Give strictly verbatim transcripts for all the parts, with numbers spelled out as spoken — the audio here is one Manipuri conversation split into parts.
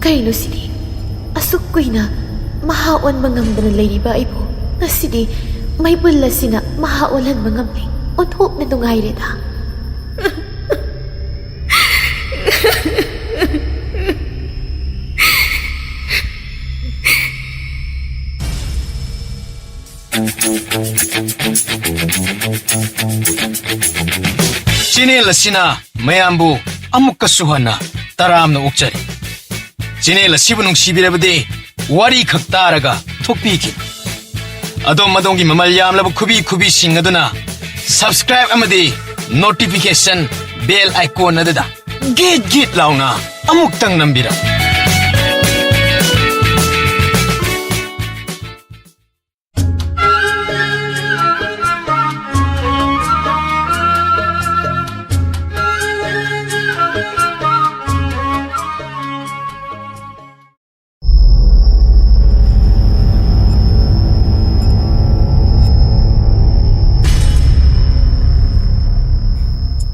ꯀꯩꯅꯣ ꯁꯤꯗꯤ? ꯑꯁꯨꯛ ꯀꯨꯏꯅ ꯃꯍꯥ ꯑꯣꯟꯕ ꯉꯝꯗꯅ ꯂꯩꯔꯤꯕ ꯑꯩꯕꯨ ꯉꯁꯤꯗꯤ ꯃꯩꯕꯨꯜ ꯑꯁꯤꯅ ꯃꯍꯥ ꯑꯣꯜꯍꯟꯕ ꯉꯝꯂꯦ꯫ ꯑꯣꯟꯊꯣꯛꯅ ꯅꯨꯡꯉꯥꯏꯔꯦꯗ꯫ ꯆꯦꯅꯦꯜ ꯑꯁꯤꯅ ꯃꯌꯥꯝꯕꯨ ꯑꯃꯨꯛꯀꯁꯨ ꯍꯟꯅ ꯇꯔꯥꯝꯅ ꯑꯣꯛꯆꯔꯤ꯫ ꯆꯦꯅꯦꯜ ꯑꯁꯤꯕꯨ ꯅꯨꯡꯁꯤꯕꯤꯔꯕꯗꯤ ꯋꯥꯔꯤ ꯈꯛ ꯇꯥꯔꯒ ꯊꯣꯛꯄꯤꯈꯤ꯫ ꯑꯗꯣꯝ ꯑꯗꯣꯝꯒꯤ ꯃꯃꯜ ꯌꯥꯝꯂꯕ ꯈꯨꯕꯤ ꯈꯨꯕꯤꯁꯤꯡ ꯑꯗꯨꯅ subscribe ꯑꯃꯗꯤ notification bell icon ꯑꯗꯨꯗ ꯒꯤꯠ ꯒꯤꯠ ꯂꯥꯎꯅ ꯑꯃꯨꯛꯇꯪ ꯅꯝꯕꯤꯔꯝꯃꯨ꯫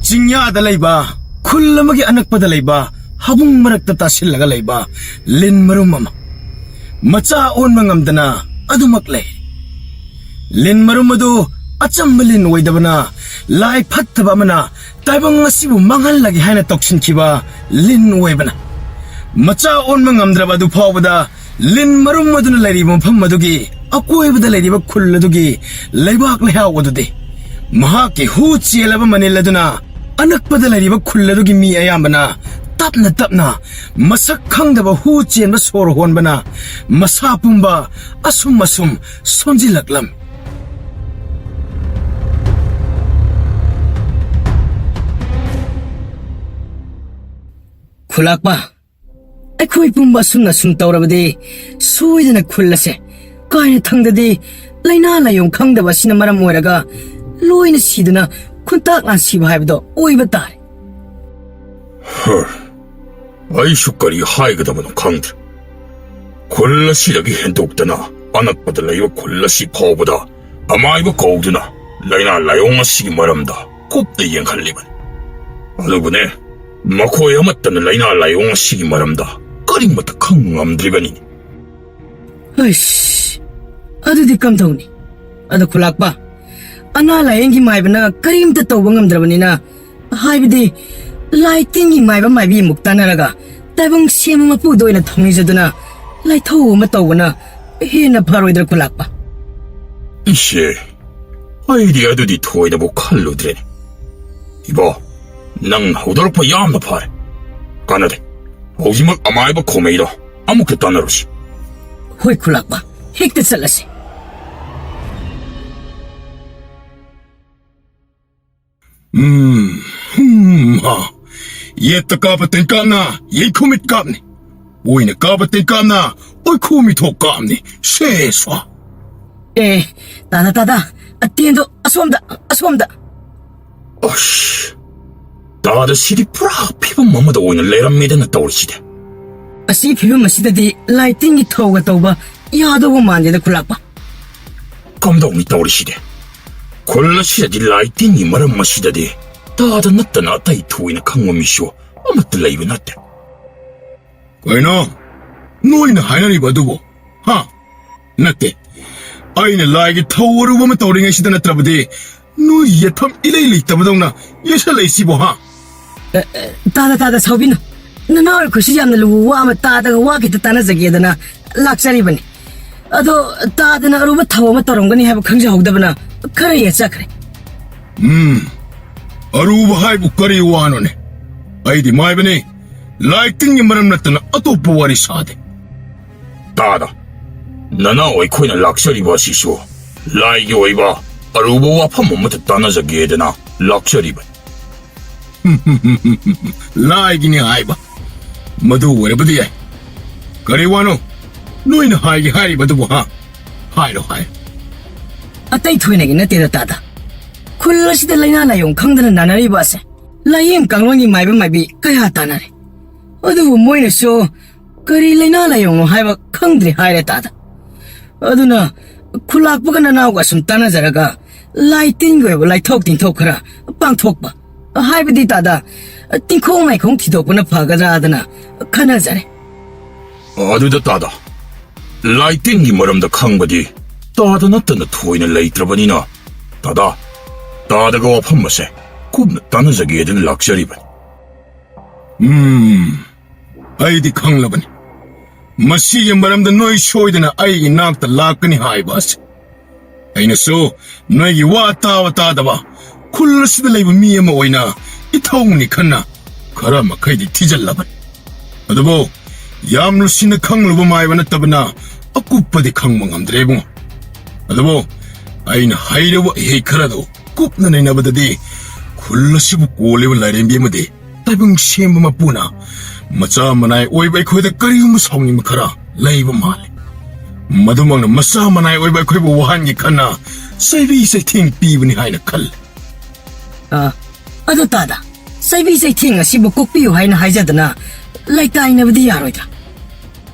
ꯆꯤꯡꯌꯥꯗ ꯂꯩꯕ, ꯈꯨꯜ ꯑꯃꯒꯤ ꯑꯅꯛꯄꯗ ꯂꯩꯕ, ꯍꯥꯕꯨꯡ ꯃꯔꯛꯇ ꯇꯥꯁꯤꯜꯂꯒ ꯂꯩꯕ ꯂꯤꯟ ꯃꯔꯨꯝ ꯑꯃ꯫ ꯃꯆꯥ ꯑꯣꯟꯕ ꯉꯝꯗꯅ ꯑꯗꯨꯃꯛ ꯂꯩ꯫ ꯂꯤꯟ ꯃꯔꯨꯝ ꯑꯗꯨ ꯑꯆꯝꯕ ꯂꯤꯟ ꯑꯣꯏꯗꯕꯅ, ꯂꯥꯏ ꯐꯠꯇꯕ ꯑꯃꯅ ꯇꯥꯏꯕꯪ ꯑꯁꯤꯕꯨ ꯃꯥꯡꯍꯜꯂꯒꯦ ꯍꯥꯏꯅ ꯇꯧꯁꯤꯟꯈꯤꯕ ꯂꯤꯟ ꯑꯣꯏꯕꯅ꯫ ꯃꯆꯥ ꯑꯣꯟꯕ ꯉꯝꯗ꯭ꯔꯕ ꯑꯗꯨ ꯐꯥꯎꯕꯗ ꯂꯤꯟ ꯃꯔꯨꯝ ꯑꯗꯨꯅ ꯂꯩꯔꯤꯕ ꯃꯐꯝ ꯑꯗꯨꯒꯤ ꯑꯀꯣꯏꯕꯗ ꯂꯩꯔꯤꯕ ꯈꯨꯜ ꯑꯗꯨꯒꯤ ꯂꯩꯕꯥꯛ ꯂꯩꯍꯥꯎ ꯑꯗꯨꯗꯤ ꯃꯍꯥꯛꯀꯤ ꯍꯨ ꯆꯦꯜꯂꯕ ꯃꯅꯤꯜ ꯑꯗꯨꯅ ꯑꯅꯛꯄꯗ ꯂꯩꯔꯤꯕ ꯈꯨꯜ ꯑꯗꯨꯒꯤ ꯃꯤ ꯑꯌꯥꯝꯕꯅ ꯇꯞꯅ ꯇꯞꯅ ꯃꯁꯛ ꯈꯪꯗꯕ ꯍꯨ ꯆꯦꯟꯕ ꯁꯣꯔ ꯍꯣꯟꯕꯅ ꯃꯁꯥ ꯄꯨꯝꯕ ꯑꯁꯨꯝ ꯑꯁꯨꯝ ꯁꯣꯟꯖꯤꯜꯂꯛꯂꯝꯃꯤ꯫ ꯈꯨꯂꯥꯛꯄ, ꯑꯩꯈꯣꯏ ꯄꯨꯝꯕ ꯑꯁꯨꯝꯅ ꯁꯨꯝ ꯇꯧꯔꯕꯗꯤ ꯁꯣꯏꯗꯅ ꯈꯨꯜ ꯑꯁꯦ ꯀꯥꯏꯅ ꯊꯪꯗꯗꯤ ꯂꯥꯏꯅꯥ ꯂꯥꯏꯌꯣꯡ ꯈꯪꯗꯕ ꯑꯁꯤꯅ ꯃꯔꯝ ꯑꯣꯏꯔꯒ ꯂꯣꯏꯅ ꯁꯤꯗꯨꯅ ꯈꯨꯟꯇꯥꯛ ꯂꯥꯟꯁꯤꯕ ꯍꯥꯏꯕꯗꯣ ꯑꯣꯏꯕ ꯇꯥꯔꯦ꯫ ꯍꯔ, ꯑꯩꯁꯨ ꯀꯔꯤ ꯍꯥꯏꯒꯗꯕꯅꯣ ꯈꯪꯗ꯭ꯔꯦ꯫ ꯈꯨꯜ ꯑꯁꯤꯗꯒꯤ ꯍꯦꯟꯗꯣꯛꯇꯅ ꯑꯅꯛꯄꯗ ꯂꯩꯕ ꯈꯨꯜ ꯑꯁꯤ ꯐꯥꯎꯕꯗ ꯑꯃꯥꯏꯕ ꯀꯧꯗꯨꯅ ꯂꯥꯏꯅꯥ ꯂꯥꯏꯌꯣꯡ ꯑꯁꯤꯒꯤ ꯃꯔꯝꯗ ꯀꯨꯞꯅ ꯌꯦꯡꯍꯜꯂꯤꯕꯅꯤ꯫ ꯑꯗꯨꯕꯨꯅꯦ, ꯃꯈꯣꯏ ꯑꯃꯠꯇꯅ ꯂꯥꯏꯅꯥ ꯂꯥꯏꯌꯣꯡ ꯑꯁꯤꯒꯤ ꯃꯔꯝꯗ ꯀꯔꯤꯃꯠꯇ ꯈꯪ ꯉꯝꯗ꯭ꯔꯤꯕꯅꯤꯅꯦ꯫ ꯑꯩꯁ, ꯑꯗꯨꯗꯤ ꯀꯝꯗꯧꯅꯤ? ꯑꯗꯣ ꯈꯨꯂꯥꯛꯄ, ꯑꯅꯥ ꯂꯥꯌꯦꯡꯒꯤ ꯃꯥꯏꯕꯅ ꯀꯔꯤꯝꯇ ꯇꯧꯕ ꯉꯝꯗ꯭ꯔꯕꯅꯤꯅ, ꯍꯥꯏꯕꯗꯤ ꯂꯥꯏ ꯇꯤꯟꯒꯤ ꯃꯥꯏꯕ ꯃꯥꯏꯕꯤ ꯑꯃꯨꯛ ꯇꯥꯟꯅꯔꯒ ꯇꯥꯏꯕꯪ ꯁꯦꯝꯕ ꯃꯄꯨꯗ ꯑꯣꯏꯅ ꯊꯧꯅꯤꯖꯗꯨꯅ ꯂꯥꯏꯊꯧ ꯑꯃ ꯇꯧꯕꯅ ꯍꯦꯟꯅ ꯐꯔꯣꯏꯗ꯭ꯔꯥ ꯈꯨꯂꯥꯛꯄ? ꯏꯁꯦ, ꯑꯩꯗꯤ ꯑꯗꯨꯗꯤ ꯊꯣꯏꯅꯕꯨ ꯈꯜꯂꯨꯗ꯭ꯔꯦꯅꯦ꯫ ꯏꯕꯣ, ꯅꯪ ꯍꯧꯗꯣꯔꯛꯄ ꯌꯥꯝꯅ ꯐꯔꯦ꯫ ꯀꯥꯟꯅꯗꯦ꯫ ꯍꯧꯖꯤꯛꯃꯛ ꯑꯃꯥꯏꯕ ꯈꯣꯃꯩꯗꯣ ꯑꯃꯨꯛꯇ ꯇꯥꯟꯅꯔꯨꯁꯤ꯫ ꯍꯣꯏ ꯈꯨꯂꯥꯛꯄ, ꯍꯦꯛꯇ ꯆꯠꯂꯁꯤ꯫ ꯎꯝ, ꯍꯨꯝ, ꯍꯥ꯫ ꯌꯦꯠꯇ ꯀꯥꯞꯄ ꯇꯦꯟꯀꯥꯞꯅ ꯌꯦꯡꯈꯨꯃꯤꯠ ꯀꯥꯞꯅꯤ꯫ ꯑꯣꯏꯅ ꯀꯥꯞꯄ ꯇꯦꯟꯀꯥꯞꯅ ꯑꯣꯏꯈꯨ ꯃꯤꯊꯣꯛ ꯀꯥꯞꯅꯤ꯫ ꯁꯦ ꯁ꯭ꯋꯥ꯫ ꯑꯦ, ꯇꯥꯗ, ꯇꯥꯗ, ꯑꯇꯦꯟꯗꯣ ꯑꯁꯣꯝꯗ, ꯑꯁꯣꯝꯗ꯫ ꯑꯁ, ꯇꯥꯗ ꯁꯤꯗꯤ ꯄꯨꯔꯥ ꯐꯤꯕꯝ ꯑꯃꯗ ꯑꯣꯏꯅ ꯂꯩꯔꯝꯃꯦꯗꯅ ꯇꯧꯔꯤꯁꯤꯗꯤ꯫ ꯑꯁꯤ ꯐꯤꯕꯝ ꯑꯁꯤꯗꯗꯤ ꯂꯥꯏ ꯇꯤꯟꯒꯤ ꯊꯧꯒ ꯇꯧꯕ ꯌꯥꯗꯧꯕ ꯃꯥꯟꯗꯦꯗ ꯈꯨꯂꯥꯛꯄ꯫ ꯀꯝꯗꯧꯅꯤ ꯇꯧꯔꯤꯁꯤꯗꯤ? ꯈꯨꯜ ꯑꯁꯤꯗꯗꯤ ꯂꯥꯏ ꯇꯤꯟꯒꯤ ꯃꯔꯝ ꯑꯁꯤꯗꯗꯤ ꯇꯥꯗ ꯅꯠꯇꯅ ꯑꯇꯩ ꯊꯣꯏꯅ ꯈꯪꯕ ꯃꯤꯁꯨ ꯑꯃꯠꯇ ꯂꯩꯕ ꯅꯠꯇꯦ꯫ ꯀꯩꯅꯣ ꯅꯣꯏꯅ ꯍꯥꯏꯅꯔꯤꯕ ꯑꯗꯨꯕꯨ? ꯍꯥ? ꯅꯠꯇꯦ꯫ ꯑꯩꯅ ꯂꯥꯏꯒꯤ ꯊꯧ ꯑꯔꯨꯕ ꯑꯃ ꯇꯧꯔꯤꯉꯩꯁꯤꯗ ꯅꯠꯇ꯭ꯔꯕꯗꯤ ꯅꯣꯏ ꯌꯦꯠꯐꯝ ꯏꯂꯩ ꯂꯩꯇꯕꯗꯧꯅ ꯌꯦꯠꯁꯜꯂꯛꯏꯁꯤꯕꯨ, ꯍꯥ? ꯑꯦ, ꯑꯦ, ꯇꯥꯗ, ꯇꯥꯗ, ꯁꯥꯎꯕꯤꯅꯨ꯫ ꯅꯅꯥꯎ ꯑꯩꯈꯣꯏꯁꯨ ꯌꯥꯝꯅ ꯂꯨꯕ ꯋꯥ ꯑꯃ ꯇꯥꯗꯒ ꯋꯥ ꯈꯤꯇ ꯇꯥꯟꯅꯖꯒꯦꯗꯅ ꯂꯥꯛꯆꯔꯤꯕꯅꯤ꯫ ꯑꯗꯣ ꯇꯥꯗꯅ ꯑꯔꯨꯕ ꯊꯧ ꯑꯃ ꯇꯧꯔꯝꯒꯅꯤ ꯍꯥꯏꯕ ꯈꯪꯖꯍꯧꯗꯕꯅ ꯈꯔ ꯌꯦꯠꯆꯈ꯭ꯔꯦ꯫ ꯎꯝ, ꯑꯔꯨꯕ ꯍꯥꯏꯕꯨ ꯀꯔꯤ ꯋꯥꯅꯣꯅꯦ? ꯑꯩꯗꯤ ꯃꯥꯏꯕꯅꯤ꯫ ꯂꯥꯏ ꯇꯤꯟꯒꯤ ꯃꯔꯝ ꯅꯠꯇꯅ ꯑꯇꯣꯞꯄ ꯋꯥꯔꯤ ꯁꯥꯗꯦ꯫ ꯇꯥꯗ, ꯅꯅꯥꯎ ꯑꯩꯈꯣꯏꯅ ꯂꯥꯛꯆꯔꯤꯕ ꯑꯁꯤꯁꯨ ꯂꯥꯏꯒꯤ ꯑꯣꯏꯕ ꯑꯔꯨꯕ ꯋꯥꯐꯝ ꯑꯃꯇ ꯇꯥꯟꯅꯖꯒꯦꯗꯅ ꯂꯥꯛꯆꯔꯤꯕꯅꯤ꯫ ꯂꯥꯏꯒꯤꯅꯤ ꯍꯥꯏꯕ? ꯃꯗꯨ ꯑꯣꯏꯔꯕꯗꯤ ꯌꯥꯏ꯫ ꯀꯔꯤ ꯋꯥꯅꯣ ꯅꯣꯏꯅ ꯍꯥꯏꯒꯦ ꯍꯥꯏꯔꯤꯕꯗꯨꯕꯨ, ꯍꯥ? ꯍꯥꯏꯔꯣ, ꯍꯥꯏꯔꯣ꯫ ꯑꯇꯩ ꯊꯣꯏꯅꯒꯤ ꯅꯠꯇꯦꯗ ꯇꯥꯗ꯫ ꯈꯨꯜ ꯑꯁꯤꯗ ꯂꯥꯏꯅꯥ ꯂꯥꯏꯌꯣꯡ ꯈꯪꯗꯅ ꯅꯥꯅꯔꯤꯕ ꯑꯁꯦ ꯂꯥꯏꯌꯦꯡ ꯀꯥꯡꯂꯣꯟꯒꯤ ꯃꯥꯏꯕ ꯃꯥꯏꯕꯤ ꯀꯌꯥ ꯇꯥꯟꯅꯔꯦ꯫ ꯑꯗꯨꯕꯨ ꯃꯣꯏꯅꯁꯨ ꯀꯔꯤ ꯂꯥꯏꯅꯥ ꯂꯥꯏꯌꯣꯡꯅꯣ ꯍꯥꯏꯕ ꯈꯪꯗ꯭ꯔꯦ ꯍꯥꯏꯔꯦ ꯇꯥꯗ꯫ ꯑꯗꯨꯅ ꯈꯨꯂꯥꯛꯄꯒ ꯅꯅꯥꯎꯒ ꯁꯨꯝ ꯇꯥꯟꯅꯖꯔꯒ ꯂꯥꯏ ꯇꯤꯟꯒꯤ ꯑꯣꯏꯕ ꯂꯥꯏꯊꯣꯛ ꯇꯤꯟꯊꯣꯛ ꯈꯔ ꯄꯥꯡꯊꯣꯛꯄ, ꯍꯥꯏꯕꯗꯤ ꯇꯥꯗ, ꯇꯤꯡꯈꯣꯡ ꯃꯥꯏꯈꯣꯡ ꯊꯤꯗꯣꯛꯄꯅ ꯐꯒꯗ꯭ꯔꯥꯗꯅ ꯈꯟꯅꯖꯔꯦ꯫ ꯑꯗꯨꯗ ꯇꯥꯗ, ꯂꯥꯏ ꯇꯤꯟꯒꯤ ꯃꯔꯝꯗ ꯈꯪꯕꯗꯤ ꯇꯥꯗ ꯅꯠꯇꯅ ꯊꯣꯏꯅ ꯂꯩꯇ꯭ꯔꯕꯅꯤꯅ, ꯇꯥꯗ, ꯇꯥꯗꯒ ꯋꯥꯐꯝ ꯑꯁꯦ ꯀꯨꯞꯅ ꯇꯥꯟꯅꯖꯒꯦꯗꯅ ꯂꯥꯛꯆꯔꯤꯕꯅꯤ꯫ ꯎꯝ, ꯑꯩꯗꯤ ꯈꯪꯂꯕꯅꯤ꯫ ꯃꯁꯤꯒꯤ ꯃꯔꯝꯗ ꯅꯣꯏ ꯁꯣꯏꯗꯅ ꯑꯩ ꯏꯅꯥꯛꯇ ꯂꯥꯛꯀꯅꯤ ꯍꯥꯏꯕ ꯑꯁꯤ꯫ ꯑꯩꯅꯁꯨ ꯅꯣꯏꯒꯤ ꯋꯥ ꯇꯥꯕ ꯇꯥꯗꯕ ꯈꯨꯜ ꯑꯁꯤꯗ ꯂꯩꯕ ꯃꯤ ꯑꯃ ꯑꯣꯏꯅ ꯏꯊꯧꯅꯤ ꯈꯟꯅ ꯈꯔ ꯃꯈꯩꯗꯤ ꯊꯤꯖꯤꯜꯂꯕꯅꯤ꯫ ꯑꯗꯨꯕꯨ ꯌꯥꯝ ꯂꯨꯁꯤꯟꯅ ꯈꯪꯂꯨꯕ ꯃꯥꯏꯕ ꯅꯠꯇꯕꯅ ꯑꯀꯨꯞꯄꯗꯤ ꯈꯪꯕ ꯉꯝꯗ꯭ꯔꯦ ꯏꯕꯨꯡꯉꯣ꯫ ꯑꯗꯨꯕꯨ ꯑꯩꯅ ꯍꯩꯔꯨꯕ ꯏꯍꯩ ꯈꯔꯗꯨ ꯀꯨꯞꯅ ꯅꯩꯅꯕꯗꯗꯤ ꯈꯨꯜ ꯑꯁꯤꯕꯨ ꯀꯣꯜꯂꯤꯕ ꯂꯥꯏꯔꯦꯝꯕꯤ ꯑꯃꯗꯤ ꯇꯥꯏꯕꯪ ꯁꯦꯝꯕ ꯃꯄꯨꯅ ꯃꯆꯥ ꯃꯅꯥꯏ ꯑꯣꯏꯕ ꯑꯩꯈꯣꯏꯗ ꯀꯔꯤꯒꯨꯝꯕ ꯁꯥꯎꯅꯤꯡꯕ ꯈꯔ ꯂꯩꯕ ꯃꯥꯜꯂꯤ꯫ ꯃꯗꯨꯃꯛꯅ ꯃꯆꯥ ꯃꯅꯥꯏ ꯑꯣꯏꯕ ꯑꯩꯈꯣꯏꯕꯨ ꯋꯥꯍꯟꯒꯦ ꯈꯟꯅ ꯆꯩꯕꯤ ꯆꯩꯊꯦꯡ ꯄꯤꯕꯅꯤ ꯍꯥꯏꯅ ꯈꯜꯂꯤ꯫ ꯑ, ꯑꯗꯨ ꯇꯥꯗ, ꯆꯩꯕꯤ ꯆꯩꯊꯦꯡ ꯑꯁꯤꯕꯨ ꯀꯣꯛꯄꯤꯌꯨ ꯍꯥꯏꯅ ꯍꯥꯏꯖꯗꯅ ꯂꯩꯇꯥꯏꯅꯕꯗꯤ ꯌꯥꯔꯣꯏꯗ꯫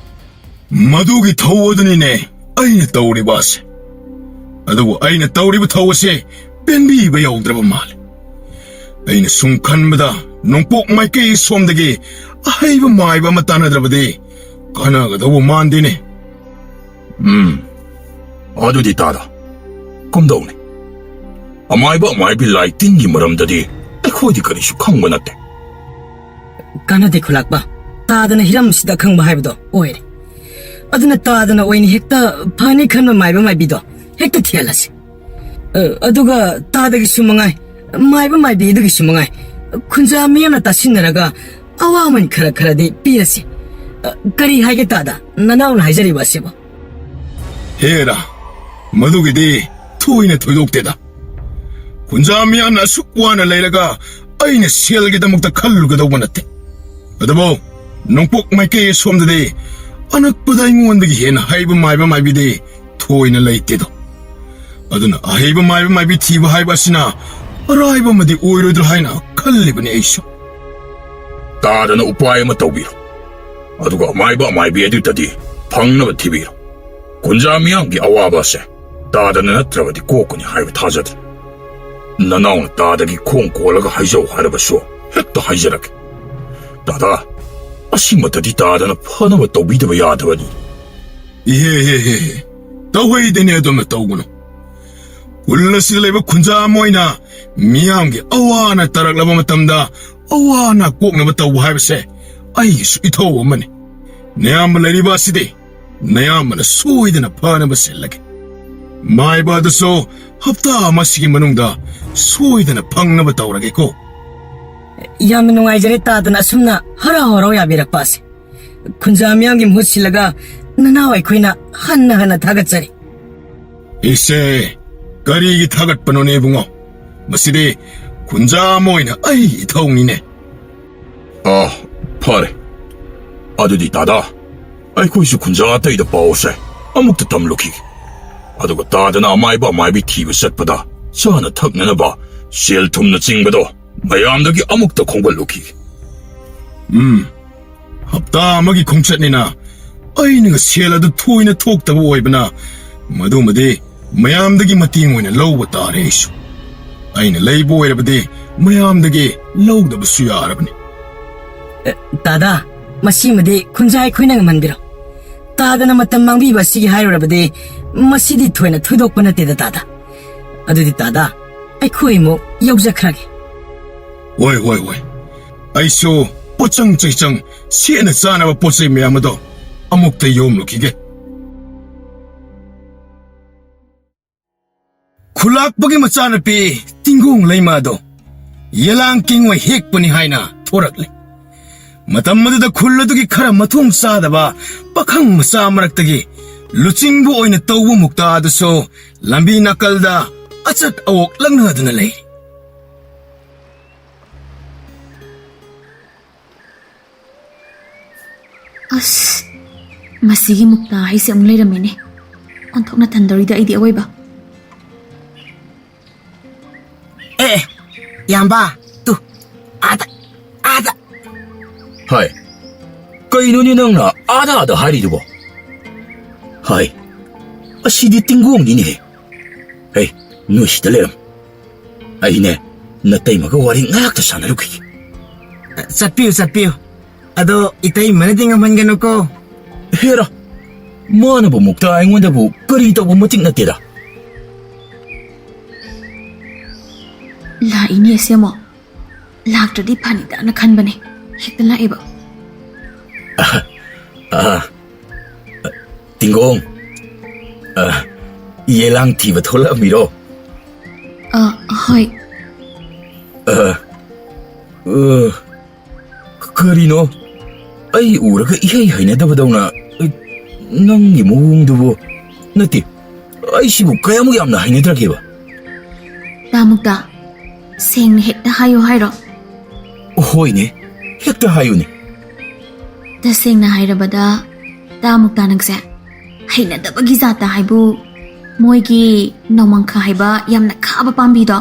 ꯃꯗꯨꯒꯤ ꯊꯧ ꯑꯗꯨꯅꯤꯅꯦ ꯑꯩꯅ ꯇꯧꯔꯤꯕ ꯑꯁꯦ꯫ ꯑꯗꯨꯕꯨ ꯑꯩꯅ ꯇꯧꯔꯤꯕ ꯊꯧ ꯑꯁꯦ ꯄꯦꯟꯕꯤꯕ ꯌꯧꯗ꯭ꯔꯕ ꯃꯥꯜꯂꯦ꯫ ꯑꯩꯅ ꯁꯨꯝ ꯈꯟꯕꯗ ꯅꯣꯡꯄꯣꯛ ꯃꯥꯏꯀꯩ ꯁꯣꯝꯗꯒꯤ ꯑꯍꯩꯕ ꯃꯥꯏꯕ ꯑꯃ ꯇꯥꯟꯅꯗ꯭ꯔꯕꯗꯤ ꯀꯥꯟꯅꯒꯗꯧꯕ ꯃꯥꯟꯗꯦꯅꯦ꯫ ꯎꯝ, ꯑꯗꯨꯗꯤ ꯇꯥꯗ, ꯀꯝꯗꯧꯅꯤ? ꯑꯃꯥꯏꯕ ꯑꯃꯥꯏꯕꯤ ꯂꯥꯏ ꯇꯤꯟꯒꯤ ꯃꯔꯝꯗꯗꯤ ꯑꯩꯈꯣꯏꯗꯤ ꯀꯔꯤꯁꯨ ꯈꯪꯕ ꯅꯠꯇꯦ꯫ ꯀꯥꯟꯅꯗꯦ ꯈꯨꯂꯥꯛꯄ, ꯇꯥꯗꯅ ꯍꯤꯔꯝꯁꯤꯗ ꯑꯈꯪꯕ ꯍꯥꯏꯕꯗꯣ ꯑꯣꯏꯔꯦ꯫ ꯑꯗꯨꯅ ꯇꯥꯗꯅ ꯑꯣꯏꯅ ꯍꯦꯛꯇ ꯐꯅꯤ ꯈꯟꯕ ꯃꯥꯏꯕ ꯃꯥꯏꯕꯤꯗꯣ ꯍꯦꯛꯇ ꯊꯤꯍꯜꯂꯁꯤ꯫ ꯑ, ꯑꯗꯨꯒ ꯇꯥꯗꯒꯤꯁꯨ ꯃꯉꯥꯏ, ꯃꯥꯏꯕ ꯃꯥꯏꯕꯤꯗꯒꯤꯁꯨ ꯃꯉꯥꯏ, ꯈꯨꯟꯖꯥ ꯃꯤꯌꯥꯝꯅ ꯇꯥꯁꯤꯟꯅꯔꯒ ꯑꯋꯥꯃꯟ ꯈꯔ ꯈꯔꯗꯤ ꯄꯤꯔꯁꯤ꯫ ꯑ, ꯀꯔꯤ ꯍꯥꯏꯒꯦ ꯇꯥꯗ, ꯅꯅꯥꯎꯅ ꯍꯥꯏꯖꯔꯤꯕ ꯑꯁꯤꯕꯨ? ꯍꯦꯔꯥ, ꯃꯗꯨꯒꯤꯗꯤ ꯊꯣꯏꯅ ꯊꯣꯏꯗꯣꯛꯇꯦꯗ꯫ ꯈꯨꯟꯖꯥ ꯃꯤꯌꯥꯝꯅ ꯑꯁꯨꯛ ꯋꯥꯅ ꯂꯩꯔꯒ ꯑꯩꯅ ꯁꯦꯜꯒꯤꯗꯃꯛꯇ ꯈꯜꯂꯨꯒꯗꯧꯕ ꯅꯠꯇꯦ꯫ ꯑꯗꯨꯕꯨ ꯅꯣꯡꯄꯣꯛ ꯃꯥꯏꯀꯩ ꯑꯁꯣꯝꯗꯗꯤ ꯑꯅꯛꯄꯗ ꯑꯩꯉꯣꯟꯗꯒꯤ ꯍꯦꯟꯅ ꯍꯩꯕ ꯃꯥꯏꯕ ꯃꯥꯏꯕꯤꯗꯤ ꯊꯣꯏꯅ ꯂꯩꯇꯦꯗꯣ꯫ ꯑꯗꯨꯅ ꯑꯍꯩꯕ ꯃꯥꯏꯕ ꯃꯥꯏꯕꯤ ꯊꯤꯕ ꯍꯥꯏꯕ ꯑꯁꯤꯅ ꯑꯔꯥꯏꯕ ꯑꯃꯗꯤ ꯑꯣꯏꯔꯣꯏꯗ꯭ꯔꯥ ꯍꯥꯏꯅ ꯈꯜꯂꯤꯕꯅꯤ ꯑꯩꯁꯨ꯫ ꯇꯥꯗꯅ ꯎꯄꯥꯏ ꯑꯃ ꯇꯧꯕꯤꯔꯣ꯫ ꯑꯗꯨꯒ ꯑꯃꯥꯏꯕ ꯑꯃꯥꯏꯕꯤ ꯑꯗꯨꯗꯗꯤ ꯐꯪꯅꯕ ꯊꯤꯕꯤꯔꯣ꯫ ꯈꯨꯟꯖꯥ ꯃꯤꯌꯥꯝꯒꯤ ꯑꯋꯥꯕ ꯑꯁꯦ ꯇꯥꯗꯅ ꯅꯠꯇ꯭ꯔꯕꯗꯤ ꯀꯣꯛꯀꯅꯤ ꯍꯥꯏꯕ ꯊꯥꯖꯗ꯭ꯔꯦ꯫ ꯅꯅꯥꯎꯅ ꯇꯥꯗꯒꯤ ꯈꯣꯡ ꯀꯣꯜꯂꯒ ꯍꯥꯏꯖꯧ ꯍꯥꯏꯔꯕꯁꯨ ꯍꯦꯛꯇ ꯍꯥꯏꯖꯔꯛꯀꯦ꯫ ꯇꯥꯗ, ꯑꯁꯤꯃꯇꯗꯤ ꯇꯥꯗꯅ ꯐꯅꯕ ꯇꯧꯕꯤꯗꯕ ꯌꯥꯗꯕꯅꯤ꯫ ꯏꯍꯦ, ꯍꯦ, ꯍꯦ, ꯍꯦ꯫ ꯇꯧꯍꯩꯗꯦꯅꯦ, ꯑꯗꯨꯝꯅ ꯇꯧꯒꯅꯨ꯫ ꯈꯨꯜ ꯑꯁꯤꯗ ꯂꯩꯕ ꯈꯨꯟꯖꯥ ꯑꯃ ꯑꯣꯏꯅ ꯃꯤꯌꯥꯝꯒꯤ ꯑꯋꯥ ꯑꯅꯥ ꯇꯥꯔꯛꯂꯕ ꯃꯇꯝꯗ ꯑꯋꯥ ꯑꯅꯥ ꯀꯣꯛꯅꯕ ꯇꯧꯕ ꯍꯥꯏꯕꯁꯦ ꯑꯩꯒꯤꯁꯨ ꯏꯊꯧ ꯑꯃꯅꯤ꯫ ꯅꯌꯥꯝꯕ ꯂꯩꯔꯤꯕ ꯑꯁꯤꯗꯤ ꯅꯌꯥꯝꯕꯅ ꯁꯣꯏꯗꯅ ꯐꯅꯕ ꯁꯤꯜꯂꯒꯦ꯫ ꯃꯥꯏꯕ ꯑꯗꯨꯁꯨ ꯍꯞꯇꯥ ꯑꯃꯁꯤꯒꯤ ꯃꯅꯨꯡꯗ ꯁꯣꯏꯗꯅ ꯐꯪꯅꯕ ꯇꯧꯔꯒꯦꯀꯣ꯫ ꯌꯥꯝꯅ ꯅꯨꯡꯉꯥꯏꯖꯔꯦ ꯇꯥꯗꯅ ꯑꯁꯨꯝꯅ ꯍꯔꯥꯎ ꯍꯔꯥꯎ ꯌꯥꯕꯤꯔꯛꯄ ꯑꯁꯦ꯫ ꯈꯨꯟꯖꯥ ꯃꯤꯌꯥꯝꯒꯤ ꯃꯍꯨꯠ ꯁꯤꯜꯂꯒ ꯅꯅꯥꯎ ꯑꯩꯈꯣꯏꯅ ꯍꯟꯅ ꯍꯟꯅ ꯊꯥꯒꯠꯆꯔꯤ꯫ ꯏꯁꯦ, ꯀꯔꯤꯒꯤ ꯊꯥꯒꯠꯄꯅꯣꯅꯦ ꯏꯕꯨꯡꯉꯣ? ꯃꯁꯤꯗꯤ ꯈꯨꯟꯖꯥ ꯑꯃ ꯑꯣꯏꯅ ꯑꯩ ꯏꯊꯧꯅꯤꯅꯦ꯫ ꯑꯥ, ꯐꯔꯦ꯫ ꯑꯗꯨꯗꯤ ꯇꯥꯗ, ꯑꯩꯈꯣꯏꯁꯨ ꯈꯨꯟꯖꯥ ꯑꯇꯩꯗ ꯄꯥꯎꯁꯦ ꯑꯃꯨꯛꯇ ꯇꯝꯂꯨꯈꯤꯒꯦ꯫ ꯑꯗꯨꯒ ꯇꯥꯗꯅ ꯑꯃꯥꯏꯕ ꯑꯃꯥꯏꯕꯤ ꯊꯤꯕ ꯆꯠꯄꯗ ꯆꯥꯅ ꯊꯛꯅꯅꯕ ꯁꯦꯜ ꯊꯨꯝꯅꯆꯤꯡꯕꯗꯣ ꯃꯌꯥꯝꯗꯒꯤ ꯑꯃꯨꯛꯇ ꯈꯣꯝꯒꯠꯂꯨꯈꯤꯒꯦ꯫ ꯎꯝ, ꯍꯞꯇꯥ ꯑꯃꯒꯤ ꯈꯣꯡꯆꯠꯅꯤꯅ ꯑꯩꯅ ꯁꯦꯜ ꯑꯗꯨ ꯊꯣꯏꯅ ꯊꯣꯛꯇꯕ ꯑꯣꯏꯕꯅ ꯃꯗꯨꯃꯗꯤ ꯃꯌꯥꯝꯗꯒꯤ ꯃꯇꯦꯡ ꯑꯣꯏꯅ ꯂꯧꯕ ꯇꯥꯔꯦ ꯑꯩꯁꯨ꯫ ꯑꯩꯅ ꯂꯩꯕ ꯑꯣꯏꯔꯕꯗꯤ ꯃꯌꯥꯝꯗꯒꯤ ꯂꯧꯗꯕꯁꯨ ꯌꯥꯔꯕꯅꯤ꯫ ꯑꯦ, ꯇꯥꯗꯥ, ꯃꯁꯤꯃꯗꯤ ꯈꯨꯟꯖꯥ ꯑꯩꯈꯣꯏꯅ ꯉꯝꯍꯟꯕꯤꯔꯣ꯫ ꯇꯥꯗꯅ ꯃꯇꯝ ꯃꯥꯡꯕꯤꯕ ꯑꯁꯤꯒꯤ ꯍꯥꯏꯔꯨꯔꯕꯗꯤ ꯃꯁꯤꯗꯤ ꯊꯣꯏꯅ ꯊꯣꯏꯗꯣꯛꯄ ꯅꯠꯇꯦꯗ ꯇꯥꯗꯥ꯫ ꯑꯗꯨꯗꯤ ꯇꯥꯗꯥ, ꯑꯩꯈꯣꯏ ꯑꯃꯨꯛ ꯌꯧꯖꯈ꯭ꯔꯒꯦ꯫ ꯍꯣꯏ, ꯍꯣꯏ, ꯍꯣꯏ꯫ ꯑꯩꯁꯨ ꯄꯣꯠꯆꯪ ꯆꯩꯆꯪ ꯁꯦꯠꯅ ꯆꯥꯅꯕ ꯄꯣꯠ ꯆꯩ ꯃꯌꯥꯝ ꯑꯗꯣ ꯑꯃꯨꯛꯇ ꯌꯣꯝꯂꯨꯈꯤꯒꯦ꯫ ꯈꯨꯂꯥꯛꯄꯒꯤ ꯃꯆꯥꯅꯨꯄꯤ ꯇꯤꯡꯒꯣꯡ ꯂꯩꯃꯥꯗꯣ ꯌꯦꯂꯥꯡ ꯀꯦꯡꯉꯣꯏ ꯍꯦꯛꯄꯅꯤ ꯍꯥꯏꯅ ꯊꯣꯔꯛꯂꯦ꯫ ꯃꯇꯝ ꯑꯗꯨꯗ ꯈꯨꯜ ꯑꯗꯨꯒꯤ ꯈꯔ ꯃꯊꯣꯡ ꯆꯥꯗꯕ ꯄꯥꯈꯪ ꯃꯆꯥ ꯃꯔꯛꯇꯒꯤ ꯂꯨꯆꯤꯡꯕ ꯑꯣꯏꯅ ꯇꯧꯕ ꯃꯨꯛꯇꯥ ꯑꯗꯨꯁꯨ ꯂꯝꯕꯤ ꯅꯥꯀꯜꯗ ꯑꯆꯠ ꯑꯋꯣꯛ ꯂꯪꯅꯗꯨꯅ ꯂꯩ꯫ ꯑꯁ, ꯃꯁꯤꯒꯤ ꯃꯨꯛꯇꯥ ꯍꯥꯏꯁꯦ ꯑꯃꯨꯛ ꯂꯩꯔꯝꯃꯦꯅꯦ꯫ ꯑꯣꯟꯊꯣꯛꯅ ꯇꯟꯗꯧꯔꯤꯗ ꯑꯩꯗꯤ ꯑꯋꯣꯏꯕ꯫ ꯑꯦ, ꯏꯌꯥꯝꯕ, ꯇꯨ, ꯑꯥꯗ, ꯑꯥꯗ꯫ ꯍꯥꯏ, ꯀꯩꯅꯣꯅꯦ ꯅꯪꯅ ꯑꯥꯗ ꯑꯥꯗ ꯍꯥꯏꯔꯤꯗꯨꯕꯣ? ꯍꯥꯏ, ꯑꯁꯤꯗꯤ ꯇꯤꯡꯒꯣꯡꯅꯤꯅꯦꯍꯦ꯫ ꯍꯦ, ꯅꯣꯏ ꯁꯤꯗ ꯂꯩꯔꯝ꯫ ꯑꯩꯅꯦ, ꯅꯇꯩꯃꯒ ꯋꯥꯔꯤ ꯉꯥꯏꯍꯥꯛꯇ ꯁꯥꯟꯅꯔꯨꯈꯤꯒꯦ꯫ ꯆꯠꯄꯤꯌꯨ, ꯆꯠꯄꯤꯌꯨ꯫ ꯑꯗꯣ ꯏꯇꯩꯃꯅꯗꯤ ꯉꯝꯍꯟꯒꯅꯨꯀꯣ꯫ ꯍꯦꯔꯥ, ꯃꯥꯅꯕꯨ ꯃꯨꯛꯇ ꯑꯩꯉꯣꯟꯗꯕꯨ ꯀꯔꯤ ꯇꯧꯕ ꯃꯇꯤꯛ ꯅꯠꯇꯦꯗ꯫ ꯂꯥꯛꯏꯅꯦ ꯁꯦꯃꯣ꯫ ꯂꯥꯛꯇ꯭ꯔꯗꯤ ꯐꯅꯤꯗꯅ ꯈꯟꯕꯅꯦ꯫ ꯍꯦꯛꯇ ꯂꯥꯛꯑꯦꯕ꯫ ꯑ, ꯑ, ꯇꯤꯡꯒꯣꯡ, ꯑ, ꯌꯦꯂꯥꯡ ꯊꯤꯕ ꯊꯣꯛꯂꯛꯑꯝꯃꯤꯔꯣ? ꯑ, ꯍꯣꯏ꯫ ꯑ, ꯑ, ꯀꯔꯤꯅꯣ? ꯑꯩ ꯎꯔꯒ ꯏꯍꯩ ꯍꯩꯅꯗꯕꯗꯧꯅ, ꯅꯪꯒꯤ ꯃꯑꯣꯡꯗꯨꯕꯨ꯫ ꯅꯠꯇꯦ, ꯑꯩꯁꯤꯕꯨ ꯀꯌꯥꯃꯨꯛ ꯌꯥꯝꯅ ꯍꯩꯅꯗ꯭ꯔꯒꯦꯕ? ꯇꯥꯃꯨꯛꯇ, ꯁꯦꯡꯅ ꯍꯦꯛꯇ ꯍꯥꯏꯌꯨ ꯍꯥꯏꯔꯣ? ꯍꯣꯏꯅꯦ, ꯍꯦꯛꯇ ꯍꯥꯏꯌꯨꯅꯦ꯫ ꯇꯁꯦꯡꯅ ꯍꯥꯏꯔꯕꯗ, ꯇꯥꯃꯨꯛꯇ ꯅꯪꯁꯦ ꯍꯩꯅꯗꯕꯒꯤ ꯖꯥꯠꯇ ꯍꯥꯏꯕꯨ, ꯃꯣꯏꯒꯤ ꯅꯣꯡꯃꯪꯈꯥ ꯍꯥꯏꯕ ꯌꯥꯝꯅ ꯈꯥꯕ ꯄꯥꯝꯕꯤꯗꯣ,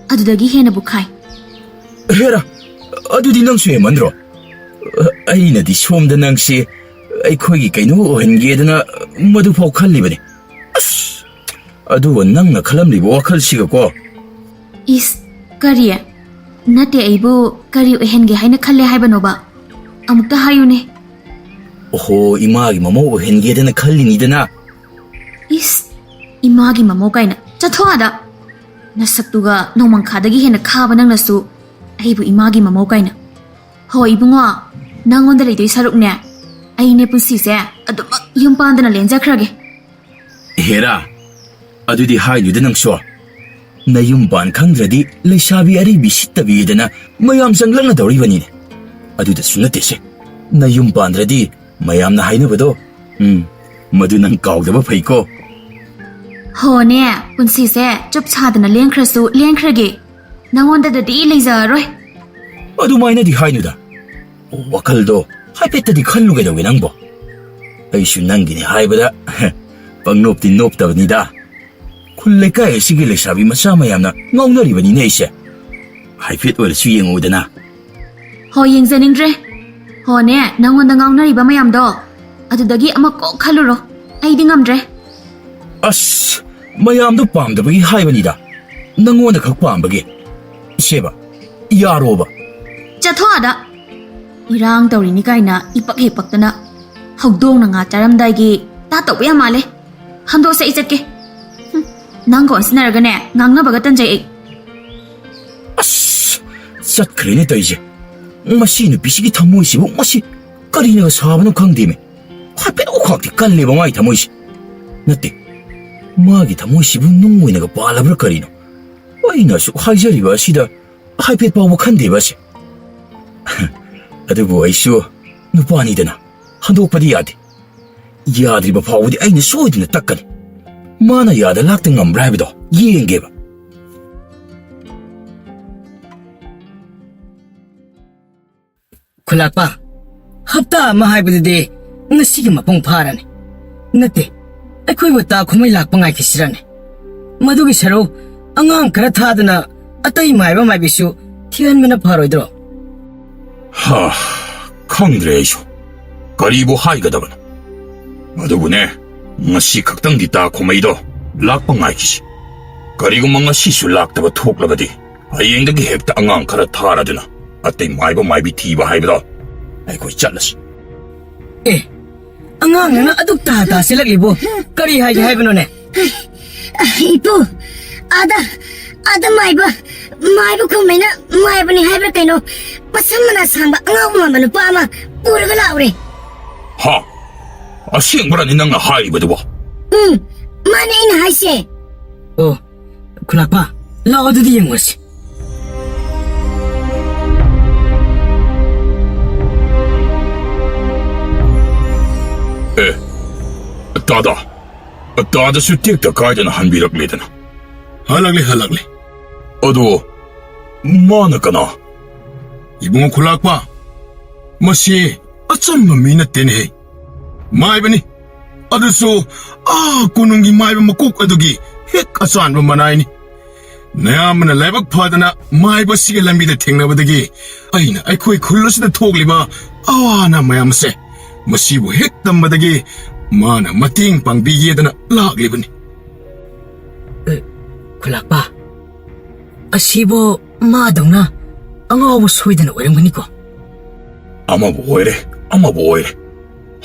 ꯑꯗꯨꯗꯒꯤ ꯍꯦꯟꯅꯕꯨ ꯈꯥꯏ꯫ ꯍꯦꯔꯥ, ꯑꯗꯨꯗꯤ ꯅꯪꯁꯨ ꯍꯦꯟꯃꯟꯗ꯭ꯔꯣ? ꯑꯩꯅꯗꯤ ꯁꯣꯝꯗ ꯅꯪꯁꯦ ꯑꯩꯈꯣꯏꯒꯤ ꯀꯩꯅꯣ ꯑꯣꯏꯍꯟꯒꯦꯗꯅ ꯃꯗꯨꯐꯥꯎ ꯈꯜꯂꯤꯕꯅꯤ꯫ ꯑꯁ, ꯑꯗꯨꯒ ꯅꯪꯅ ꯈꯜꯂꯝꯂꯤꯕ ꯋꯥꯈꯜꯁꯤꯒꯀꯣ꯫ ꯏꯁ, ꯀꯔꯤ? ꯅꯠꯇꯦ, ꯑꯩꯕꯨ ꯀꯔꯤ ꯑꯣꯏꯍꯟꯒꯦ ꯍꯥꯏꯅ ꯈꯜꯂꯦ ꯍꯥꯏꯕꯅꯣꯕ? ꯑꯃꯨꯛꯇ ꯍꯥꯏꯌꯨꯅꯦ꯫ ꯑꯣꯍꯣ, ꯏꯃꯥꯒꯤ ꯃꯃꯧ ꯑꯣꯏꯍꯟꯒꯦꯗꯅ ꯈꯜꯂꯤꯅꯤꯗꯅ꯫ ꯏꯁ, ꯏꯃꯥꯒꯤ ꯃꯃꯧ ꯀꯥꯏꯅ꯫ ꯆꯠꯊꯣꯛ ꯑꯥꯗ꯫ ꯅꯁꯛꯇꯨꯒ ꯅꯣꯡꯃꯪꯈꯥꯗꯒꯤ ꯍꯦꯟꯅ ꯈꯥꯕ ꯅꯪꯅꯁꯨ ꯑꯩꯕꯨ ꯏꯃꯥꯒꯤ ꯃꯃꯧ ꯀꯥꯏꯅ꯫ ꯍꯣ ꯏꯕꯨꯡꯉꯣ, ꯅꯪꯉꯣꯟꯗ ꯂꯩꯗꯣꯏ ꯁꯔꯨꯛꯅꯦ, ꯑꯩꯅꯦ ꯄꯨꯟꯁꯤꯁꯦ ꯑꯗꯨꯃꯛ ꯌꯨꯝ ꯄꯥꯟꯗꯅ ꯂꯦꯟꯖꯈ꯭ꯔꯒꯦ꯫ ꯍꯦꯔꯥ, ꯑꯗꯨꯗꯤ ꯍꯥꯏꯅꯨꯗ ꯅꯪꯁꯨ꯫ ꯅꯌꯨꯝ ꯄꯥꯟ ꯈꯪꯗ꯭ꯔꯗꯤ ꯂꯩꯁꯥꯕꯤ ꯑꯔꯤꯕꯤ ꯁꯤꯠꯇꯕꯤꯗꯅ ꯃꯌꯥꯝ ꯆꯪꯂꯛꯅꯗꯧꯔꯤꯕꯅꯤꯅꯦ꯫ ꯑꯗꯨꯗꯁꯨ ꯅꯠꯇꯦꯁꯦ, ꯅꯌꯨꯝ ꯄꯥꯟꯗ꯭ꯔꯗꯤ ꯃꯌꯥꯝꯅ ꯍꯥꯏꯅꯕꯗꯣ, ꯎꯝ, ꯃꯗꯨ ꯅꯪ ꯀꯥꯎꯗꯕ ꯐꯩꯀꯣ꯫ ꯍꯣꯅꯦ, ꯄꯨꯟꯁꯤꯁꯦ ꯆꯨꯞ ꯁꯥꯗꯅ ꯂꯦꯟꯈ꯭ꯔꯁꯨ ꯂꯦꯟꯈ꯭ꯔꯒꯦ꯫ ꯅꯉꯣꯟꯗꯗꯗꯤ ꯂꯩꯖꯔꯔꯣꯏ꯫ ꯑꯗꯨꯃꯥꯏꯅꯗꯤ ꯍꯥꯏꯅꯨꯗ꯫ ꯋꯥꯈꯜꯗꯣ ꯍꯥꯏꯐꯦꯠꯇꯗꯤ ꯈꯜꯂꯨ ꯀꯩꯗꯧꯒꯦ ꯅꯪꯕꯣ? ꯑꯩꯁꯨ ꯅꯪꯒꯤꯅꯤ ꯍꯥꯏꯕꯗ ꯄꯪꯅꯣꯞꯇꯤ ꯅꯣꯞꯇꯕꯅꯤꯗ꯫ ꯈꯨꯜ ꯂꯩꯀꯥꯏ ꯑꯁꯤꯒꯤ ꯂꯩꯁꯥꯕꯤ ꯃꯆꯥ ꯃꯌꯥꯝꯅ ꯉꯥꯎꯅꯔꯤꯕꯅꯤꯅꯦ ꯑꯩꯁꯦ꯫ ꯍꯥꯏꯐꯦꯠ ꯑꯣꯏꯔꯁꯨ ꯌꯦꯡꯉꯨꯗꯅ꯫ ꯍꯣ, ꯌꯦꯡꯖꯅꯤꯡꯗ꯭ꯔꯦ꯫ ꯍꯣꯅꯦ, ꯅꯪꯉꯣꯟꯗ ꯉꯥꯎꯅꯔꯤꯕ ꯃꯌꯥꯝꯗꯣ, ꯑꯗꯨꯗꯒꯤ ꯑꯃ ꯀꯣꯛ ꯈꯜꯂꯨꯔꯣ꯫ ꯑꯩꯗꯤ ꯉꯝꯗ꯭ꯔꯦ꯫ ꯑꯁ, ꯃꯌꯥꯝꯗꯣ ꯄꯥꯝꯗꯕꯒꯤ ꯍꯥꯏꯕꯅꯤꯗ, ꯅꯪꯉꯣꯟꯗ ꯈꯛ ꯄꯥꯝꯕꯒꯤ꯫ ꯏꯆꯦꯕ, ꯌꯥꯔꯣꯕ꯫ ꯆꯠꯊꯣꯛ ꯑꯥꯗ꯫ ꯏꯔꯥꯡ ꯇꯧꯔꯤꯅꯤ ꯀꯥꯏꯅ ꯏꯄꯛ ꯍꯦꯛ ꯄꯛꯇꯅ꯫ ꯍꯧꯗꯣꯡꯅ ꯉꯥ ꯆꯥꯔꯝꯗꯥꯏꯒꯤ ꯇꯥ ꯇꯧꯕ ꯌꯥꯝ ꯃꯥꯜꯂꯦ꯫ ꯍꯟꯗꯣꯛꯁꯦ, ꯑꯩ ꯆꯠꯀꯦ꯫ ꯍꯨꯝ, ꯅꯪꯒ ꯑꯣꯟꯁꯤꯟꯅꯔꯒꯅꯦ, ꯉꯥꯡꯅꯕꯒ ꯇꯟꯖꯩ ꯑꯩ꯫ ꯑꯁ, ꯆꯠꯈ꯭ꯔꯦꯅꯦ ꯇꯧꯔꯤꯁꯦ꯫ ꯃꯁꯤ ꯅꯨꯄꯤꯁꯤꯒꯤ ꯊꯃꯣꯏꯁꯤꯕꯨ ꯃꯁꯤ ꯀꯔꯤꯅꯒ ꯁꯥꯕꯅꯣ ꯈꯪꯗꯦꯃꯦ꯫ ꯍꯥꯏꯐꯦꯠ ꯑꯃꯈꯛꯇꯤ ꯀꯜꯂꯦꯕ ꯃꯥꯒꯤ ꯊꯃꯣꯏꯁꯦ꯫ ꯅꯠꯇꯦ, ꯃꯥꯒꯤ ꯊꯃꯣꯏꯁꯤꯕꯨ ꯅꯨꯡ ꯑꯣꯏꯅꯒ ꯄꯥꯜꯂꯕ꯭ꯔꯥ ꯀꯔꯤꯅꯣ? ꯑꯩꯅ ꯑꯁꯨꯛ ꯍꯥꯏꯖꯔꯤꯕ ꯑꯁꯤꯗ ꯍꯥꯏꯐꯦꯠ ꯐꯥꯎꯕ ꯈꯟꯗꯦꯕ ꯑꯁꯦ꯫ ꯑꯗꯨꯕꯨ ꯑꯩꯁꯨ ꯅꯨꯄꯥꯅꯤꯗꯅ ꯍꯟꯗꯣꯛꯄꯗꯤ ꯌꯥꯗꯦ꯫ ꯌꯥꯗ꯭ꯔꯤꯕ ꯐꯥꯎꯕꯗꯤ ꯑꯩꯅ ꯁꯣꯏꯗꯅ ꯇꯛꯀꯅꯤ꯫ ꯃꯥꯅ ꯌꯥꯗ ꯂꯥꯛꯇ ꯉꯝꯕ꯭ꯔꯥ ꯍꯥꯏꯕꯗꯣ ꯌꯦꯡꯒꯦꯕ꯫ ꯈꯨꯂꯥꯛꯄ, ꯍꯞꯇꯥ ꯑꯃ ꯍꯥꯏꯕꯗꯨꯗꯤ ꯉꯁꯤꯒꯤ ꯃꯄꯨꯡ ꯐꯥꯔꯅꯤ꯫ ꯅꯠꯇꯦ, ꯑꯩꯈꯣꯏꯕꯨ ꯇꯥ ꯈꯨꯃꯩ ꯂꯥꯛꯄ ꯉꯥꯏꯈꯤꯁꯤꯔꯅꯦ? ꯃꯗꯨꯒꯤ ꯁꯔꯨꯛ ꯑꯉꯥꯡ ꯈꯔ ꯊꯥꯗꯨꯅ ꯑꯇꯩ ꯃꯥꯏꯕ ꯃꯥꯏꯕꯤꯁꯨ ꯊꯤꯍꯟꯕꯅ ꯐꯔꯣꯏꯗ꯭ꯔꯣ? ꯍꯥ, ꯈꯪꯗ꯭ꯔꯦ ꯑꯩꯁꯨ꯫ ꯀꯔꯤꯕꯨ ꯍꯥꯏꯒꯗꯕꯅꯣ? ꯑꯗꯨꯕꯨꯅꯦ, ꯉꯁꯤ ꯈꯛꯇꯪꯗꯤ ꯇꯥ ꯈꯨꯃꯩꯗꯣ ꯂꯥꯛꯄ ꯉꯥꯏꯈꯤꯁꯤ꯫ ꯀꯔꯤꯒꯨꯝꯕ ꯉꯁꯤꯁꯨ ꯂꯥꯛꯇꯕ ꯊꯣꯛꯂꯕꯗꯤ, ꯍꯌꯦꯡꯗꯒꯤ ꯍꯦꯛꯇ ꯑꯉꯥꯡ ꯈꯔ ꯊꯥꯔꯗꯨꯅ ꯑꯇꯩ ꯃꯥꯏꯕ ꯃꯥꯏꯕꯤ ꯊꯤꯕ ꯍꯥꯏꯕꯗꯣ ꯑꯩꯈꯣꯏ ꯆꯠꯂꯁꯤ꯫ ꯑꯦ, ꯑꯉꯥꯡ ꯅꯪꯅ ꯑꯗꯨꯛ ꯇꯥ ꯇꯥꯁꯤꯜꯂꯛꯂꯤꯕꯨ ꯀꯔꯤ ꯍꯥꯏꯒꯦ ꯍꯥꯏꯕꯅꯣꯅꯦ? ꯏꯄꯨ, ꯑꯥꯗ, ꯑꯥꯗ ꯃꯥꯏꯕ, ꯃꯥꯏꯕ ꯈꯨꯝꯃꯩꯅ ꯃꯥꯏꯕꯅꯤ ꯍꯥꯏꯕ꯭ꯔꯥ ꯀꯩꯅꯣ, ꯃꯁꯝ ꯃꯅꯥ ꯁꯥꯡꯕ ꯑꯉꯥꯎꯕ ꯃꯥꯟꯕ ꯅꯨꯄꯥ ꯑꯃ ꯄꯨꯔꯒ ꯂꯥꯛꯎꯔꯦ꯫ ꯍꯥ? ꯑꯁꯦꯡꯕꯔꯅꯤ ꯅꯪꯅ ꯍꯥꯏꯔꯤꯕꯗꯨꯕꯣ? ꯎꯝ, ꯃꯥꯅꯦ ꯑꯩꯅ ꯍꯥꯏꯁꯦ꯫ ꯑꯣ, ꯈꯨꯂꯥꯛꯄ, ꯂꯥꯛꯑꯣ ꯑꯗꯨꯗꯤ ꯌꯦꯡꯉꯨꯔꯁꯤ꯫ ꯑꯦ, ꯇꯥꯗ, ꯇꯥꯗꯁꯨ ꯇꯦꯛꯇ ꯀꯥꯏꯗꯅ ꯍꯟꯕꯤꯔꯛꯂꯦꯗꯅ꯫ ꯍꯜꯂꯛꯂꯦ, ꯍꯜꯂꯛꯂꯦ꯫ ꯑꯗꯣ, ꯃꯥꯅ ꯀꯅꯥ? ꯏꯕꯨꯡꯉꯣ ꯈꯨꯂꯥꯛꯄ, ꯃꯁꯤ ꯑꯆꯝꯕ ꯃꯤ ꯅꯠꯇꯦꯅꯦꯍꯦ꯫ ꯃꯥꯏꯕꯅꯤ, ꯑꯗꯨꯁꯨ ꯑꯥ ꯀꯣꯅꯨꯡꯒꯤ ꯃꯥꯏꯕ ꯃꯀꯣꯛ ꯑꯗꯨꯒꯤ ꯍꯦꯛ ꯑꯆꯥꯟꯕ ꯃꯅꯥꯏꯅꯤ꯫ ꯅꯌꯥꯝꯕꯅ ꯂꯥꯏꯕꯛ ꯐꯗꯅ ꯃꯥꯏꯕ ꯑꯁꯤꯒ ꯂꯝꯕꯤꯗ ꯊꯦꯡꯅꯕꯗꯒꯤ ꯑꯩꯅ ꯑꯩꯈꯣꯏ ꯈꯨꯜ ꯑꯁꯤꯗ ꯊꯣꯛꯂꯤꯕ ꯑꯋꯥ ꯑꯅꯥ ꯃꯌꯥꯝ ꯑꯁꯦ ꯃꯁꯤꯕꯨ ꯍꯦꯛ ꯇꯝꯕꯗꯒꯤ ꯃꯥꯅ ꯃꯇꯦꯡ ꯄꯥꯡꯕꯤꯒꯦꯗꯅ ꯂꯥꯛꯂꯤꯕꯅꯤ꯫ ꯈꯨꯂꯥꯛꯄ, ꯑꯁꯤꯕꯨ ꯃꯥꯗꯧꯅ ꯑꯉꯥꯎꯕ ꯁꯣꯏꯗꯅ ꯑꯣꯏꯔꯝꯒꯅꯤꯀꯣ? ꯑꯃꯕꯨ ꯑꯣꯏꯔꯦ, ꯑꯃꯕꯨ ꯑꯣꯏꯔꯦ,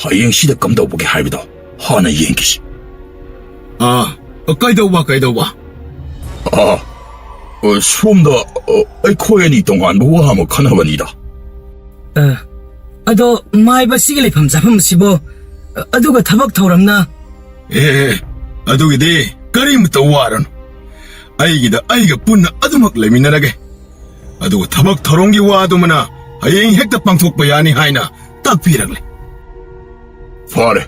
ꯍꯌꯦꯡꯁꯤꯗ ꯀꯝꯗꯧꯕꯒꯦ ꯍꯥꯏꯕꯗꯣ ꯍꯥꯟꯅ ꯌꯦꯡꯈꯤꯁꯤ꯫ ꯑꯥ, ꯀꯩꯗꯧꯕ, ꯀꯩꯗꯧꯕ? ꯑꯥ, ꯑ, ꯁꯣꯝꯗ, ꯑ, ꯑꯩꯈꯣꯏ ꯑꯅꯤ ꯇꯣꯉꯥꯟꯕ ꯋꯥ ꯑꯃ ꯈꯟꯅꯕꯅꯤꯗ꯫ ꯑ, ꯑꯗꯣ ꯃꯥꯏꯕ ꯑꯁꯤꯒꯤ ꯂꯩꯐꯝ ꯆꯥꯐꯝ ꯑꯁꯤꯕꯨ, ꯑ, ꯑꯗꯨꯒ ꯊꯕꯛ ꯊꯧꯔꯝꯅ? ꯑꯦ, ꯑꯗꯨꯒꯤꯗꯤ ꯀꯔꯤꯃꯇ ꯋꯥꯔꯅꯨ꯫ ꯑꯩꯒꯤꯗ ꯑꯩꯒ ꯄꯨꯟꯅ ꯑꯗꯨꯃꯛ ꯂꯩꯃꯤꯟꯅꯔꯒꯦ꯫ ꯑꯗꯨꯒ ꯊꯕꯛ ꯊꯧꯔꯝꯒꯤ ꯋꯥꯗꯨꯃꯅ ꯍꯌꯦꯡ ꯍꯦꯛꯇ ꯄꯥꯡꯊꯣꯛꯄ ꯌꯥꯅꯤ ꯍꯥꯏꯅ ꯇꯥꯛꯄꯤꯔꯛꯂꯦ꯫ ꯐꯔꯦ,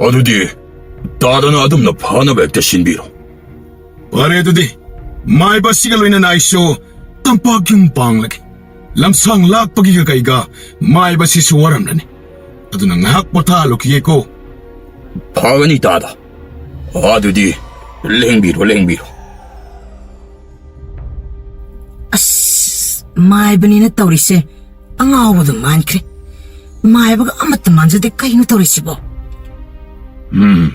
ꯑꯗꯨꯗꯤ ꯇꯥꯗꯅ ꯑꯗꯨꯝꯅ ꯐꯅꯕ ꯍꯦꯛꯇ ꯁꯤꯟꯕꯤꯔꯣ꯫ ꯐꯔꯦ ꯑꯗꯨꯗꯤ, ꯃꯥꯏꯕ ꯑꯁꯤꯒ ꯂꯣꯏꯅꯅ ꯑꯩꯁꯨ ꯇꯝꯄꯥꯛ ꯌꯨꯝ ꯄꯥꯡꯂꯒꯦ꯫ ꯂꯝꯁꯥꯡ ꯂꯥꯛꯄꯒꯤꯒ ꯀꯩꯒ ꯃꯥꯏꯕ ꯑꯁꯤꯁꯨ ꯋꯥꯔꯝꯂꯅꯤ꯫ ꯑꯗꯨꯅ ꯉꯥꯏꯍꯥꯛ ꯄꯣꯊꯥꯍꯜꯂꯨꯈꯤꯒꯦꯀꯣ꯫ ꯐꯒꯅꯤ ꯇꯥꯗ꯫ ꯑꯗꯨꯗꯤ ꯂꯦꯡꯕꯤꯔꯣ, ꯂꯦꯡꯕꯤꯔꯣ꯫ ꯑꯁ, ꯃꯥꯏꯕꯅꯤꯅ ꯇꯧꯔꯤꯁꯦ ꯑꯉꯥꯎꯕꯗꯨ ꯃꯥꯟꯈ꯭ꯔꯦ꯫ ꯃꯥꯏꯕꯒ ꯑꯃꯠꯇ ꯃꯥꯟꯖꯗꯦ, ꯀꯩꯅꯣ ꯇꯧꯔꯤꯁꯤꯕꯣ? ꯎꯝ,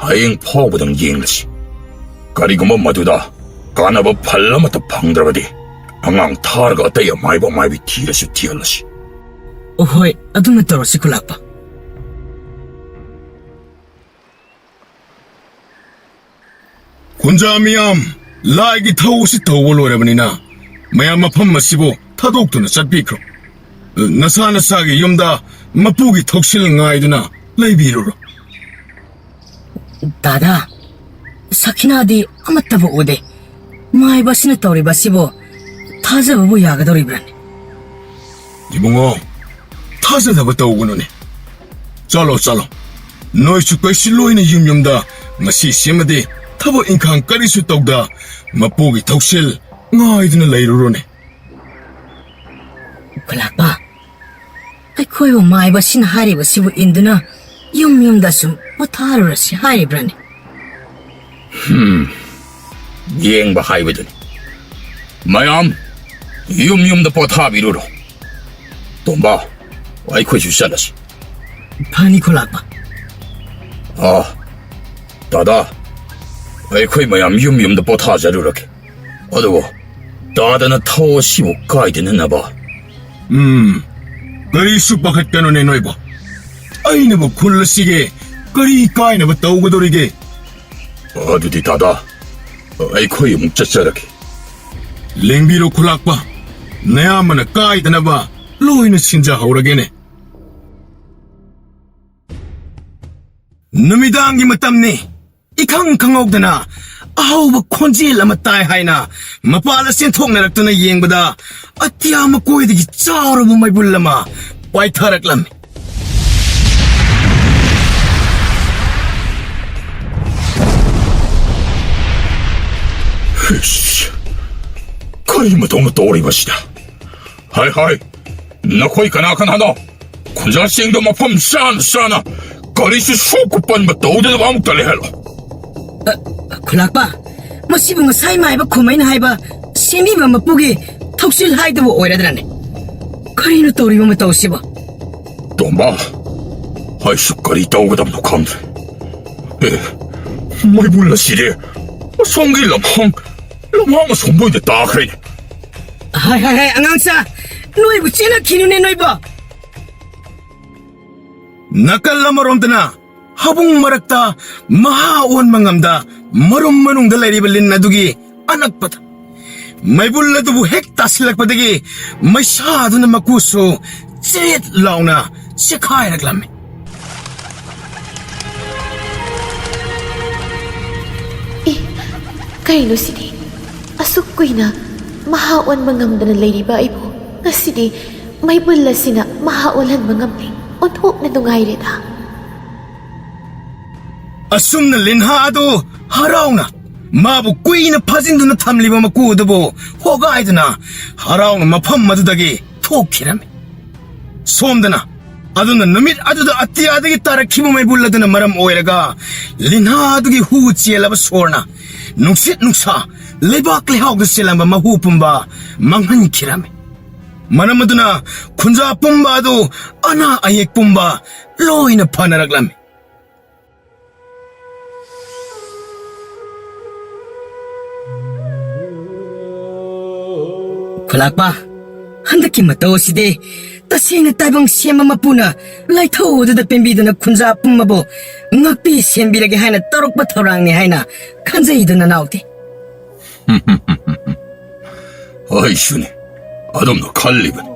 ꯍꯌꯦꯡ ꯐꯥꯎꯕꯗꯪ ꯌꯦꯡꯂꯁꯤ꯫ ꯀꯔꯤꯒꯨꯝꯕ ꯃꯗꯨꯗ ꯀꯥꯟꯅꯕ ꯐꯜ ꯑꯃꯠꯇ ꯐꯪꯗ꯭ꯔꯕꯗꯤ, ꯑꯉꯥꯡ ꯊꯥꯔꯒ ꯑꯇꯩ ꯑꯃꯥꯏꯕ ꯑꯃꯥꯏꯕꯤ ꯊꯤꯔꯁꯨ ꯊꯤꯍꯜꯂꯁꯤ꯫ ꯑꯣ, ꯍꯣꯏ, ꯑꯗꯨꯝꯅ ꯇꯧꯔꯁꯤ, ꯈꯨꯂꯥꯛꯄ꯫ ꯈꯨꯟꯖꯥ ꯃꯤꯌꯥꯝ, ꯂꯥꯏꯒꯤ ꯊꯧ ꯑꯁꯤ ꯇꯧꯕ ꯂꯣꯏꯔꯕꯅꯤꯅ, ꯃꯌꯥꯝ ꯃꯐꯝ ꯑꯁꯤꯕꯨ ꯊꯥꯗꯣꯛꯇꯨꯅ ꯆꯠꯄꯤꯈ꯭ꯔꯣ꯫ ꯅꯁꯥ ꯅꯁꯥꯒꯤ ꯌꯨꯝꯗ ꯃꯄꯨꯒꯤ ꯊꯧꯁꯤꯜ ꯉꯥꯏꯗꯨꯅ ꯂꯩꯕꯤꯔꯨꯔꯣ꯫ ꯗꯥꯗꯥ, ꯁꯈꯤꯅꯥꯗꯤ ꯑꯃꯠꯇꯕꯨ ꯎꯗꯦ꯫ ꯃꯥꯏꯕ ꯑꯁꯤꯅ ꯇꯧꯔꯤꯕ ꯑꯁꯤꯕꯨ ꯊꯥꯖꯕꯕꯨ ꯌꯥꯒꯗꯧꯔꯤꯕ꯭ꯔꯥꯅꯦ? ꯏꯕꯨꯡꯉꯣ, ꯊꯥꯖꯗꯕ ꯇꯧꯒꯅꯨꯅꯦ꯫ ꯆꯠꯂꯣ, ꯆꯠꯂꯣ꯫ ꯅꯣꯏꯁꯨ ꯀꯩꯁꯨ ꯂꯣꯏꯅ ꯌꯨꯝ ꯌꯨꯝꯗ ꯉꯁꯤꯁꯤꯃꯗꯤ ꯊꯕꯛ ꯏꯪꯈꯥꯡ ꯀꯔꯤꯁꯨ ꯇꯧꯗ ꯃꯄꯨꯒꯤ ꯊꯧꯁꯤꯜ ꯉꯥꯏꯗꯨꯅ ꯂꯩꯔꯨꯔꯣꯅꯦ꯫ ꯈꯨꯂꯥꯛꯄ, ꯑꯩꯈꯣꯏꯕꯨ ꯃꯥꯏꯕꯁꯤꯅ ꯍꯥꯏꯔꯤꯕꯁꯤꯕꯨ ꯏꯟꯗꯨꯅ ꯌꯨꯝ ꯌꯨꯝꯗ ꯁꯨꯝ ꯄꯣꯊꯥꯔꯨꯔꯁꯤ ꯍꯥꯏꯔꯤꯕ꯭ꯔꯥꯅꯦ? ꯌꯦꯡꯕ ꯍꯥꯏꯕꯗꯨꯅꯤ꯫ ꯃꯌꯥꯝ ꯌꯨꯝ ꯌꯨꯝꯗ ꯄꯣꯊꯥꯕꯤꯔꯨꯔꯣ꯫ ꯇꯣꯝꯕ, ꯑꯩꯈꯣꯏꯁꯨ ꯆꯠꯂꯁꯤ꯫ ꯐꯅꯤ, ꯈꯨꯂꯥꯛꯄ꯫ ꯑꯥ, ꯗꯥꯗꯥ, ꯑꯩꯈꯣꯏ ꯃꯌꯥꯝ ꯌꯨꯝ ꯌꯨꯝꯗ ꯄꯣꯊꯥꯖꯔꯨꯔꯒꯦ꯫ ꯑꯗꯨꯕꯨ ꯇꯥꯗꯅ ꯊꯧ ꯑꯁꯤꯕꯨ ꯀꯥꯏꯗꯅꯅꯕ꯫ ꯎꯝ, ꯀꯔꯤꯁꯨ ꯄꯥꯈꯠꯀꯅꯨꯅꯦ ꯅꯣꯏꯕꯣ꯫ ꯑꯩꯅꯕꯨ ꯈꯨꯜ ꯑꯁꯤꯒꯤ ꯀꯔꯤ ꯀꯥꯏꯅꯕ ꯇꯧꯒꯗꯧꯔꯤꯒꯦ? ꯑꯗꯨꯗꯤ ꯗꯥꯗꯥ, ꯑꯩꯈꯣꯏ ꯑꯃꯨꯛ ꯆꯠꯆꯔꯒꯦ꯫ ꯂꯦꯡꯕꯤꯔꯣ ꯈꯨꯂꯥꯛꯄ, ꯅꯌꯥꯝꯕꯅ ꯀꯥꯏꯗꯅꯕ ꯂꯣꯏꯅ ꯁꯤꯟꯖꯍꯧꯔꯒꯦꯅꯦ꯫ ꯅꯨꯃꯤꯗꯥꯡꯒꯤ ꯃꯇꯝꯅꯤ꯫ ꯏꯈꯪ ꯈꯪꯍꯧꯗꯅ ꯑꯍꯧꯕ ꯈꯣꯟꯖꯦꯜ ꯑꯃ ꯇꯥꯏ ꯍꯥꯏꯅ ꯃꯄꯥꯜꯗ ꯆꯦꯟꯊꯣꯛꯅꯔꯛꯇꯨꯅ ꯌꯦꯡꯕꯗ, ꯑꯇꯤꯌꯥ ꯃꯀꯣꯏꯗꯒꯤ ꯆꯥꯎꯔꯕ ꯃꯩꯕꯨꯜ ꯑꯃ ꯄꯥꯏꯊꯔꯛꯂꯝꯃꯤ꯫ ꯏꯁ! ꯀꯔꯤ ꯃꯇꯧꯅ ꯇꯧꯔꯤꯕꯁꯤꯗ? ꯍꯥꯏ ꯍꯥꯏ, ꯅꯈꯣꯏ ꯀꯅꯥ ꯀꯅꯥꯅꯣ? ꯈꯨꯟꯖꯥꯁꯤꯡꯗꯣ ꯃꯐꯝ ꯆꯥꯅ ꯆꯥꯅ ꯀꯔꯤꯁꯨ ꯁꯣꯛꯄ ꯄꯟꯕ ꯇꯧꯗꯅꯕ ꯑꯃꯨꯛꯇ ꯂꯩꯍꯜꯂꯣ꯫ ꯑ, ꯈꯨꯂꯥꯛꯄ, ꯃꯁꯤꯕꯨ ꯉꯁꯥꯏ ꯃꯥꯏꯕ ꯈꯨꯝꯍꯩꯅ ꯍꯥꯏꯕ ꯁꯦꯝꯕꯤꯕ ꯃꯄꯨꯒꯤ ꯊꯧꯁꯤꯜ ꯍꯥꯏꯗꯨꯕꯨ ꯑꯣꯏꯔꯗ꯭ꯔꯅꯦ? ꯀꯔꯤꯅꯣ ꯇꯧꯔꯤꯕ ꯃꯇꯧꯁꯤꯕꯣ? ꯇꯣꯝꯕ, ꯑꯩꯁꯨ ꯀꯔꯤ ꯇꯧꯒꯗꯕꯅꯣ ꯈꯪꯗ꯭ꯔꯦ꯫ ꯑꯦ, ꯃꯩꯕꯨꯜ ꯑꯁꯤꯗꯤ ꯑꯁꯣꯝꯒꯤ ꯂꯝꯍꯥꯡ, ꯂꯝꯍꯥꯡ ꯑꯁꯣꯝꯕꯣꯏꯗ ꯇꯥꯈ꯭ꯔꯦꯅꯦ꯫ ꯍꯥꯏ, ꯍꯥꯏ, ꯍꯥꯏ, ꯑꯉꯥꯡꯁꯥ, ꯅꯣꯏꯕꯨ ꯆꯦꯜꯂꯛꯈꯤꯅꯨꯅꯦ, ꯅꯣꯏꯕꯣ꯫ ꯅꯥꯀꯜ ꯑꯃꯔꯣꯝꯗꯅ ꯍꯥꯕꯨꯡ ꯃꯔꯛꯇ ꯃꯍꯥ ꯑꯣꯟꯕ ꯉꯝꯗ ꯃꯔꯨꯝ ꯃꯅꯨꯡꯗ ꯂꯩꯔꯤꯕ ꯂꯤꯟ ꯑꯗꯨꯒꯤ ꯑꯅꯛꯄꯗ ꯃꯩꯕꯨꯜ ꯑꯗꯨꯕꯨ ꯍꯦꯛ ꯇꯥꯁꯤꯜꯂꯛꯄꯗꯒꯤ ꯃꯩꯁꯥ ꯑꯗꯨꯅ ꯃꯀꯨꯁꯨ ꯆꯦꯠ ꯂꯥꯎꯅ ꯆꯦꯈꯥꯏꯔꯛꯂꯝꯃꯤ꯫ ꯑꯦ, ꯀꯩꯅꯣ ꯁꯤꯗꯤ? ꯑꯁꯨꯛ ꯀꯨꯏꯅ ꯃꯍꯥ ꯑꯣꯟꯕ ꯉꯝꯗꯅ ꯂꯩꯔꯤꯕ ꯑꯩꯕꯨ ꯉꯁꯤꯗꯤ ꯃꯩꯕꯨꯜ ꯑꯁꯤꯅ ꯃꯍꯥ ꯑꯣꯜꯍꯟꯕ ꯉꯝꯂꯦ꯫ ꯑꯣꯟꯊꯣꯛꯅ ꯅꯨꯡꯉꯥꯏꯔꯦꯗ꯫ ꯑꯁꯨꯝꯅ ꯂꯤꯟꯍꯥ ꯑꯗꯨ ꯍꯔꯥꯎꯅ ꯃꯥꯕꯨ ꯀꯨꯏꯅ ꯐꯥꯖꯤꯟꯗꯨꯅ ꯊꯝꯂꯤꯕ ꯃꯀꯨ ꯑꯗꯨꯕꯨ ꯍꯣꯒꯥꯏꯗꯨꯅ ꯍꯔꯥꯎꯅ ꯃꯐꯝ ꯑꯗꯨꯗꯒꯤ ꯊꯣꯛꯈꯤꯔꯝꯃꯤ꯫ ꯁꯣꯝꯗꯅ ꯑꯗꯨꯅ ꯅꯨꯃꯤꯠ ꯑꯗꯨꯗ ꯑꯇꯤꯌꯥꯗꯒꯤ ꯇꯥꯔꯛꯈꯤꯕ ꯃꯩꯕꯨꯜ ꯑꯗꯨꯅ ꯃꯔꯝ ꯑꯣꯏꯔꯒ ꯂꯤꯟꯍꯥ ꯑꯗꯨꯒꯤ ꯍꯨ ꯆꯦꯜꯂꯕ ꯁꯣꯔꯅ ꯅꯨꯡꯁꯤꯠ ꯅꯨꯡꯁꯥ, ꯂꯩꯕꯥꯛ ꯂꯩꯍꯥꯎꯗ ꯆꯦꯜꯂꯝꯕ ꯃꯍꯨ ꯄꯨꯝꯕ ꯃꯥꯡꯍꯟꯈꯤꯔꯝꯃꯤ꯫ ꯃꯔꯝ ꯑꯗꯨꯅ ꯈꯨꯟꯖꯥ ꯄꯨꯝꯕ ꯑꯗꯨ, ꯑꯅꯥ ꯑꯌꯦꯛ ꯄꯨꯝꯕ ꯂꯣꯏꯅ ꯐꯅꯔꯛꯂꯝꯃꯤ꯫ ꯈꯨꯂꯥꯛꯄ, ꯍꯟꯗꯛꯀꯤ ꯃꯇꯧ ꯑꯁꯤꯗꯤ ꯇꯁꯦꯡꯅ ꯇꯥꯏꯕꯪ ꯁꯦꯝꯕ ꯃꯄꯨꯅ ꯂꯥꯏꯊꯧ ꯑꯗꯨꯗ ꯄꯦꯟꯕꯤꯗꯨꯅ ꯈꯨꯟꯖꯥ ꯄꯨꯝꯕꯕꯨ ꯉꯥꯛꯄꯤ ꯁꯦꯟꯕꯤꯔꯒꯦ ꯍꯥꯏꯅ ꯇꯧꯔꯛꯄ ꯊꯧꯔꯥꯡꯅꯤ ꯍꯥꯏꯅ ꯈꯟꯖꯩꯗ, ꯅꯅꯥꯎꯗꯤ꯫ ꯑꯩꯁꯨꯅꯤ, ꯑꯗꯨꯝꯅ ꯈꯜꯂꯤꯕꯅꯤ꯫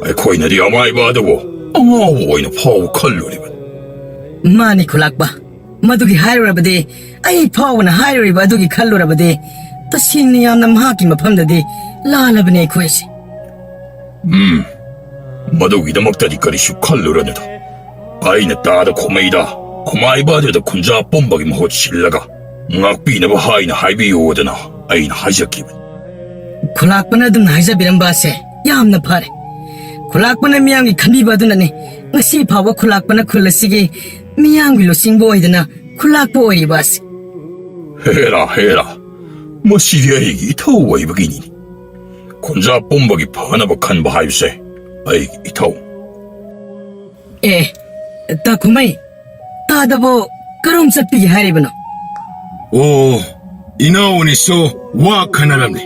ꯑꯩꯈꯣꯏꯅꯗꯤ ꯑꯃꯥꯏꯕ ꯑꯗꯨꯕꯨ ꯑꯉꯥꯎꯕ ꯑꯣꯏꯅ ꯐꯥꯎꯕ ꯈꯜꯂꯨꯔꯤꯕꯅꯤ꯫ ꯃꯥꯅꯤ, ꯈꯨꯂꯥꯛꯄ꯫ ꯃꯗꯨꯒꯤ ꯍꯥꯏꯔꯨꯔꯕꯗꯤ, ꯑꯩ ꯐꯥꯎꯕꯅ ꯍꯥꯏꯔꯨꯔꯤꯕ ꯑꯗꯨꯒꯤ ꯈꯜꯂꯨꯔꯕꯗꯤ, ꯇꯁꯦꯡꯅ ꯌꯥꯝꯅ ꯃꯍꯥꯛꯀꯤ ꯃꯐꯝꯗꯗꯤ ꯂꯥꯜꯂꯕꯅꯤ ꯑꯩꯈꯣꯏꯁꯦ꯫ ꯎꯝ, ꯃꯗꯨꯒꯤꯗꯃꯛꯇꯗꯤ ꯀꯔꯤꯁꯨ ꯈꯜꯂꯨꯔꯅꯨꯗ꯫ ꯑꯩꯅ ꯇꯥꯗ ꯈꯣꯃꯩꯗ ꯑꯃꯥꯏꯕ ꯑꯗꯨꯗ ꯈꯨꯟꯖꯥ ꯄꯨꯝꯕꯒꯤ ꯃꯍꯨꯠ ꯁꯤꯜꯂꯒ ꯉꯥꯛꯄꯤꯅꯕ ꯍꯥꯏꯅ ꯍꯥꯏꯕꯤꯌꯨꯗꯅ ꯑꯩꯅ ꯍꯥꯏꯖꯈꯤꯕꯅꯤ꯫ ꯈꯨꯂꯥꯛꯄꯅ ꯑꯗꯨꯝꯅ ꯍꯥꯏꯖꯕꯤꯔꯝꯕ ꯑꯁꯦ ꯌꯥꯝꯅ ꯐꯔꯦ꯫ ꯈꯨꯂꯥꯛꯄꯅ ꯃꯤꯌꯥꯝꯒꯤ ꯈꯟꯕꯤꯕ ꯑꯗꯨꯅꯅꯤ ꯉꯁꯤ ꯐꯥꯎꯕ ꯈꯨꯂꯥꯛꯄꯅ ꯈꯨꯜ ꯑꯁꯤꯒꯤ ꯃꯤꯌꯥꯝꯒꯤ ꯂꯨꯆꯤꯡꯕ ꯑꯣꯏꯗꯅ ꯈꯨꯂꯥꯛꯄ ꯑꯣꯏꯔꯤꯕ ꯑꯁꯤ꯫ ꯍꯦꯔꯥ, ꯍꯦꯔꯥ, ꯃꯁꯤꯗꯤ ꯑꯩꯒꯤ ꯏꯊꯧ ꯑꯣꯏꯕꯒꯤꯅꯤ꯫ ꯈꯨꯟꯖꯥ ꯄꯨꯝꯕꯒꯤ ꯐꯅꯕ ꯈꯟꯕ ꯍꯥꯏꯕꯁꯦ ꯑꯩꯒꯤ ꯏꯊꯧ꯫ ꯑꯦ, ꯇꯥ ꯈꯨꯃꯩ, ꯇꯥꯗꯕꯨ ꯀꯔꯣꯝ ꯆꯠꯄꯤꯒꯦ ꯍꯥꯏꯔꯤꯕꯅꯣ? ꯑꯣ, ꯏꯅꯥꯎ ꯑꯅꯤꯁꯨ ꯋꯥ ꯈꯟꯅꯔꯝꯂꯤ꯫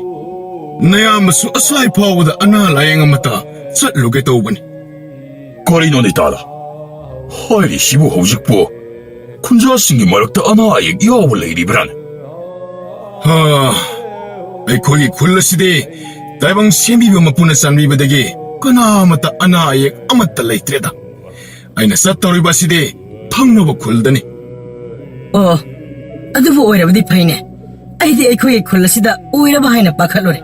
ꯅꯌꯥꯝꯕꯁꯨ ꯑꯁ꯭ꯋꯥꯏ ꯐꯥꯎꯕꯗ ꯑꯅꯥ ꯂꯥꯌꯦꯡ ꯑꯃꯠꯇ ꯆꯠꯂꯨꯒꯦ ꯇꯧꯕꯅꯤ꯫ ꯀꯔꯤꯅꯣꯅꯦ ꯇꯥꯗ? ꯍꯥꯏꯔꯤꯁꯤꯕꯨ ꯍꯧꯖꯤꯛꯄꯨ ꯈꯨꯟꯖꯥꯁꯤꯡꯒꯤ ꯃꯔꯛꯇ ꯑꯅꯥ ꯑꯌꯦꯛ ꯌꯥꯎꯕ ꯂꯩꯔꯤꯕ꯭ꯔꯥꯅꯦ? ꯍꯥ, ꯑꯩꯈꯣꯏꯒꯤ ꯈꯨꯜ ꯑꯁꯤꯗꯤ ꯇꯥꯏꯕꯪ ꯁꯦꯝꯕꯤꯕ ꯃꯄꯨꯅ ꯆꯥꯟꯕꯤꯕꯗꯒꯤ ꯀꯅꯥꯃꯠꯇ ꯑꯅꯥ ꯑꯌꯦꯛ ꯑꯃꯠꯇ ꯂꯩꯇ꯭ꯔꯦꯗ꯫ ꯑꯩꯅ ꯆꯠꯇꯧꯔꯤꯕ ꯑꯁꯤꯗꯤ ꯊꯪꯅꯕ ꯈꯨꯜꯗꯅꯤ꯫ ꯑꯣ, ꯑꯗꯨꯕꯨ ꯑꯣꯏꯔꯕꯗꯤ ꯐꯩꯅꯦ꯫ ꯑꯩꯗꯤ ꯑꯩꯈꯣꯏꯒꯤ ꯈꯨꯜ ꯑꯁꯤꯗ ꯑꯣꯏꯔꯕ ꯍꯥꯏꯅ ꯄꯥꯈꯠꯂꯨꯔꯦ꯫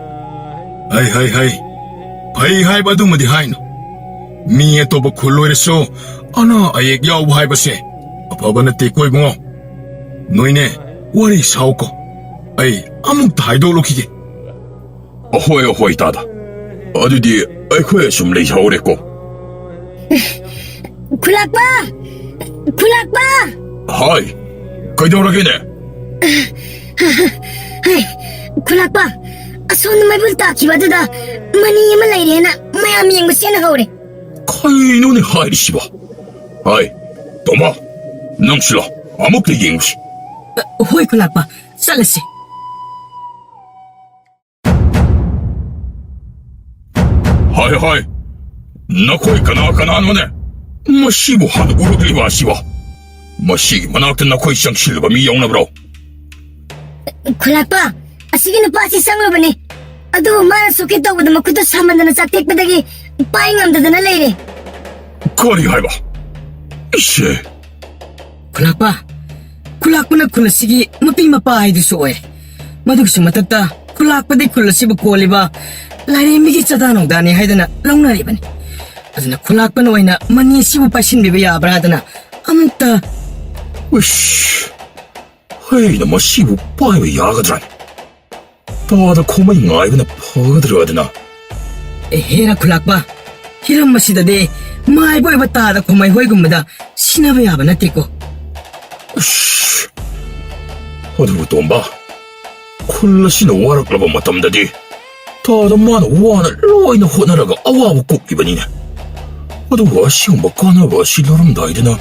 ꯍꯩ, ꯍꯩ, ꯍꯩ꯫ ꯐꯩ ꯍꯥꯏꯕ ꯑꯗꯨꯃꯗꯤ ꯍꯥꯏꯅꯨ꯫ ꯃꯤ ꯑꯇꯣꯞꯄ ꯈꯨꯜ ꯑꯣꯏꯔꯁꯨ ꯑꯅꯥ ꯑꯌꯦꯛ ꯌꯥꯎꯕ ꯍꯥꯏꯕꯁꯦ ꯑꯐꯕ ꯅꯠꯇꯦꯀꯣ ꯏꯕꯨꯡꯉꯣ꯫ ꯅꯣꯏꯅꯦ, ꯋꯥꯔꯤ ꯁꯥꯎꯀꯣ꯫ ꯑꯩ ꯑꯃꯨꯛꯇ ꯍꯥꯏꯗꯣꯛꯂꯨꯈꯤꯒꯦ꯫ ꯑꯍꯣꯏ, ꯑꯍꯣꯏ, ꯇꯥꯗ꯫ ꯑꯗꯨꯗꯤ ꯑꯩꯈꯣꯏ ꯑꯁꯨꯝ ꯂꯩꯖꯍꯧꯔꯦꯀꯣ꯫ ꯈꯨꯂꯥꯛꯄ! ꯈꯨꯂꯥꯛꯄ! ꯍꯥꯏ, ꯀꯩꯗꯧꯔꯒꯦꯅꯦ? ꯍꯩ, ꯈꯨꯂꯥꯛꯄ, ꯑꯁꯣꯝꯗ ꯃꯩꯕꯨꯜ ꯇꯥꯈꯤꯕ ꯑꯗꯨꯗ ꯃꯅꯤ ꯑꯃ ꯂꯩꯔꯦꯅ ꯃꯌꯥꯝ ꯌꯦꯡꯕ ꯆꯦꯟꯅꯍꯧꯔꯦ꯫ ꯀꯩꯅꯣꯅꯦ ꯍꯥꯏꯔꯤꯁꯤꯕꯣ? ꯍꯥꯏ, ꯇꯣꯝꯕ, ꯅꯪꯁꯨ ꯂꯥꯛ, ꯑꯃꯨꯛꯇ ꯌꯦꯡꯉꯨꯁꯤ꯫ ꯍꯣꯏ, ꯈꯨꯂꯥꯛꯄ, ꯆꯠꯂꯁꯤ꯫ ꯍꯥꯏ, ꯍꯥꯏ, ꯅꯈꯣꯏ ꯀꯅꯥ ꯀꯅꯥꯅꯣꯅꯦ? ꯃꯁꯤꯕꯨ ꯍꯥꯟꯅ ꯎꯔꯛꯂꯤꯕ ꯑꯁꯤꯕꯣ? ꯃꯁꯤꯒꯤ ꯃꯅꯥꯛꯇ ꯅꯈꯣꯏ ꯆꯪꯁꯤꯜꯂꯕ ꯃꯤ ꯌꯥꯎꯅꯕ꯭ꯔꯣ? ꯈꯨꯂꯥꯛꯄ, ꯑꯁꯤꯒꯤ ꯅꯨꯄꯥ ꯑꯁꯤ ꯆꯪꯂꯨꯕꯅꯤ꯫ ꯑꯗꯨꯕꯨ ꯃꯥꯅ ꯁꯣꯛꯀꯦ ꯇꯧꯕꯗ ꯃꯈꯨꯠꯇ ꯁꯥꯃꯟꯗꯅ ꯆꯥꯛꯇꯦꯛꯄꯗꯒꯤ ꯄꯥꯏ ꯉꯝꯗꯗꯅ ꯂꯩꯔꯦ꯫ ꯀꯔꯤ ꯍꯥꯏꯕ? ꯏꯁꯦ! ꯈꯨꯂꯥꯛꯄ, ꯈꯨꯂꯥꯛꯄꯅ ꯈꯨꯜ ꯑꯁꯤꯒꯤ ꯃꯄꯤ ꯃꯄꯥ ꯍꯥꯏꯗꯨꯁꯨ ꯑꯣꯏ꯫ ꯃꯗꯨꯒꯤꯁꯨ ꯃꯊꯛꯇ ꯈꯨꯂꯥꯛꯄꯗꯤ ꯈꯨꯜ ꯑꯁꯤꯕꯨ ꯀꯣꯜꯂꯤꯕ ꯂꯥꯏꯔꯦꯝꯕꯤꯒꯤ ꯆꯥꯗꯥ ꯅꯧꯗꯥꯅꯤ ꯍꯥꯏꯗꯅ ꯂꯧꯅꯔꯤꯕꯅꯤ꯫ ꯑꯗꯨꯅ ꯈꯨꯂꯥꯛꯄꯅ ꯑꯣꯏꯅ ꯃꯅꯤ ꯑꯁꯤꯕꯨ ꯄꯥꯏꯁꯤꯟꯕꯤꯕ ꯌꯥꯕ꯭ꯔꯥ ꯍꯥꯏꯗꯅ ꯑꯃꯨꯛꯇ꯫ ꯎꯁ! ꯑꯩꯅ ꯃꯁꯤꯕꯨ ꯄꯥꯏꯕ ꯌꯥꯒꯗ꯭ꯔꯥꯅꯦ? ꯇꯥꯗ ꯈꯣꯃꯩ ꯉꯥꯏꯕꯅ ꯐꯒꯗ꯭ꯔꯥ ꯑꯗꯨꯅ? ꯑꯦ, ꯍꯦꯔꯥ ꯈꯨꯂꯥꯛꯄ, ꯍꯤꯔꯝ ꯑꯁꯤꯗꯗꯤ ꯃꯥꯏꯕ ꯑꯣꯏꯕ ꯇꯥꯗ ꯈꯣꯃꯩ ꯍꯣꯏꯒꯨꯝꯕꯗ ꯁꯤꯟꯅꯕ ꯌꯥꯕ ꯅꯠꯇꯦꯀꯣ꯫ ꯎꯁ! ꯑꯗꯨꯕꯨ ꯇꯣꯝꯕ, ꯈꯨꯜ ꯑꯁꯤꯅ ꯋꯥꯔꯛꯂꯕ ꯃꯇꯝꯗꯗꯤ ꯇꯥꯗ ꯃꯥꯅ ꯋꯥꯅ ꯂꯣꯏꯅ ꯍꯣꯠꯅꯔꯒ ꯑꯋꯥꯕ ꯀꯣꯛꯂꯤꯕꯅꯤꯅꯦ꯫ ꯑꯗꯨꯒ ꯑꯁꯤꯒꯨꯝꯕ ꯀꯥꯟꯅꯕ ꯑꯁꯤ ꯂꯧꯔꯝꯗꯥꯏꯗꯅ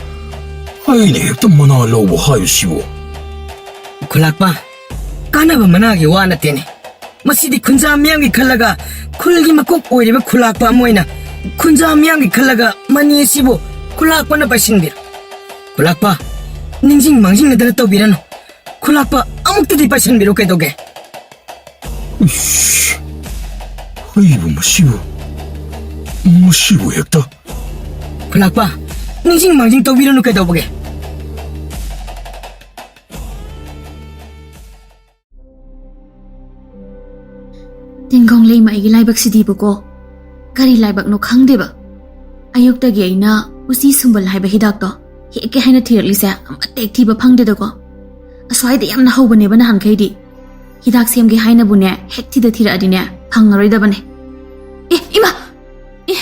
ꯑꯩꯅ ꯍꯦꯛꯇ ꯃꯅꯥ ꯂꯧꯕ ꯍꯥꯏꯕꯁꯤꯕꯨ꯫ ꯈꯨꯂꯥꯛꯄ, ꯀꯥꯟꯅꯕ ꯃꯅꯥꯒꯤ ꯋꯥ ꯅꯠꯇꯦꯅꯦ꯫ ꯃꯁꯤꯗꯤ ꯈꯨꯟꯖꯥ ꯃꯤꯌꯥꯝꯒꯤ ꯈꯜꯂꯒ, ꯈꯨꯜꯒꯤ ꯃꯀꯣꯛ ꯑꯣꯏꯔꯤꯕ ꯈꯨꯂꯥꯛꯄ ꯑꯃ ꯑꯣꯏꯅ ꯈꯨꯟꯖꯥ ꯃꯤꯌꯥꯝꯒꯤ ꯈꯜꯂꯒ ꯃꯅꯤ ꯑꯁꯤꯕꯨ ꯈꯨꯂꯥꯛꯄꯅ ꯄꯥꯏꯁꯤꯟꯕꯤꯔꯣ꯫ ꯈꯨꯂꯥꯛꯄ, ꯅꯤꯡꯁꯤꯡ ꯃꯥꯡꯖꯤꯡꯅꯗꯅ ꯇꯧꯕꯤꯔꯅꯨ꯫ ꯈꯨꯂꯥꯛꯄ ꯑꯃꯨꯛꯇꯗꯤ ꯄꯥꯏꯁꯤꯟꯕꯤꯔꯣ ꯀꯩꯗꯧꯒꯦ? ꯏꯁ, ꯑꯩꯕꯨ ꯃꯁꯤꯕꯨ, ꯃꯁꯤꯕꯨ ꯍꯦꯛꯇ꯫ ꯈꯨꯂꯥꯛꯄ, ꯅꯤꯡꯁꯤꯡ ꯃꯥꯡꯖꯤꯡ ꯇꯧꯕꯤꯔꯅꯨ ꯀꯩꯗꯧꯕꯒꯦ? ꯇꯤꯡꯒꯣꯡ ꯂꯩꯃ ꯑꯩꯒꯤ ꯂꯥꯏꯕꯛꯁꯤꯗꯤꯕꯀꯣ, ꯀꯔꯤ ꯂꯥꯏꯕꯛꯅꯣ ꯈꯪꯗꯦꯕ꯫ ꯑꯌꯨꯛꯇꯒꯤ ꯑꯩꯅ ꯎꯆꯤ ꯁꯨꯝꯕꯜ ꯍꯥꯏꯕ ꯍꯤꯗꯥꯛꯇꯣ ꯍꯦꯛꯀꯦ ꯍꯥꯏꯅ ꯊꯤꯔꯛꯂꯤꯁꯦ ꯑꯃꯠꯇ ꯍꯦꯛ ꯊꯤꯕ ꯐꯪꯗꯦꯗꯀꯣ꯫ ꯑꯁ꯭ꯋꯥꯏꯗ ꯌꯥꯝꯅ ꯍꯧꯕꯅꯦꯕ ꯅꯍꯥꯟꯈꯩꯗꯤ꯫ ꯍꯤꯗꯥꯛ ꯁꯦꯝꯒꯦ ꯍꯥꯏꯅꯕꯨꯅꯦ ꯍꯦꯛ ꯊꯤꯗ ꯊꯤꯔꯛꯑꯗꯤꯅꯦ ꯐꯪꯉꯔꯣꯏꯗꯕꯅꯦ꯫ ꯑꯦ ꯏꯃꯥ! ꯑꯦ,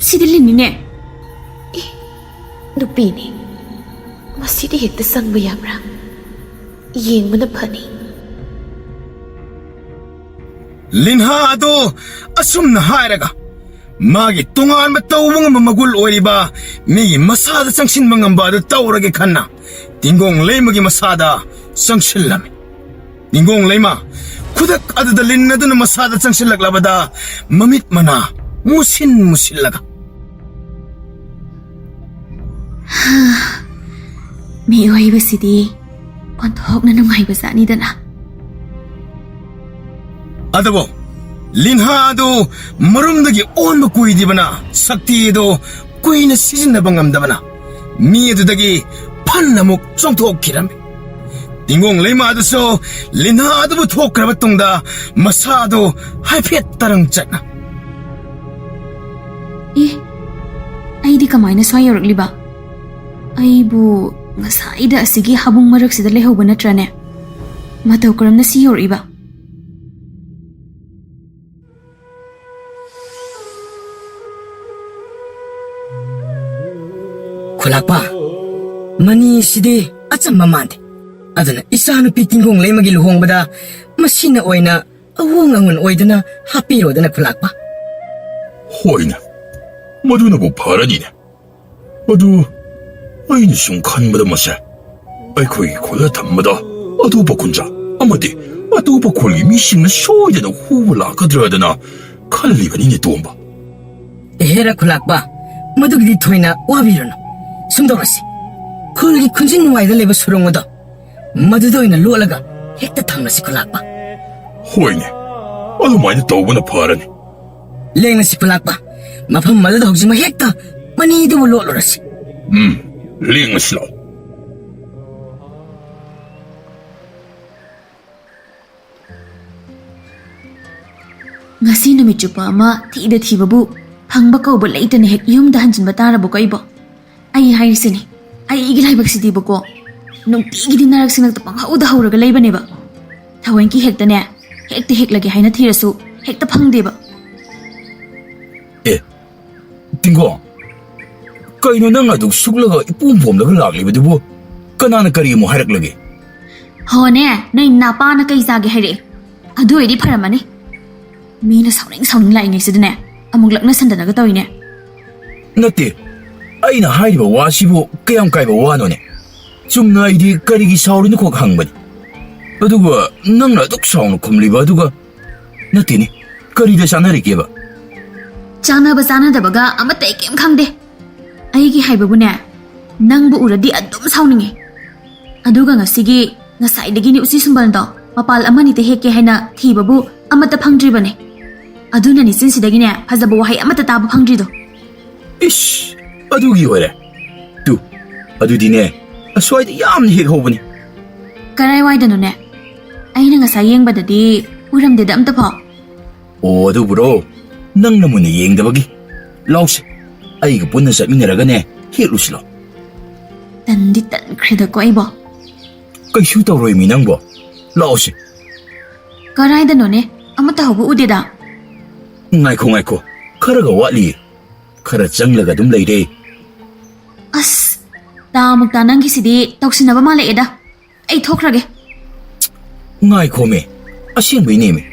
ꯁꯤꯗꯤ ꯂꯤꯟꯅꯤꯅꯦ꯫ ꯑꯦ, ꯅꯨꯄꯤꯅꯤ꯫ ꯃꯁꯤꯗꯤ ꯍꯦꯛꯇ ꯆꯪꯕ ꯌꯥꯕ꯭ꯔꯥ? ꯌꯦꯡꯕꯅ ꯐꯅꯤ꯫ ꯂꯤꯟꯍꯥ ꯑꯗꯨ ꯑꯁꯨꯝꯅ ꯍꯥꯏꯔꯒ ꯃꯥꯒꯤ ꯇꯣꯉꯥꯟꯕ ꯇꯧꯕ ꯉꯝꯕ ꯃꯒꯨꯜ ꯑꯣꯏꯔꯤꯕ ꯃꯤꯒꯤ ꯃꯁꯥꯗ ꯆꯪꯁꯤꯟꯕ ꯉꯝꯕ ꯑꯗꯨ ꯇꯧꯔꯒꯦ ꯈꯟꯅ ꯇꯤꯡꯒꯣꯡ ꯂꯩꯃꯒꯤ ꯃꯁꯥꯗ ꯆꯪꯁꯤꯜꯂꯝꯃꯤ꯫ ꯇꯤꯡꯒꯣꯡ ꯂꯩꯃ ꯈꯨꯗꯛ ꯑꯗꯨꯗ ꯂꯤꯟ ꯑꯗꯨꯅ ꯃꯁꯥꯗ ꯆꯪꯁꯤꯜꯂꯛꯂꯕꯗ ꯃꯃꯤꯠ ꯃꯅꯥ ꯃꯨꯁꯤꯟ ꯃꯨꯁꯤꯜꯂꯒ꯫ ꯃꯤꯑꯣꯏꯕꯁꯤꯗꯤ ꯑꯣꯟꯊꯣꯛꯅ ꯅꯨꯡꯉꯥꯏꯕ ꯖꯥꯠꯅꯤꯗꯅ꯫ ꯑꯗꯨꯕꯨ ꯂꯤꯟꯍꯥ ꯑꯗꯨ ꯃꯔꯨꯝꯗꯒꯤ ꯑꯣꯟꯕ ꯀꯨꯏꯗ꯭ꯔꯤꯕꯅ, ꯁꯛꯇꯤ ꯑꯗꯨ ꯀꯨꯏꯅ ꯁꯤꯖꯤꯟꯅꯕ ꯉꯝꯗꯕꯅ, ꯃꯤ ꯑꯗꯨꯗꯒꯤ ꯐꯟ ꯑꯃꯨꯛ ꯆꯣꯡꯊꯣꯛꯈꯤꯔꯝꯃꯤ꯫ ꯇꯤꯡꯒꯣꯡ ꯂꯩꯃꯥꯗꯨꯁꯨ ꯂꯤꯟꯍꯥ ꯑꯗꯨꯕꯨ ꯊꯣꯛꯈ꯭ꯔꯕ ꯇꯨꯡꯗ ꯃꯁꯥꯗꯨ ꯍꯥꯏꯐꯦꯠ ꯇꯔꯪ ꯆꯠꯅ, "ꯑꯦ, ꯑꯩꯗꯤ ꯀꯃꯥꯏꯅ ꯁ꯭ꯋꯥꯏ ꯌꯧꯔꯛꯂꯤꯕ? ꯑꯩꯕꯨ ꯉꯁꯥꯏꯗ ꯑꯁꯤꯒꯤ ꯍꯥꯕꯨꯡ ꯃꯔꯛꯁꯤꯗ ꯂꯩꯍꯧꯕ ꯅꯠꯇ꯭ꯔꯅꯦ? ꯃꯇꯧ ꯀꯔꯝꯅ ꯁꯤ ꯌꯧꯔꯛꯏꯕ?" ꯈꯨꯂꯥꯛꯄ, ꯃꯅꯤꯁꯤꯗꯤ ꯑꯆꯝꯕ ꯃꯥꯟꯗꯦ꯫ ꯑꯗꯨꯅ ꯏꯆꯥꯅꯨꯄꯤ ꯇꯤꯡꯒꯣꯡ ꯂꯩꯃꯒꯤ ꯂꯨꯍꯣꯡꯕꯗ ꯃꯁꯤꯅ ꯑꯣꯏꯅ ꯑꯍꯣꯡ ꯑꯉꯣꯟ ꯑꯣꯏꯗꯨꯅ ꯍꯥꯞꯄꯤꯔꯣꯗꯅ, ꯈꯨꯂꯥꯛꯄ꯫ ꯍꯣꯏꯅꯦ, ꯃꯗꯨꯅꯕꯨ ꯐꯔꯅꯤꯅꯦ꯫ ꯑꯗꯨ ꯑꯩꯅ ꯁꯨꯝ ꯈꯟꯕꯗ ꯃꯁꯦ ꯑꯩꯈꯣꯏꯒꯤ ꯈꯨꯜꯗ ꯊꯝꯕꯗ ꯑꯇꯣꯞꯄ ꯈꯨꯟꯖꯥ ꯑꯃꯗꯤ ꯑꯇꯣꯞꯄ ꯈꯨꯜꯒꯤ ꯃꯤꯁꯤꯡꯅ ꯁꯣꯏꯗꯅ ꯍꯨꯕ ꯂꯥꯛꯀꯗ꯭ꯔꯥꯗꯅ ꯈꯜꯂꯤꯕꯅꯤꯅꯦ, ꯇꯣꯝꯕ꯫ ꯑꯦꯍꯦꯔ ꯈꯨꯂꯥꯛꯄ, ꯃꯗꯨꯒꯤꯗꯤ ꯊꯣꯏꯅ ꯋꯥꯕꯤꯔꯨꯅꯨ꯫ ꯁꯨꯝꯗꯧꯔꯁꯤ, ꯈꯨꯜꯒꯤ ꯈꯨꯟꯖꯤꯟ ꯅꯨꯡꯋꯥꯏꯗ ꯂꯩꯕ ꯁꯨꯔꯣꯡ ꯑꯗꯣ, ꯃꯗꯨꯗ ꯑꯣꯏꯅ ꯂꯣꯠꯂꯒ ꯍꯦꯛꯇ ꯊꯝꯂꯁꯤ, ꯈꯨꯂꯥꯛꯄ꯫ ꯍꯣꯏꯅꯦ, ꯑꯗꯨꯃꯥꯏꯅ ꯇꯧꯕꯅ ꯐꯔꯅꯤ꯫ ꯂꯦꯡꯂꯁꯤ, ꯈꯨꯂꯥꯛꯄ꯫ ꯃꯐꯝ ꯑꯗꯨꯗ ꯍꯧꯖꯤꯛꯃꯛ ꯍꯦꯛꯇ ꯃꯅꯤꯗꯨꯕꯨ ꯂꯣꯠꯂꯨꯔꯁꯤ꯫ ꯎꯝ, ꯂꯦꯡꯂꯁꯤ ꯂꯥꯎ꯫ ꯉꯁꯤ ꯅꯨꯃꯤꯠ ꯆꯨꯞꯄ ꯑꯃ ꯊꯤꯗ ꯊꯤꯕꯕꯨ, ꯐꯪꯕ ꯀꯧꯕ ꯂꯩꯇꯅ ꯍꯦꯛ ꯌꯨꯝꯗ ꯍꯟꯖꯤꯟꯕ ꯇꯥꯔꯕꯀꯣ ꯑꯩꯕꯣ? ꯑꯩ ꯍꯥꯏꯔꯤꯁꯤꯅꯤ, ꯑꯩꯒꯤ ꯂꯥꯏꯕꯛꯁꯤꯗꯤꯕꯀꯣ, ꯅꯨꯡꯇꯤꯒꯤꯗꯤ ꯅꯔꯛ ꯁꯤꯡꯂꯛꯇ ꯄꯪꯍꯧꯗ ꯍꯧꯔꯒ ꯂꯩꯕꯅꯦꯕ꯫ ꯊꯑꯣꯏꯀꯤ ꯍꯦꯛꯇꯅꯦ, ꯍꯦꯛꯇ ꯍꯦꯛꯂꯒꯦ ꯍꯥꯏꯅ ꯊꯤꯔꯁꯨ ꯍꯦꯛꯇ ꯐꯪꯗꯦꯕ꯫ ꯑꯦ, ꯇꯤꯡꯒꯣ, ꯀꯩꯅꯣ ꯅꯪ ꯑꯗꯨꯛ ꯁꯨꯛꯂꯒ ꯏꯄꯣꯝ ꯄꯣꯝꯂꯒ ꯂꯥꯛꯂꯤꯕꯗꯨꯕꯨ? ꯀꯅꯥꯅ ꯀꯔꯤ ꯑꯃꯨꯛ ꯍꯥꯏꯔꯛꯂꯒꯦ? ꯍꯣꯅꯦ, ꯅꯣꯏ ꯅꯄꯥꯅ ꯀꯩ ꯆꯥꯒꯦ ꯍꯥꯏꯔꯛꯑꯦ? ꯑꯗꯨ ꯑꯣꯏꯔꯗꯤ ꯐꯔꯝꯃꯅꯤ꯫ ꯃꯤꯅ ꯁꯥꯎꯅꯤꯡ ꯁꯥꯎꯅꯤꯡ ꯂꯥꯛꯏꯉꯩꯁꯤꯗꯅꯦ, ꯑꯃꯨꯛ ꯂꯛꯅꯁꯟꯗꯅꯒ ꯇꯧꯏꯅꯦ꯫ ꯅꯠꯇꯦ, ꯑꯩꯅ ꯍꯥꯏꯔꯤꯕ ꯋꯥꯁꯤꯕꯨ ꯀꯌꯥꯝ ꯀꯥꯏꯕ ꯋꯥꯅꯣꯅꯦ? ꯆꯨꯝꯅ ꯑꯩꯗꯤ ꯀꯔꯤꯒꯤ ꯁꯥꯎꯔꯤꯅꯣ ꯈꯣꯛ ꯍꯪꯕꯅꯤ꯫ ꯑꯗꯨꯒ ꯅꯪꯅ ꯑꯗꯨꯛ ꯁꯥꯎꯅ ꯈꯨꯝꯂꯤꯕ ꯑꯗꯨꯒ, ꯅꯠꯇꯦꯅꯦ, ꯀꯔꯤꯗ ꯆꯥꯟꯅꯔꯤꯒꯦꯕ? ꯆꯥꯟꯅꯕ ꯆꯥꯟꯅꯗꯕꯒ ꯑꯃꯠꯇ ꯑꯩ ꯀꯩꯝ ꯈꯪꯗꯦ꯫ ꯑꯩꯒꯤ ꯍꯥꯏꯕꯕꯨꯅꯦ, ꯅꯪꯕꯨ ꯎꯔꯗꯤ ꯑꯗꯨꯝ ꯁꯥꯎꯅꯤꯡꯉꯦ꯫ ꯑꯗꯨꯒ ꯉꯁꯤꯒꯤ, ꯉꯁꯥꯏꯗꯒꯤꯅꯦ ꯎꯆꯤ ꯁꯨꯝꯕꯜꯗꯣ ꯃꯄꯥꯜ ꯑꯃꯅꯤꯇ ꯍꯦꯛꯀꯦ ꯍꯥꯏꯅ ꯊꯤꯕꯕꯨ ꯑꯃꯠꯇ ꯐꯪꯗ꯭ꯔꯤꯕꯅꯦ꯫ ꯑꯗꯨꯅꯅꯤ ꯆꯤꯟꯁꯤꯗꯒꯤꯅꯦ ꯐꯖꯕ ꯋꯥꯍꯩ ꯑꯃꯠꯇ ꯇꯥꯕ ꯐꯪꯗ꯭ꯔꯤꯗꯣ꯫ ꯏꯁ, ꯑꯗꯨꯒꯤ ꯑꯣꯏꯔꯦ꯫ ꯇꯨ, ꯑꯗꯨꯗꯤꯅꯦ, ꯑꯁ꯭ꯋꯥꯏꯗ ꯌꯥꯝꯅ ꯍꯦꯛ ꯍꯧꯕꯅꯤ꯫ ꯀꯔꯥꯏꯋꯥꯏꯗꯅꯣꯅꯦ? ꯑꯩꯅ ꯉꯁꯥꯏ ꯌꯦꯡꯕꯗꯗꯤ ꯎꯔꯝꯗꯦꯗ ꯑꯝꯇ ꯐꯥꯎ꯫ ꯑꯣ, ꯑꯗꯨꯕꯨꯔꯣ? ꯅꯪꯅ ꯃꯨꯟꯅ ꯌꯦꯡꯗꯕꯒꯤ꯫ ꯂꯥꯎꯁꯦ, ꯑꯩꯒ ꯄꯨꯟꯅ ꯆꯠꯃꯤꯟꯅꯔꯒꯅꯦ ꯍꯦꯛꯂꯨꯁꯤ ꯂꯥꯎ꯫ ꯇꯟꯗꯤ ꯇꯟꯈ꯭ꯔꯦꯗꯀꯣ ꯑꯩꯕꯣ꯫ ꯀꯩꯁꯨ ꯇꯧꯔꯣꯏꯃꯤ ꯅꯪꯕꯣ꯫ ꯂꯥꯎꯁꯦ꯫ ꯀꯔꯥꯏꯗꯅꯣꯅꯦ? ꯑꯃꯠꯇ ꯍꯧꯕ ꯎꯗꯦꯗ꯫ ꯉꯥꯏꯈꯣ, ꯉꯥꯏꯈꯣ, ꯈꯔꯒ ꯋꯥꯠꯂꯤꯌꯦ꯫ ꯈꯔ ꯆꯪꯂꯒ ꯑꯗꯨꯝ ꯂꯩꯔꯦ꯫ ꯑꯁ, ꯇꯥꯃꯨꯛꯇ ꯅꯪꯒꯤꯁꯤꯗꯤ ꯇꯧꯁꯤꯟꯅꯕ ꯃꯥꯜꯂꯛꯑꯦꯗ꯫ ꯑꯩ ꯊꯣꯛꯈ꯭ꯔꯒꯦ꯫ ꯉꯥꯏꯈꯣꯃꯦ, ꯑꯁꯦꯡꯕꯩꯅꯦꯃꯦ꯫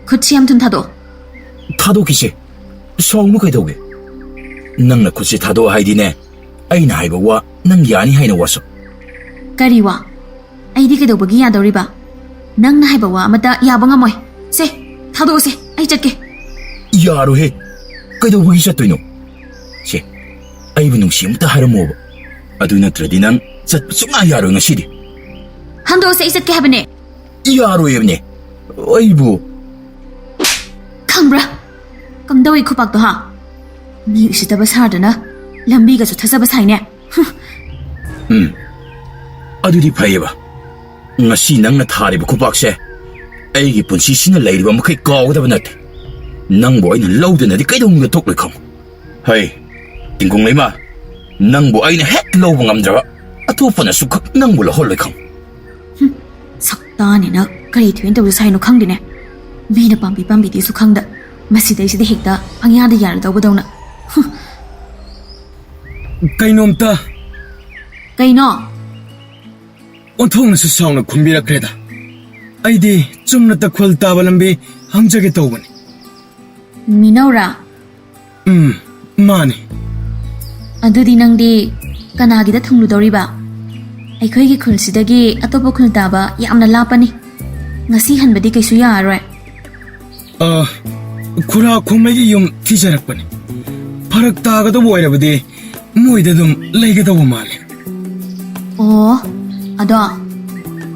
ꯈꯨꯠꯁꯤ ꯌꯥꯝ ꯊꯨꯅ ꯊꯥꯗꯣꯛꯑꯣ꯫ ꯊꯥꯗꯣꯛꯈꯤꯁꯦ, ꯁꯥꯎꯅꯨ ꯀꯩꯗꯧꯒꯦ? ꯅꯪꯅ ꯈꯨꯠꯁꯦ ꯊꯥꯗꯣꯛꯑꯣ ꯍꯥꯏꯗꯤꯅꯦ, ꯑꯩꯅ ꯍꯥꯏꯕ ꯋꯥ ꯅꯪ ꯌꯥꯅꯤ ꯍꯥꯏꯅ ꯋꯥꯁꯛ꯫ ꯀꯔꯤ ꯋꯥ? ꯑꯩꯗꯤ ꯀꯩꯗꯧꯕꯒꯤ ꯌꯥꯗꯧꯔꯤꯕ? ꯅꯪꯅ ꯍꯥꯏꯕ ꯋꯥ ꯑꯃꯠꯇ ꯌꯥꯕ ꯉꯝꯃꯣꯏ꯫ ꯁꯦ, ꯊꯥꯗꯣꯛꯑꯣꯁꯦ, ꯑꯩ ꯆꯠꯀꯦ꯫ ꯌꯥꯔꯣꯏꯍꯦ, ꯀꯩꯗꯧꯕꯒꯤ ꯆꯠꯇꯣꯏꯅꯣ? ꯁꯦ, ꯑꯩꯕꯨ ꯅꯨꯡꯁꯤ ꯑꯝꯇ ꯍꯥꯏꯔꯝꯃꯣꯕ꯫ ꯑꯗꯨ ꯅꯠꯇ꯭ꯔꯗꯤ ꯅꯪ ꯆꯠꯄ ꯁꯨꯡꯌꯥ ꯌꯥꯔꯣꯏ ꯉꯁꯤꯗꯤ꯫ ꯍꯟꯗꯣꯛꯑꯁꯦ, ꯑꯩ ꯆꯠꯀꯦ ꯍꯥꯏꯕꯅꯦ꯫ ꯌꯥꯔꯣꯏꯕꯅꯦ, ꯑꯩꯕꯨ꯫ ꯈꯪꯕ꯭ꯔꯥ? ꯀꯝꯗꯧꯏ ꯈꯨꯄꯥꯛꯇꯣ ꯍꯥ? ꯃꯤ ꯎꯁꯤꯠꯇꯕ ꯁꯥꯗꯅ ꯂꯝꯕꯤꯒꯁꯨ ꯊꯠꯆꯕ ꯁꯥꯏꯅꯦ꯫ ꯍꯨꯝ꯫ ꯎꯝ, ꯑꯗꯨꯗꯤ ꯐꯩꯌꯦꯕ꯫ ꯉꯁꯤ ꯅꯪꯅ ꯊꯥꯔꯤꯕ ꯈꯨꯄꯥꯛꯁꯦ ꯑꯩꯒꯤ ꯄꯨꯟꯁꯤꯁꯤꯅ ꯂꯩꯔꯤꯕ ꯃꯈꯩ ꯀꯥꯎꯒꯗꯕ ꯅꯠꯇꯦ꯫ ꯅꯪꯕꯨ ꯑꯩꯅ ꯂꯧꯗꯅꯗꯤ ꯀꯩꯗꯧꯅꯨꯡꯗ ꯊꯣꯛꯂꯣꯏ ꯈꯪꯉꯨ꯫ ꯍꯩ, ꯇꯤꯡꯒꯣꯡ ꯂꯩꯃ, ꯅꯪꯕꯨ ꯑꯩꯅ ꯍꯦꯛ ꯂꯧꯕ ꯉꯝꯗ꯭ꯔꯕ ꯑꯇꯣꯞꯄꯅꯁꯨ ꯈꯛ ꯅꯪꯕꯨ ꯂꯧꯍꯜꯂꯣꯏ ꯈꯪꯉꯨ꯫ ꯁꯛꯇꯥꯅꯤꯅ ꯀꯔꯤ ꯊꯣꯏꯅ ꯇꯧꯖ ꯁꯥꯏꯅꯣ ꯈꯪꯗꯦꯅꯦ꯫ ꯃꯤꯅ ꯄꯥꯝꯕꯤ ꯄꯥꯝꯕꯤꯗꯦꯁꯨ ꯈꯪꯗ, ꯃꯁꯤꯗꯩꯁꯤꯗ ꯍꯦꯛꯇ ꯄꯪꯌꯥꯗ ꯌꯥꯔꯗꯧꯕꯗꯧꯅ꯫ ꯍꯨꯝ꯫ ꯀꯩꯅꯣꯝꯇ ꯀꯩꯅꯣ? ꯑꯣꯟꯊꯣꯛꯅꯁꯨ ꯁꯥꯎꯅ ꯈꯨꯝꯕꯤꯔꯛꯈ꯭ꯔꯦꯗ꯫ ꯑꯩꯗꯤ ꯆꯨꯝꯅ ꯇꯈꯨꯜ ꯇꯥꯕ ꯂꯝꯕꯤ ꯍꯪꯖꯒꯦ ꯇꯧꯕꯅꯤ꯫ ꯃꯤꯅꯧꯔꯥ? ꯎꯝ, ꯃꯥꯅꯤ꯫ ꯑꯗꯨꯗꯤ ꯅꯪꯗꯤ ꯀꯅꯥꯒꯤꯗ ꯊꯨꯡꯂꯨꯗꯧꯔꯤꯕ? ꯑꯩꯈꯣꯏꯒꯤ ꯈꯨꯜꯁꯤꯗꯒꯤ ꯑꯇꯣꯞꯄ ꯈꯨꯜ ꯇꯥꯕ ꯌꯥꯝꯅ ꯂꯥꯞꯄꯅꯤ꯫ ꯉꯁꯤ ꯍꯟꯕꯗꯤ ꯀꯩꯁꯨ ꯌꯥꯔꯔꯣꯏ꯫ ꯑ, ꯈꯨꯔꯥ ꯈꯣꯝꯃꯩꯒꯤ ꯌꯨꯝ ꯊꯤꯖꯔꯛꯄꯅꯤ꯫ ꯐꯔꯛ ꯇꯥꯒꯗꯧꯕ ꯑꯣꯏꯔꯕꯗꯤ ꯃꯣꯏꯗ ꯑꯗꯨꯝ ꯂꯩꯒꯗꯧꯕ ꯃꯥꯜꯂꯦ꯫ ꯑꯣ, ꯑꯗꯣ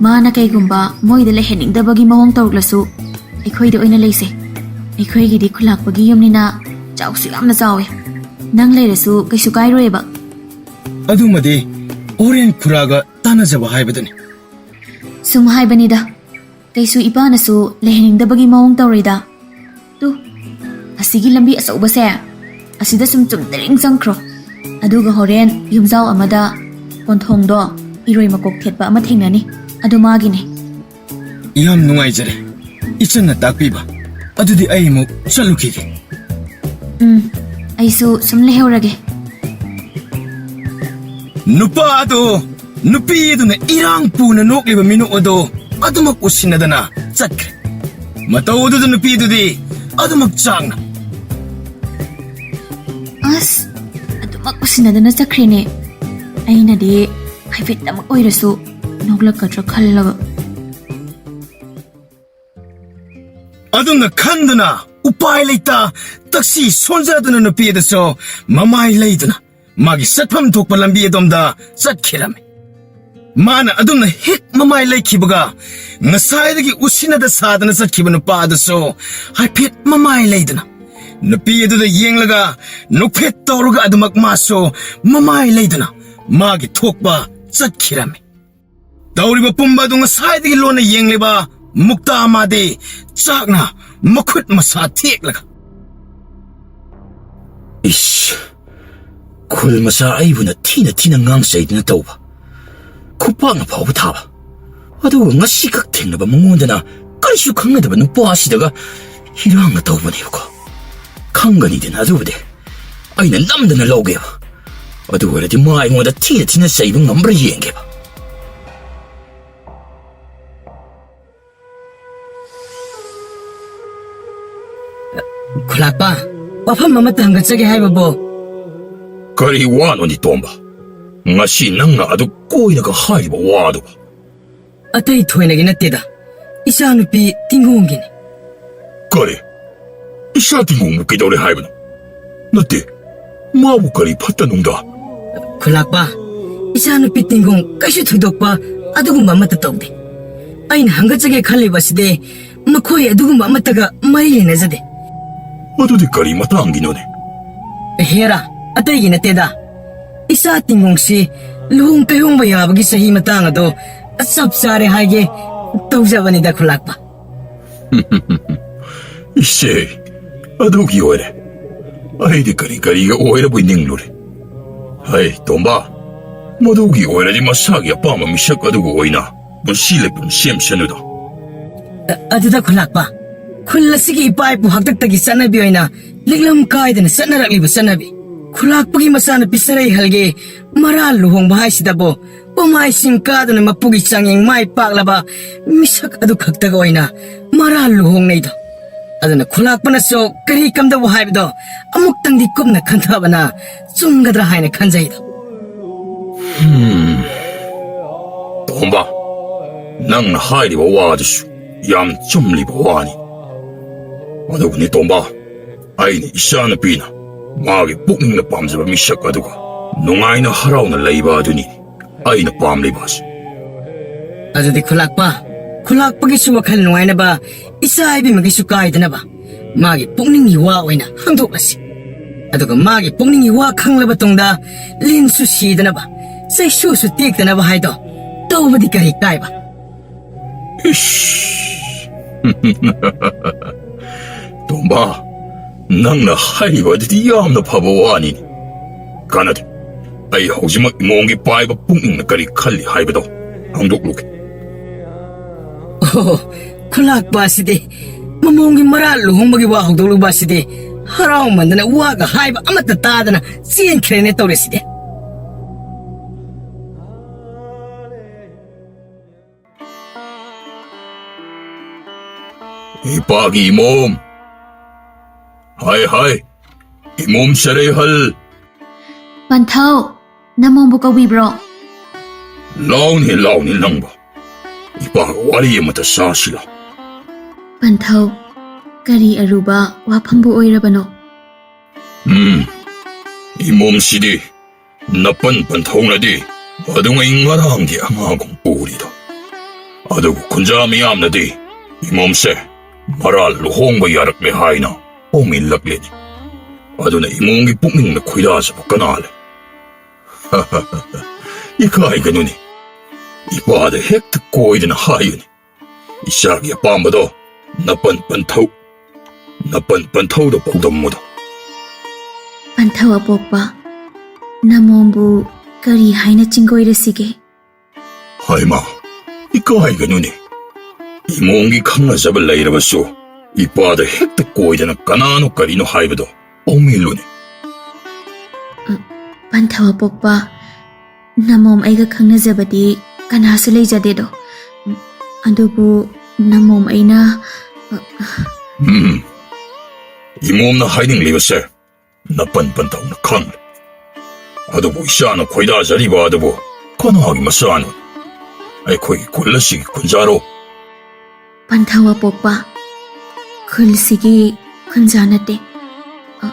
ꯃꯥꯅ ꯀꯩꯒꯨꯝꯕ ꯃꯣꯏꯗ ꯂꯩꯍꯟꯅꯤꯡꯗꯕꯒꯤ ꯃꯑꯣꯡ ꯇꯧꯔꯛꯂꯁꯨ, ꯑꯩꯈꯣꯏꯗ ꯑꯣꯏꯅ ꯂꯩꯁꯦ꯫ ꯑꯩꯈꯣꯏꯒꯤꯗꯤ ꯈꯨꯂꯥꯛꯄꯒꯤ ꯌꯨꯝꯅꯤꯅ ꯆꯥꯎꯁꯨ ꯌꯥꯝꯅ ꯆꯥꯎꯋꯦ꯫ ꯅꯪ ꯂꯩꯔꯁꯨ ꯀꯩꯁꯨ ꯀꯥꯏꯔꯣꯏꯕ꯫ ꯑꯗꯨꯃꯗꯤ ꯍꯣꯔꯦꯟ ꯈꯨꯔꯥꯒ ꯇꯥꯟꯅꯖꯕ ꯍꯥꯏꯕꯗꯨꯅꯤ꯫ ꯁꯨꯝ ꯍꯥꯏꯕꯅꯤꯗ, ꯀꯩꯁꯨ ꯏꯄꯥꯅꯁꯨ ꯂꯩꯍꯟꯅꯤꯡꯗꯕꯒꯤ ꯃꯑꯣꯡ ꯇꯧꯔꯣꯏꯗ꯫ ꯇꯨ, ꯑꯁꯤꯒꯤ ꯂꯝꯕꯤ ꯑꯆꯧꯕꯁꯦ, ꯑꯁꯤꯗ ꯁꯨꯝ ꯆꯨꯝꯗ꯭ꯔꯤꯡ ꯆꯪꯈ꯭ꯔꯣ꯫ ꯑꯗꯨꯒ ꯍꯣꯔꯦꯟ ꯌꯨꯝꯖꯥꯎ ꯑꯃꯗ ꯀꯣꯟꯊꯣꯡꯗꯣ ꯏꯔꯣꯏ ꯃꯀꯣꯛ ꯊꯦꯠꯄ ꯑꯃ ꯊꯦꯡꯅꯅꯤ꯫ ꯑꯗꯨ ꯃꯥꯒꯤꯅꯦ꯫ ꯌꯥꯝ ꯅꯨꯡꯉꯥꯏꯖꯔꯦ ꯏꯆꯟꯅ ꯇꯥꯛꯄꯤꯕ꯫ ꯑꯗꯨꯗꯤ ꯑꯩ ꯑꯃꯨꯛ ꯆꯠꯂꯨꯈꯤꯒꯦ꯫ ꯎꯝ, ꯑꯩꯁꯨ ꯁꯨꯝ ꯂꯩꯍꯧꯔꯒꯦ꯫ ꯅꯨꯄꯥ ꯑꯗꯨ, ꯅꯨꯄꯤ ꯑꯗꯨꯅ ꯏꯔꯥꯡ ꯄꯨꯅ ꯅꯣꯛꯂꯤꯕ ꯃꯤꯅꯣꯛ ꯑꯗꯨ ꯑꯗꯨꯃꯛ ꯎꯁꯤꯟꯅꯗꯅ ꯆꯠꯈ꯭ꯔꯦ꯫ ꯃꯇꯧ ꯑꯗꯨꯗ ꯅꯨꯄꯤꯗꯨꯗꯤ ꯑꯗꯨꯃꯛ ꯆꯥꯛꯅ꯫ ꯑꯁ, ꯑꯗꯨꯃꯛ ꯎꯁꯤꯟꯅꯗꯅ ꯆꯠꯈ꯭ꯔꯦꯅꯦ꯫ ꯑꯩꯅꯗꯤ ꯍꯥꯏꯐꯦꯠꯇꯃꯛ ꯑꯣꯏꯔꯁꯨ ꯅꯣꯛꯂꯛꯀꯗ꯭ꯔꯥ ꯈꯜꯂꯒ꯫ ꯑꯗꯨꯝꯅ ꯈꯟꯗꯨꯅ ꯎꯄꯥꯏ ꯂꯩꯇ ꯇꯛꯁꯤ ꯁꯣꯟꯖꯗꯨꯅ ꯅꯨꯄꯤ ꯑꯗꯨꯁꯨ ꯃꯃꯥꯏ ꯂꯩꯗꯨꯅ ꯃꯥꯒꯤ ꯆꯠꯐꯝ ꯊꯣꯛꯄ ꯂꯝꯕꯤ ꯑꯗꯣꯝꯗ ꯆꯠꯈꯤꯔꯝꯃꯤ꯫ ꯃꯥꯅ ꯑꯗꯨꯝꯅ ꯍꯦꯛ ꯃꯃꯥꯏ ꯂꯩꯈꯤꯕꯒ, ꯉꯁꯥꯏꯗꯒꯤ ꯎꯁꯤꯟꯅꯗ ꯁꯥꯗꯅ ꯆꯠꯈꯤꯕ ꯅꯨꯄꯥ ꯑꯗꯨꯁꯨ ꯍꯥꯏꯐꯦꯠ ꯃꯃꯥꯏ ꯂꯩꯗꯨꯅ, ꯅꯨꯄꯤ ꯑꯗꯨꯗ ꯌꯦꯡꯂꯒ ꯅꯣꯛꯐꯦꯠ ꯇꯧꯔꯒ ꯑꯗꯨꯃꯛ ꯃꯥꯁꯨ ꯃꯃꯥꯏ ꯂꯩꯗꯨꯅ ꯃꯥꯒꯤ ꯊꯣꯛꯄ ꯆꯠꯈꯤꯔꯝꯃꯤ꯫ ꯇꯧꯔꯤꯕ ꯄꯨꯝꯕ ꯑꯗꯨ ꯉꯁꯥꯏꯗꯒꯤ ꯂꯣꯟꯅ ꯌꯦꯡꯂꯤꯕ ꯃꯨꯛꯇꯥ ꯃꯥꯗꯤ ꯆꯥꯛꯅ ꯃꯈꯨꯠ ꯃꯁꯥ ꯊꯦꯛꯂꯒ, "ꯏꯁ, ꯈꯨꯜ ꯃꯆꯥ ꯑꯩꯕꯨꯅ ꯊꯤꯅ ꯊꯤꯅ ꯉꯥꯡꯆꯩꯗꯨꯅ ꯇꯧꯕ, ꯈꯨꯄꯥꯛꯅ ꯐꯥꯎꯕ ꯊꯥꯕ, ꯑꯗꯨꯒ ꯉꯁꯤꯈꯛ ꯊꯦꯡꯅꯕ ꯃꯉꯣꯟꯗꯅ ꯀꯔꯤꯁꯨ ꯈꯪꯅꯗꯕ ꯅꯨꯄꯥ ꯑꯁꯤꯗꯒ ꯏꯔꯥꯡꯅ ꯇꯧꯕꯅꯦꯕꯀꯣ꯫ ꯈꯪꯒꯅꯤꯗꯅ ꯑꯗꯨꯕꯨꯗꯤ꯫ ꯑꯩꯅ ꯅꯝꯗꯅ ꯂꯧꯒꯦꯕ꯫ ꯑꯗꯨ ꯑꯣꯏꯔꯗꯤ ꯃꯥ ꯑꯩꯉꯣꯟꯗ ꯊꯤꯅ ꯊꯤꯅ ꯆꯩꯕ ꯉꯝꯕ꯭ꯔꯥ ꯌꯦꯡꯒꯦꯕ꯫" ꯈꯨꯂꯥꯛꯄ, ꯋꯥꯐꯝ ꯑꯃꯇ ꯍꯪꯒꯠꯆꯒꯦ ꯍꯥꯏꯕꯕꯨ꯫ ꯀꯔꯤ ꯋꯥꯅꯣꯅꯦ ꯇꯣꯝꯕ? ꯉꯁꯤ ꯅꯪꯅ ꯑꯗꯨ ꯀꯣꯏꯅꯒ ꯍꯥꯏꯔꯤꯕ ꯋꯥꯗꯨꯕꯨ? ꯑꯇꯩ ꯊꯣꯏꯅꯒꯤ ꯅꯠꯇꯦꯗ, ꯏꯆꯥꯅꯨꯄꯤ ꯇꯤꯡꯒꯣꯡꯒꯤꯅꯤ꯫ ꯀꯔꯤ? ꯏꯆꯥ ꯇꯤꯡꯒꯣꯡꯕꯨ ꯀꯩꯗꯧꯔꯦ ꯍꯥꯏꯕꯅꯣ? ꯅꯠꯇꯦ, ꯃꯥꯕꯨ ꯀꯔꯤ ꯐꯠꯇꯅꯨꯡꯗ? ꯈꯨꯂꯥꯛꯄ, ꯏꯆꯥꯅꯨꯄꯤ ꯇꯤꯡꯒꯣꯡ ꯀꯩꯁꯨ ꯊꯣꯏꯗꯣꯛꯄ ꯑꯗꯨꯒꯨꯝꯕ ꯑꯃꯠꯇ ꯇꯧꯗꯦ꯫ ꯑꯩꯅ ꯍꯪꯒꯠꯆꯒꯦ ꯈꯜꯂꯤꯕ ꯑꯁꯤꯗꯤ ꯃꯈꯣꯏ ꯑꯗꯨꯒꯨꯝꯕ ꯑꯃꯠꯇꯒ ꯃꯔꯤ ꯂꯩꯅꯖꯗꯦ꯫ ꯃꯗꯨꯗꯤ ꯀꯔꯤ ꯃꯇꯥꯡꯒꯤꯅꯣꯅꯦ? ꯍꯦꯔꯥ, ꯑꯇꯩꯒꯤ ꯅꯠꯇꯦꯗ꯫ ꯏꯆꯥ ꯇꯤꯡꯒꯣꯡꯁꯤ ꯂꯨꯍꯣꯡ ꯀꯩꯍꯣꯡꯕ ꯌꯥꯕꯒꯤ ꯆꯍꯤ ꯃꯇꯥꯡ ꯑꯗꯣ ꯆꯞ ꯆꯥꯔꯦ ꯍꯥꯏꯒꯦ ꯇꯧꯖꯕꯅꯤꯗ, ꯈꯨꯂꯥꯛꯄ꯫ ꯏꯆꯦ, ꯑꯗꯨꯒꯤ ꯑꯣꯏꯔꯦ꯫ ꯑꯩꯗꯤ ꯀꯔꯤ ꯀꯔꯤꯒ ꯑꯣꯏꯔꯕꯣꯏ ꯅꯤꯡꯂꯨꯔꯦ꯫ ꯍꯩ, ꯇꯣꯝꯕ, ꯃꯗꯨꯒꯤ ꯑꯣꯏꯔꯗꯤ ꯃꯁꯥꯒꯤ ꯑꯄꯥꯝꯕ ꯃꯤꯁꯛ ꯑꯗꯨꯒ ꯑꯣꯏꯅ ꯄꯨꯟꯁꯤ ꯂꯩꯄꯨꯡ ꯁꯦꯝꯁꯅꯨꯗ꯫ ꯑ-, ꯑꯗꯨꯗ ꯈꯨꯂꯥꯛꯄ, ꯈꯨꯜ ꯑꯁꯤꯒꯤ ꯏꯄꯥ ꯏꯄꯨ ꯍꯥꯛꯇꯛꯇꯒꯤ ꯆꯠꯅꯕꯤ ꯑꯣꯏꯅ ꯂꯤꯛꯂꯝ ꯀꯥꯏꯗꯅ ꯆꯠꯅꯔꯛꯂꯤꯕ ꯆꯠꯅꯕꯤ, ꯈꯨꯂꯥꯛꯄꯒꯤ ꯃꯆꯥꯅꯨꯄꯤ ꯁꯔꯩꯍꯜꯒꯤ ꯃꯔꯥꯜ ꯂꯨꯍꯣꯡꯕ ꯍꯥꯏꯁꯤꯗꯕꯨ ꯄꯣꯃꯥꯏ ꯆꯤꯡ ꯀꯥꯗꯨꯅ ꯃꯄꯨꯒꯤ ꯆꯥꯡꯌꯦꯡ ꯃꯥꯏ ꯄꯥꯛꯂꯕ ꯃꯤꯁꯛ ꯑꯗꯨ ꯈꯛꯇꯒ ꯑꯣꯏꯅ ꯃꯔꯥꯜ ꯂꯨꯍꯣꯡꯅꯩꯗꯣ꯫ ꯑꯗꯨꯅ ꯈꯨꯂꯥꯛꯄꯅꯁꯨ ꯀꯔꯤ ꯀꯝꯗꯧꯕ ꯍꯥꯏꯕꯗꯣ ꯑꯃꯨꯛꯇꯪꯗꯤ ꯀꯨꯞꯅ ꯈꯟꯊꯕꯅ ꯆꯨꯝꯒꯗ꯭ꯔꯥ ꯍꯥꯏꯅ ꯈꯟꯖꯩꯗꯣ꯫ ꯇꯣꯝꯕ, ꯅꯪꯅ ꯍꯥꯏꯔꯤꯕ ꯋꯥꯗꯨꯁꯨ ꯌꯥꯝ ꯆꯨꯝꯂꯤꯕ ꯋꯥꯅꯤ꯫ ꯑꯗꯨꯕꯨꯅꯤ ꯇꯣꯝꯕ, ꯑꯩꯅ ꯏꯆꯥꯅꯨꯄꯤꯅ ꯃꯥꯒꯤ ꯄꯨꯛꯅꯤꯡꯅ ꯄꯥꯝꯖꯕ ꯃꯤꯁꯛ ꯑꯗꯨꯒ ꯅꯨꯡꯉꯥꯏꯅ ꯍꯔꯥꯎꯅ ꯂꯩꯕ ꯑꯗꯨꯅꯤ ꯑꯩꯅ ꯄꯥꯝꯂꯤꯕ ꯑꯁꯤ꯫ ꯑꯗꯨꯗꯤ ꯈꯨꯂꯥꯛꯄ, ꯈꯨꯂꯥꯛꯄꯒꯤꯁꯨ ꯋꯥꯈꯜ ꯅꯨꯡꯉꯥꯏꯅꯕ, ꯏꯆꯥ ꯏꯕꯦꯝꯃꯒꯤꯁꯨ ꯀꯥꯏꯗꯅꯕ ꯃꯥꯒꯤ ꯄꯨꯛꯅꯤꯡꯒꯤ ꯋꯥ ꯑꯣꯏꯅ ꯍꯪꯗꯣꯛꯂꯁꯤ꯫ ꯑꯗꯨꯒ ꯃꯥꯒꯤ ꯄꯨꯛꯅꯤꯡꯒꯤ ꯋꯥ ꯈꯪꯂꯕ ꯇꯨꯡꯗ ꯂꯤꯟꯁꯨ ꯁꯤꯗꯅꯕ, ꯆꯩꯁꯨꯁꯨ ꯇꯦꯛꯇꯅꯕ ꯍꯥꯏꯗꯣ ꯇꯧꯕꯗꯤ ꯀꯔꯤ ꯀꯥꯏꯕ? ꯏꯁ! ꯇꯣꯝꯕ, ꯅꯪꯅ ꯍꯥꯏꯔꯤꯕ ꯑꯗꯨꯗꯤ ꯌꯥꯝꯅ ꯐꯕ ꯋꯥꯅꯤꯅꯦ꯫ ꯀꯥꯟꯅꯗꯦ꯫ ꯑꯩ ꯍꯧꯖꯤꯛꯃꯛ ꯏꯃꯣꯝꯒꯤ ꯄꯥꯏꯕ ꯄꯨꯛꯅꯤꯡꯅ ꯀꯔꯤ ꯈꯜꯂꯤ ꯍꯥꯏꯕꯗꯣ ꯍꯪꯗꯣꯛꯂꯨꯒꯦ꯫ ꯑꯣ, ꯈꯨꯂꯥꯛꯄ ꯑꯁꯤꯗꯤ ꯃꯃꯣꯝꯒꯤ ꯃꯔꯥꯜ ꯂꯨꯍꯣꯡꯕꯒꯤ ꯋꯥ ꯍꯧꯗꯣꯛꯂꯨꯕ ꯑꯁꯤꯗꯤ ꯍꯔꯥꯎꯃꯟꯗꯅ ꯋꯥꯒ ꯍꯥꯏꯕ ꯑꯃꯠꯇ ꯇꯥꯗꯅ ꯆꯦꯟꯈ꯭ꯔꯦꯅꯦ ꯇꯧꯔꯤꯁꯤꯗꯤ꯫ ꯏꯄꯥꯒꯤ ꯏꯃꯣꯝ! ꯍꯥꯏ, ꯍꯥꯏ! ꯏꯃꯣꯝ ꯁꯔꯩꯍꯜ! ꯄꯟꯊꯧ, ꯅꯃꯣꯝꯕꯨ ꯀꯧꯕꯤꯕ꯭ꯔꯣ? ꯂꯥꯎꯅꯦ, ꯂꯥꯎꯅꯦ ꯅꯪꯕꯨ꯫ ꯏꯄꯥꯒ ꯋꯥꯔꯤ ꯑꯃꯇ ꯁꯥꯁꯤ ꯂꯥꯎ꯫ ꯄꯟꯊꯧ, ꯀꯔꯤ ꯑꯔꯨꯕ ꯋꯥꯐꯝꯕꯨ ꯑꯣꯏꯔꯕꯅꯣ? ꯎꯝ, ꯏꯃꯣꯝꯁꯤꯗꯤ ꯅꯄꯟ ꯄꯟꯊꯧꯅꯗꯤ ꯑꯗꯨꯉꯩ ꯉꯔꯥꯡꯒꯤ ꯑꯉꯥꯡꯒꯨꯝ ꯎꯔꯤꯗꯣ꯫ ꯑꯗꯨꯕꯨ ꯈꯨꯟꯖꯥ ꯃꯤꯌꯥꯝꯅꯗꯤ ꯏꯃꯣꯝꯁꯦ ꯃꯔꯥꯜ ꯂꯨꯍꯣꯡꯕ ꯌꯥꯔꯛꯂꯦ ꯍꯥꯏꯅ ꯄꯥꯎꯃꯤꯜꯂꯛꯂꯤꯅꯤ꯫ ꯑꯗꯨꯅ ꯏꯃꯣꯝꯒꯤ ꯄꯨꯛꯅꯤꯡꯅ ꯈꯣꯏꯗꯥꯖꯕ ꯀꯅꯥ ꯂꯩ? ꯏꯀꯥꯏꯒꯅꯨꯅꯦ꯫ ꯏꯄꯥꯗ ꯍꯦꯛꯇ ꯀꯣꯏꯗꯅ ꯍꯥꯏꯌꯨꯅꯦ꯫ ꯏꯆꯥꯒꯤ ꯑꯄꯥꯝꯕꯗꯣ ꯅꯄꯟ ꯄꯟꯊꯧ, ꯅꯄꯟ ꯄꯟꯊꯧꯗ ꯄꯥꯎꯗꯝꯃꯨꯗꯣ꯫ ꯄꯟꯊꯧ ꯑꯄꯣꯛꯄ, ꯅꯃꯣꯝꯕꯨ ꯀꯔꯤ ꯍꯥꯏꯅ ꯆꯤꯡꯒꯣꯏꯔꯁꯤꯒꯦ? ꯍꯥꯏꯃ, ꯏꯀꯥꯏꯒꯅꯨꯅꯦ꯫ ꯏꯃꯣꯝꯒꯤ ꯈꯪꯅꯖꯕ ꯂꯩꯔꯕꯁꯨ ꯏꯄꯥꯗ ꯍꯦꯛꯇ ꯀꯣꯏꯗꯅ ꯀꯅꯥꯅꯣ ꯀꯔꯤꯅꯣ ꯍꯥꯏꯕꯗꯣ ꯄꯥꯎꯃꯤꯜꯂꯨꯅꯦ꯫ ꯄꯟꯊꯧ ꯑꯄꯣꯛꯄ, ꯅꯃꯣꯝ ꯑꯩꯒ ꯈꯪꯅꯖꯕꯗꯤ ꯀꯅꯥꯁꯨ ꯂꯩꯖꯗꯦꯗꯣ꯫ ꯑꯗꯨꯕꯨ ꯅꯃꯣꯝ ꯑꯩꯅ, ꯎꯝ꯫ ꯏꯃꯣꯝꯅ ꯍꯥꯏꯅꯤꯡꯂꯤꯕꯁꯦ ꯅꯄꯟ ꯄꯟꯊꯧꯅ ꯈꯪꯂꯦ꯫ ꯑꯗꯨꯕꯨ ꯏꯆꯥꯅ ꯈꯣꯏꯗꯥꯖꯔꯤꯕ ꯑꯗꯨꯕꯨ ꯀꯅꯥꯒꯤ ꯃꯆꯥꯅꯣ? ꯑꯩꯈꯣꯏꯒꯤ ꯈꯨꯜ ꯑꯁꯤꯒꯤ ꯈꯨꯟꯖꯥꯔꯣ? ꯄꯟꯊꯧ ꯑꯄꯣꯛꯄ, ꯈꯨꯜꯁꯤꯒꯤ ꯈꯨꯟꯖꯥ ꯅꯠꯇꯦ꯫ ꯑ,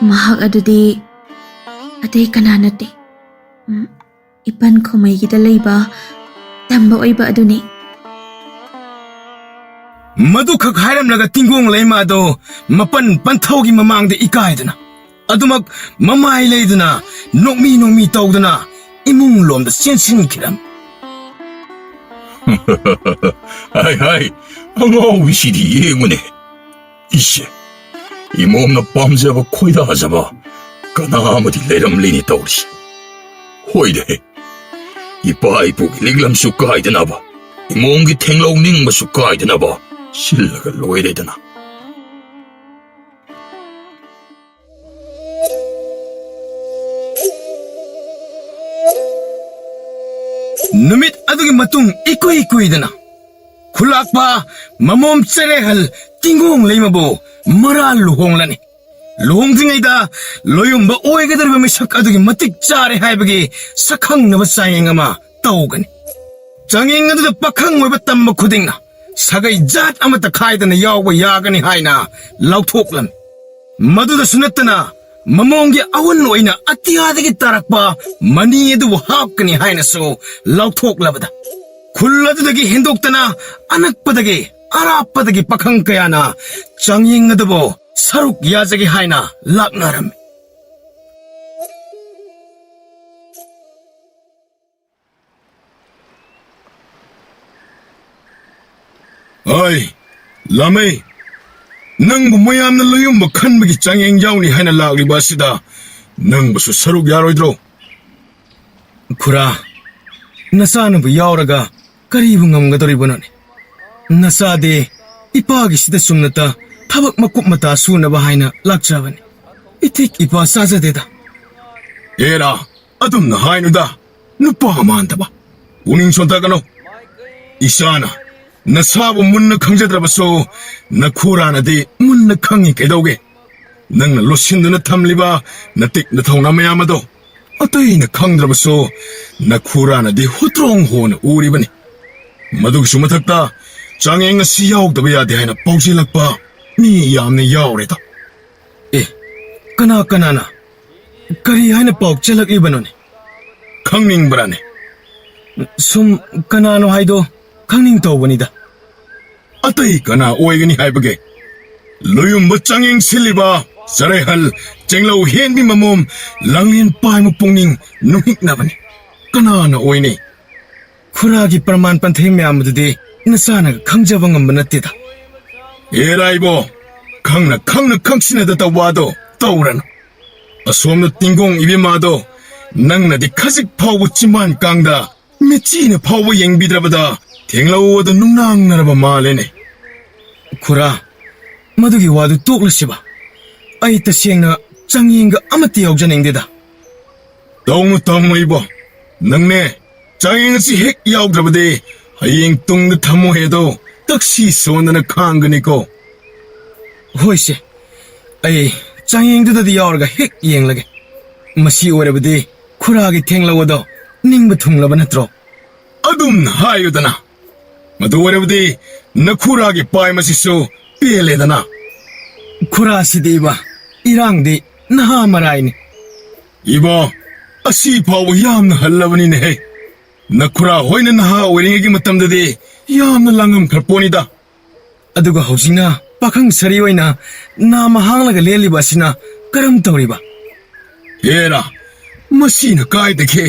ꯃꯍꯥꯛ ꯑꯗꯨꯗꯤ ꯑꯇꯩ ꯀꯅꯥ ꯅꯠꯇꯦ꯫ ꯎꯝ, ꯏꯄꯟ ꯈꯨꯃꯩꯒꯤꯗ ꯂꯩꯕ ꯇꯝꯕ ꯑꯣꯏꯕ ꯑꯗꯨꯅꯤ꯫ ꯃꯗꯨꯈꯛ ꯍꯥꯏꯔꯝꯂꯒ ꯇꯤꯡꯒꯣꯡ ꯂꯩꯃꯥꯗꯣ ꯃꯄꯟ ꯄꯟꯊꯧꯒꯤ ꯃꯃꯥꯡꯗ ꯏꯀꯥꯏꯗꯨꯅ, ꯑꯗꯨꯃꯛ ꯃꯃꯥꯏ ꯂꯩꯗꯨꯅ, ꯅꯣꯛꯃꯤ ꯅꯣꯛꯃꯤ ꯇꯧꯗꯨꯅ ꯏꯃꯨꯡ ꯂꯣꯝꯗ ꯆꯦꯟꯁꯤꯟꯈꯤꯔꯝ꯫ ꯍꯥꯏ ꯍꯥꯏ, ꯑꯉꯥꯎꯕꯤꯁꯤꯗꯤ ꯌꯦꯡꯉꯨꯅꯦ꯫ ꯏꯁꯦ, ꯏꯃꯣꯝꯅ ꯄꯥꯝꯖꯕ ꯈꯣꯏꯗꯥꯖꯕ ꯀꯅꯥ ꯑꯃꯗꯤ ꯂꯩꯔꯝꯂꯤꯅꯤ ꯇꯧꯔꯤꯁꯦ꯫ ꯍꯣꯏꯗꯦ, ꯏꯄꯥ ꯏꯄꯨꯒꯤ ꯂꯤꯛꯂꯝꯁꯨ ꯀꯥꯏꯗꯅꯕ, ꯏꯃꯣꯝꯒꯤ ꯊꯦꯡꯂꯧ ꯅꯤꯡꯕꯁꯨ ꯀꯥꯏꯗꯅꯕ ꯁꯤꯜꯂꯒ ꯂꯣꯏꯔꯦꯗꯅ꯫ ꯅꯨꯃꯤꯠ ꯑꯗꯨꯒꯤ ꯃꯇꯨꯡ ꯏꯀꯨꯏ ꯀꯨꯏꯗꯅ ꯈꯨꯂꯥꯛꯄ ꯃꯃꯣꯝ ꯆꯦꯔꯦꯍꯜ ꯇꯤꯡꯒꯣꯡ ꯂꯩꯃꯕꯨ ꯃꯔꯥꯜ ꯂꯨꯍꯣꯡꯂꯅꯤ꯫ ꯂꯨꯍꯣꯡꯗ꯭ꯔꯤꯉꯩꯗ ꯂꯣꯌꯨꯝꯕ ꯑꯣꯏꯒꯗꯧꯔꯤꯕ ꯃꯤꯁꯛ ꯑꯗꯨꯒꯤ ꯃꯇꯤꯛ ꯆꯥꯔꯦ ꯍꯥꯏꯕꯒꯤ ꯁꯛꯈꯪꯅꯕ ꯆꯥꯡꯌꯦꯡ ꯑꯃ ꯇꯧꯒꯅꯤ꯫ ꯆꯥꯡꯌꯦꯡ ꯑꯗꯨꯗ ꯄꯥꯈꯪ ꯑꯣꯏꯕ ꯇꯝꯕ ꯈꯨꯗꯤꯡꯅ ꯁꯥꯒꯩ ꯖꯥꯠ ꯑꯃꯠꯇ ꯈꯥꯏꯗꯅ ꯌꯥꯎꯕ ꯌꯥꯒꯅꯤ ꯍꯥꯏꯅ ꯂꯥꯎꯊꯣꯛꯂꯝꯃꯤ꯫ ꯃꯗꯨꯗꯁꯨ ꯅꯠꯇꯅ ꯃꯃꯣꯝꯒꯤ ꯑꯋꯨꯟ ꯑꯣꯏꯅ ꯑꯇꯤꯌꯥꯗꯒꯤ ꯇꯥꯔꯛꯄ ꯃꯅꯤ ꯑꯗꯨꯕꯨ ꯍꯥꯞꯀꯅꯤ ꯍꯥꯏꯅꯁꯨ ꯂꯥꯎꯊꯣꯛꯂꯕꯗ, ꯈꯨꯜ ꯑꯗꯨꯗꯒꯤ ꯍꯦꯟꯗꯣꯛꯇꯅ ꯑꯅꯛꯄꯗꯒꯤ ꯑꯔꯥꯞꯄꯗꯒꯤ ꯄꯥꯈꯪ ꯀꯌꯥꯅ ꯆꯥꯡꯌꯦꯡ ꯑꯗꯨꯕꯨ ꯁꯔꯨꯛ ꯌꯥꯖꯒꯦ ꯍꯥꯏꯅ ꯂꯥꯛꯅꯔꯝꯃꯤ꯫ ꯑꯩ, ꯂꯥꯃꯩ, ꯅꯪꯕꯨ ꯃꯌꯥꯝꯅ ꯂꯣꯌꯨꯝꯕ ꯈꯟꯕꯒꯤ ꯆꯥꯡꯌꯦꯡ ꯌꯥꯎꯅꯤ ꯍꯥꯏꯅ ꯂꯥꯛꯂꯤꯕ ꯑꯁꯤꯗ ꯅꯪꯕꯨꯁꯨ ꯁꯔꯨꯛ ꯌꯥꯔꯣꯏꯗ꯭ꯔꯣ? ꯈꯨꯔꯥ, ꯅꯆꯥꯅꯕꯨ ꯌꯥꯎꯔꯒ ꯀꯔꯤꯕꯨ ꯉꯝꯒꯗꯧꯔꯤꯕꯅꯣꯅꯦ? ꯅꯆꯥꯗꯤ ꯏꯄꯥꯒꯤꯁꯤꯗ ꯆꯨꯝꯅꯇ ꯊꯕꯛ ꯃꯀꯨꯞ ꯃꯇꯥ ꯁꯨꯅꯕ ꯍꯥꯏꯅ ꯂꯥꯛꯆꯕꯅꯤ꯫ ꯏꯊꯤꯛ ꯏꯄꯥ ꯆꯥꯖꯗꯦꯗ꯫ ꯑꯦꯔꯥ, ꯑꯗꯨꯝꯅ ꯍꯥꯏꯅꯨꯗ, ꯅꯨꯄꯥ ꯃꯥꯟꯗꯕ꯫ ꯄꯨꯛꯅꯤꯡ ꯁꯣꯟꯊꯒꯅꯨ꯫ ꯏꯆꯥꯅ ꯅꯁꯥꯕꯨ ꯃꯨꯟꯅ ꯈꯪꯖꯗ꯭ꯔꯕꯁꯨ, ꯅꯈꯨꯔꯥꯅꯗꯤ ꯃꯨꯟꯅ ꯈꯪꯉꯤ ꯀꯩꯗꯧꯒꯦ? ꯅꯪꯅ ꯂꯣꯠꯁꯤꯟꯗꯨꯅ ꯊꯝꯂꯤꯕ ꯅꯇꯤꯛ ꯅꯊꯧꯅꯥ ꯃꯌꯥꯝ ꯑꯗꯣ ꯑꯇꯩꯅ ꯈꯪꯗ꯭ꯔꯕꯁꯨ, ꯅꯈꯨꯔꯥꯅꯗꯤ ꯍꯨꯇ꯭ꯔꯣꯡ ꯍꯣꯅ ꯎꯔꯤꯕꯅꯤ꯫ ꯃꯗꯨꯒꯤꯁꯨ ꯃꯊꯛꯇ, ꯆꯥꯡꯌꯦꯡ ꯑꯁꯤ ꯌꯥꯎꯗꯕ ꯌꯥꯗꯦ ꯍꯥꯏꯅ ꯄꯥꯎꯖꯦꯜꯂꯛꯄ ꯃꯤ ꯌꯥꯝꯅ ꯌꯥꯎꯔꯦꯗ꯫ ꯑꯦ, ꯀꯅꯥ ꯀꯅꯥꯅ? ꯀꯔꯤ ꯍꯥꯏꯅ ꯄꯥꯎ ꯆꯦꯜꯂꯛꯂꯤꯕꯅꯣꯅꯦ? ꯈꯪꯅꯤꯡꯕ꯭ꯔꯥꯅꯦ? ꯁꯨꯝ, ꯀꯅꯥꯅꯣ ꯍꯥꯏꯗꯣ ꯈꯪꯅꯤꯡ ꯇꯧꯕꯅꯤꯗ꯫ ꯑꯇꯩ ꯀꯅꯥ ꯑꯣꯏꯒꯅꯤ ꯍꯥꯏꯕꯒꯦ? ꯂꯣꯌꯨꯝꯕ ꯆꯥꯡꯌꯦꯡ ꯁꯤꯜꯂꯤꯕ ꯆꯔꯩꯍꯜ ꯆꯦꯡꯂꯧ ꯍꯦꯟꯕꯤ ꯃꯃꯣꯝ ꯂꯥꯡꯂꯦꯟ ꯄꯥꯏꯃ ꯄꯨꯛꯅꯤꯡ ꯅꯨꯡꯍꯤꯛꯅꯕꯅꯤ꯫ ꯀꯅꯥꯅ ꯑꯣꯏꯅꯤ? ꯈꯨꯔꯥꯒꯤ ꯄ꯭ꯔꯃꯥꯟ ꯄꯟꯊꯩ ꯃꯌꯥꯝ ꯑꯗꯨꯗꯤ ꯅꯆꯥꯅꯒ ꯈꯪꯖꯕ ꯉꯝꯕ ꯅꯠꯇꯦꯗ꯫ ꯑꯦ ꯔꯥꯏꯕꯣ, ꯈꯪꯅ ꯈꯪꯅ ꯈꯪꯁꯤꯟꯅꯗ ꯇꯧꯕ ꯑꯗꯣ ꯇꯧꯔꯅꯨ꯫ ꯑꯁꯣꯝꯗ ꯇꯤꯡꯒꯣꯡ ꯏꯕꯦꯝꯃꯥꯗꯣ ꯅꯪꯅꯗꯤ ꯈꯖꯤꯛ ꯐꯥꯎꯕ ꯆꯤꯝꯕꯥꯟ ꯀꯥꯡꯗ ꯃꯤꯠꯆꯤꯅ ꯐꯥꯎꯕ ꯌꯦꯡꯕꯤꯗ꯭ꯔꯕꯗ ꯊꯦꯡꯂꯧ ꯑꯗꯨ ꯅꯨꯡꯅꯥꯡꯅꯔꯕ ꯃꯥꯜꯂꯦꯅꯦ꯫ ꯈꯨꯔꯥ, ꯃꯗꯨꯒꯤ ꯋꯥꯗꯨ ꯇꯣꯛꯂꯁꯤꯕ꯫ ꯑꯩ ꯇꯁꯦꯡꯅ ꯆꯥꯡꯌꯦꯡꯒ ꯑꯃꯠꯇ ꯌꯥꯎꯖꯅꯤꯡꯗꯦꯗ꯫ ꯇꯧꯅꯨ, ꯇꯧꯅꯨ ꯏꯕꯣ꯫ ꯅꯪꯅꯦ, ꯆꯥꯡꯌꯦꯡ ꯑꯁꯤ ꯍꯦꯛ ꯌꯥꯎꯗ꯭ꯔꯕꯗꯤ ꯍꯌꯦꯡ ꯇꯨꯡꯗ ꯊꯝꯃꯣꯏ ꯑꯗꯣ ꯇꯛꯁꯤ ꯁꯣꯟꯗꯅ ꯈꯥꯡꯒꯅꯤꯀꯣ꯫ ꯍꯣꯏꯁꯦ, ꯑꯩ ꯆꯥꯡꯌꯦꯡꯗꯨꯗꯗꯤ ꯌꯥꯎꯔꯒ ꯍꯦꯛ ꯌꯦꯡꯂꯒꯦ꯫ ꯃꯁꯤ ꯑꯣꯏꯔꯕꯗꯤ ꯈꯨꯔꯥꯒꯤ ꯊꯦꯡꯂꯧ ꯑꯗꯣ ꯅꯤꯡꯕ ꯊꯨꯡꯂꯕ ꯅꯠꯇ꯭ꯔꯣ? ꯑꯗꯨꯝꯅ ꯍꯥꯏꯌꯨꯗꯅ꯫ ꯃꯗꯨ ꯑꯣꯏꯔꯕꯗꯤ ꯅꯈꯨꯔꯥꯒꯤ ꯄꯥꯏ ꯃꯁꯤꯁꯨ ꯄꯦꯜꯂꯦꯗꯅ꯫ ꯈꯨꯔꯥꯁꯤꯗꯤꯕ, ꯏꯔꯥꯡꯗꯤ ꯅꯍꯥ ꯃꯔꯥꯏꯅꯤ꯫ ꯏꯕꯣ, ꯑꯁꯤ ꯐꯥꯎꯕ ꯌꯥꯝꯅ ꯍꯜꯂꯕꯅꯤꯅꯦꯍꯦ꯫ ꯅꯈꯨꯔꯥ ꯍꯣꯏꯅ ꯅꯍꯥ ꯑꯣꯏꯔꯤꯉꯩꯒꯤ ꯃꯇꯝꯗꯗꯤ ꯌꯥꯝꯅ ꯂꯥꯡꯉꯝꯈ꯭ꯔ ꯄꯣꯠꯅꯤꯗ꯫ ꯑꯗꯨꯒ ꯍꯧꯖꯤꯛꯅ ꯄꯥꯈꯪ ꯁꯥꯔꯤ ꯑꯣꯏꯅ ꯅꯥꯃ ꯍꯥꯡꯂꯒ ꯂꯦꯜꯂꯤꯕ ꯑꯁꯤꯅ ꯀꯔꯝ ꯇꯧꯔꯤꯕ? ꯍꯦꯔꯥ, ꯃꯁꯤꯅ ꯀꯥꯏꯗꯒꯤ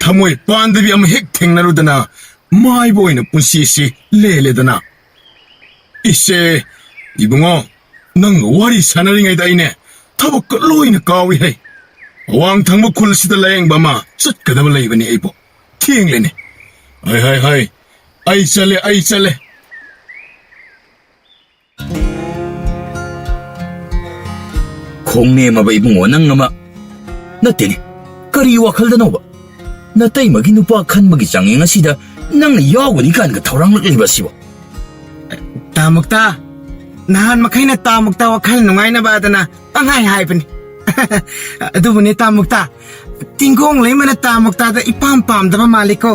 ꯊꯃꯣꯏ ꯄꯥꯟꯗꯕꯤ ꯑꯃ ꯍꯦꯛ ꯊꯦꯡꯅꯔꯨꯗꯅ ꯃꯥꯏꯕ ꯑꯣꯏꯅ ꯄꯨꯟꯁꯤꯁꯤ ꯂꯦꯜꯂꯦꯗꯅ꯫ ꯏꯁꯦ, ꯏꯕꯨꯡꯉꯣ, ꯅꯪꯒ ꯋꯥꯔꯤ ꯁꯥꯟꯅꯔꯤꯉꯩꯗ ꯑꯩꯅꯦ ꯊꯕꯛꯀ ꯂꯣꯏꯅ ꯀꯥꯎꯏ ꯍꯩ꯫ ꯑꯋꯥꯡ ꯊꯪꯕ ꯈꯨꯜ ꯑꯁꯤꯗ ꯂꯥꯌꯦꯡꯕ ꯑꯃ ꯆꯠꯀꯗꯕ ꯂꯩꯕꯅꯤ ꯑꯩꯕꯨ꯫ ꯊꯦꯡꯂꯦꯅꯦ꯫ ꯍꯣꯏ, ꯍꯣꯏ, ꯍꯣꯏ꯫ ꯑꯩ ꯆꯠꯂꯦ, ꯑꯩ ꯆꯠꯂꯦ꯫ ꯈꯣꯡꯅꯦꯝꯃꯕ ꯏꯕꯨꯡꯉꯣ ꯅꯪ ꯑꯃ꯫ ꯅꯠꯇꯦꯅꯦ, ꯀꯔꯤ ꯋꯥꯈꯜꯗꯅꯣꯕ? ꯅꯇꯩꯃꯒꯤ ꯅꯨꯄꯥ ꯈꯟꯕꯒꯤ ꯆꯥꯡꯌꯦꯡ ꯑꯁꯤꯗ ꯅꯪꯅ ꯌꯥꯎꯒꯅꯤ ꯀꯥꯏꯅꯒ ꯊꯧꯔꯥꯡꯂꯛꯂꯤꯕ ꯑꯁꯤꯕꯣ? ꯇꯥꯃꯨꯛꯇ, ꯅꯍꯥꯟ ꯃꯈꯩꯅ ꯇꯥꯃꯨꯛꯇ ꯋꯥꯈꯜ ꯅꯨꯡꯉꯥꯏꯅꯕ ꯑꯗꯨꯅ ꯄꯪꯍꯥꯏ ꯍꯥꯏꯕꯅꯤ꯫ ꯑꯗꯨꯕꯨꯅꯦ ꯇꯥꯃꯨꯛꯇ, ꯇꯤꯡꯒꯣꯡ ꯂꯩꯃꯅ ꯇꯥꯃꯨꯛꯇꯗ ꯏꯄꯥꯝ ꯄꯥꯝꯗꯕ ꯃꯥꯜꯂꯤꯀꯣ꯫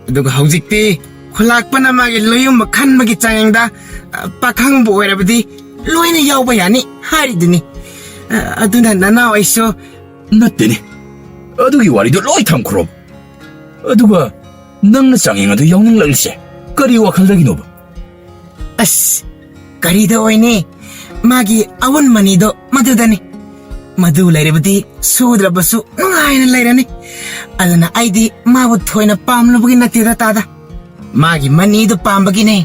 ꯑꯗꯨꯒ ꯍꯧꯖꯤꯛꯇꯤ ꯈꯨꯂꯥꯛꯄꯅ ꯃꯥꯒꯤ ꯂꯣꯌꯨꯝꯕ ꯈꯟꯕꯒꯤ ꯆꯥꯡꯌꯦꯡꯗ, ꯑ, ꯄꯥꯈꯪꯕꯨ ꯑꯣꯏꯔꯕꯗꯤ ꯂꯣꯏꯅ ꯌꯥꯎꯕ ꯌꯥꯅꯤ ꯍꯥꯏꯔꯤꯗꯨꯅꯤ꯫ ꯑ, ꯑꯗꯨꯅ ꯅꯅꯥꯎ ꯑꯩꯁꯨ ꯅꯠꯇꯦꯅꯦ꯫ ꯑꯗꯨꯒꯤ ꯋꯥꯔꯤꯗꯣ ꯂꯣꯏ ꯊꯝꯈ꯭ꯔꯣ꯫ ꯑꯗꯨꯒ ꯅꯪꯅ ꯆꯥꯡꯌꯦꯡ ꯑꯗꯨ ꯌꯥꯎꯅꯤꯡꯂꯛꯂꯤꯁꯦ ꯀꯔꯤ ꯋꯥꯈꯜꯗꯒꯤꯅꯣꯕ? ꯑꯁ, ꯀꯔꯤꯗ ꯑꯣꯏꯅꯤ? ꯃꯥꯒꯤ ꯑꯋꯨꯟ ꯃꯅꯤꯗꯣ ꯃꯗꯨꯗꯅꯤ꯫ ꯃꯗꯨ ꯂꯩꯔꯕꯗꯤ ꯁꯨꯗ꯭ꯔꯕꯁꯨ ꯅꯨꯡꯉꯥꯏꯅ ꯂꯩꯔꯅꯤ꯫ ꯑꯗꯨꯅ ꯑꯩꯗꯤ ꯃꯥꯕꯨ ꯊꯣꯏꯅ ꯄꯥꯝꯂꯨꯕꯒꯤ ꯅꯠꯇꯦꯗ ꯇꯥꯗ꯫ ꯃꯥꯒꯤ ꯃꯅꯤꯗꯨ ꯄꯥꯝꯕꯒꯤꯅꯦ꯫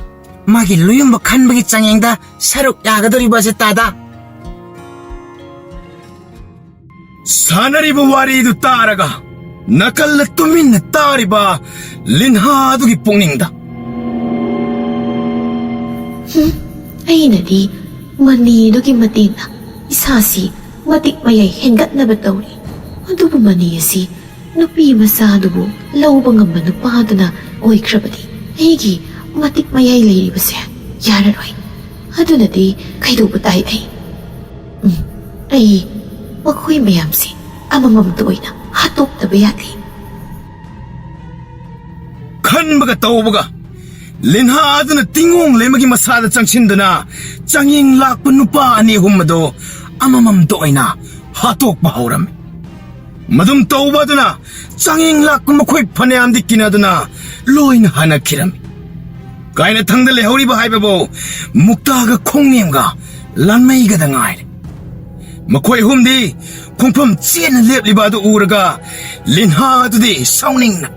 ꯃꯥꯒꯤ ꯂꯨꯌꯨꯝꯕ ꯈꯟꯕꯒꯤ ꯆꯥꯡꯌꯦꯡꯗ ꯁꯔꯨꯛ ꯌꯥꯒꯗꯧꯔꯤꯕ ꯑꯁꯤ ꯇꯥꯗ꯫ ꯁꯥꯟꯅꯔꯤꯕ ꯋꯥꯔꯤꯗꯨ ꯇꯥꯔꯒ ꯅꯥꯀꯜꯗ ꯇꯨꯃꯤꯟꯅ ꯇꯥꯔꯤꯕ ꯂꯤꯟꯍꯥ ꯑꯗꯨꯒꯤ ꯄꯨꯛꯅꯤꯡꯗ꯫ ꯍꯨꯝ, ꯑꯩꯅꯗꯤ ꯃꯅꯤꯗꯨꯒꯤ ꯃꯇꯦꯡꯅ ꯏꯁꯥꯁꯤ ꯃꯇꯤꯛ ꯃꯌꯥꯏ ꯍꯦꯟꯒꯠꯅꯕ ꯇꯧꯔꯤ꯫ ꯑꯗꯨꯕꯨ ꯃꯅꯤ ꯑꯁꯤ ꯅꯨꯄꯤ ꯃꯆꯥꯗꯨꯕꯨ ꯂꯧꯕ ꯉꯝꯕ ꯅꯨꯄꯥꯗꯨꯅ ꯑꯣꯏꯈ꯭ꯔꯕꯗꯤ ꯑꯩꯒꯤ ꯃꯇꯤꯛ ꯃꯌꯥꯏ ꯂꯩꯔꯤꯕꯁꯦ ꯌꯥꯔꯔꯣꯏ꯫ ꯑꯗꯨꯅꯗꯤ ꯀꯩꯗꯧꯕ ꯇꯥꯏ ꯑꯩ? ꯎꯝ, ꯑꯩ ꯃꯈꯣꯏ ꯃꯌꯥꯝꯁꯤ ꯑꯃꯃꯝꯇ ꯑꯣꯏꯅ ꯍꯥꯠꯇꯣꯛꯇꯕ ꯌꯥꯗꯦ꯫ ꯈꯟꯕꯒ ꯇꯧꯕꯒ ꯂꯤꯟꯍꯥ ꯑꯗꯨꯅ ꯇꯤꯡꯉꯣꯡ ꯂꯩꯃꯒꯤ ꯃꯁꯥꯗ ꯆꯪꯁꯤꯟꯗꯨꯅ ꯆꯥꯡꯌꯦꯡ ꯂꯥꯛꯄ ꯅꯨꯄꯥ ꯑꯅꯤ ꯑꯍꯨꯝ ꯑꯗꯨ ꯑꯃꯃꯝꯇ ꯑꯣꯏꯅ ꯍꯥꯠꯇꯣꯛꯄ ꯍꯧꯔꯝꯃꯤ꯫ ꯃꯗꯨꯝ ꯇꯧꯕ ꯑꯗꯨꯅ ꯆꯥꯡꯌꯦꯡ ꯂꯥꯛꯄ ꯃꯈꯣꯏ ꯐꯅꯌꯥꯝꯗꯤ ꯀꯤꯅꯗꯨꯅ ꯂꯣꯏꯅ ꯍꯟꯅꯈꯤꯔꯝꯃꯤ꯫ ꯀꯥꯏꯅꯊꯪꯗ ꯂꯩꯍꯧꯔꯤꯕ ꯍꯥꯏꯕꯕꯨ ꯃꯨꯛꯇꯥꯒ ꯈꯣꯡꯅꯦꯝꯒ ꯂꯥꯟꯃꯩꯒꯗ ꯉꯥꯏꯔꯦ꯫ ꯃꯈꯣꯏ ꯑꯍꯨꯝꯗꯤ ꯈꯣꯡꯐꯝ ꯆꯦꯠꯅ ꯂꯦꯞꯂꯤꯕ ꯑꯗꯨ ꯎꯔꯒ ꯂꯤꯟꯍꯥ ꯑꯗꯨꯗꯤ ꯁꯥꯎꯅꯤꯡꯅ,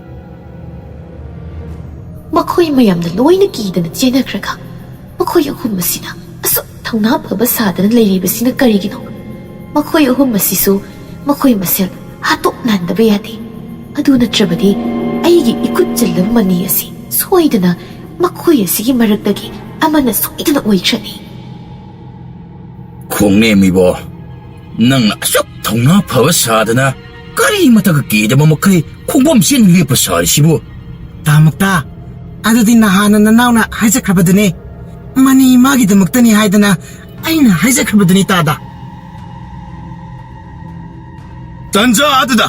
"ꯃꯈꯣꯏ ꯃꯌꯥꯝꯅ ꯂꯣꯏꯅ ꯀꯤꯗꯅ ꯆꯦꯟꯅꯈ꯭ꯔꯒ ꯃꯈꯣꯏ ꯑꯍꯨꯝ ꯑꯁꯤꯅ ꯑꯁꯨꯛ ꯊꯧꯅꯥ ꯐꯕ ꯁꯥꯗꯅ ꯂꯩꯔꯤꯕꯁꯤꯅ ꯀꯔꯤꯒꯤꯅꯣ? ꯃꯈꯣꯏ ꯑꯍꯨꯝ ꯑꯁꯤꯁꯨ ꯃꯈꯣꯏ ꯃꯁꯦꯜ ꯍꯥꯠꯇꯣꯛꯅꯍꯟꯗꯕ ꯌꯥꯗꯦ꯫ ꯑꯗꯨ ꯅꯠꯇ꯭ꯔꯕꯗꯤ ꯑꯩꯒꯤ ꯏꯈꯨꯠ ꯆꯜꯂꯕ ꯃꯅꯤ ꯑꯁꯤ ꯁꯣꯏꯗꯅ ꯃꯈꯣꯏ ꯑꯁꯤꯒꯤ ꯃꯔꯛꯇꯒꯤ ꯑꯃꯅ ꯁꯣꯏꯗꯅ ꯑꯣꯏꯈ꯭ꯔꯅꯤ꯫" "ꯈꯣꯡꯅꯦꯝ ꯏꯕꯣ, ꯅꯪꯅ ꯑꯁꯨꯛ ꯊꯧꯅꯥ ꯐꯕ ꯁꯥꯗꯅ ꯀꯔꯤꯃꯇꯒ ꯀꯤꯗꯕ ꯃꯈꯩ ꯈꯣꯡꯐꯝ ꯆꯦꯠꯅ ꯂꯦꯞꯄ ꯁꯥꯔꯤꯁꯤꯕꯨ?" "ꯇꯥ ꯃꯨꯛꯇꯥ, ꯑꯗꯨꯗꯤ ꯅꯍꯥꯟꯅ ꯅꯅꯥꯎꯅ ꯍꯥꯏꯖꯈ꯭ꯔꯕꯗꯨꯅꯤ꯫ ꯃꯅꯤ ꯃꯥꯒꯤꯗꯃꯛꯇꯅꯤ ꯍꯥꯏꯗꯅ ꯑꯩꯅ ꯍꯥꯏꯖꯈ꯭ꯔꯕꯗꯨꯅꯤ ꯇꯥꯗ꯫" ꯇꯟꯖꯥ ꯑꯗꯨꯗ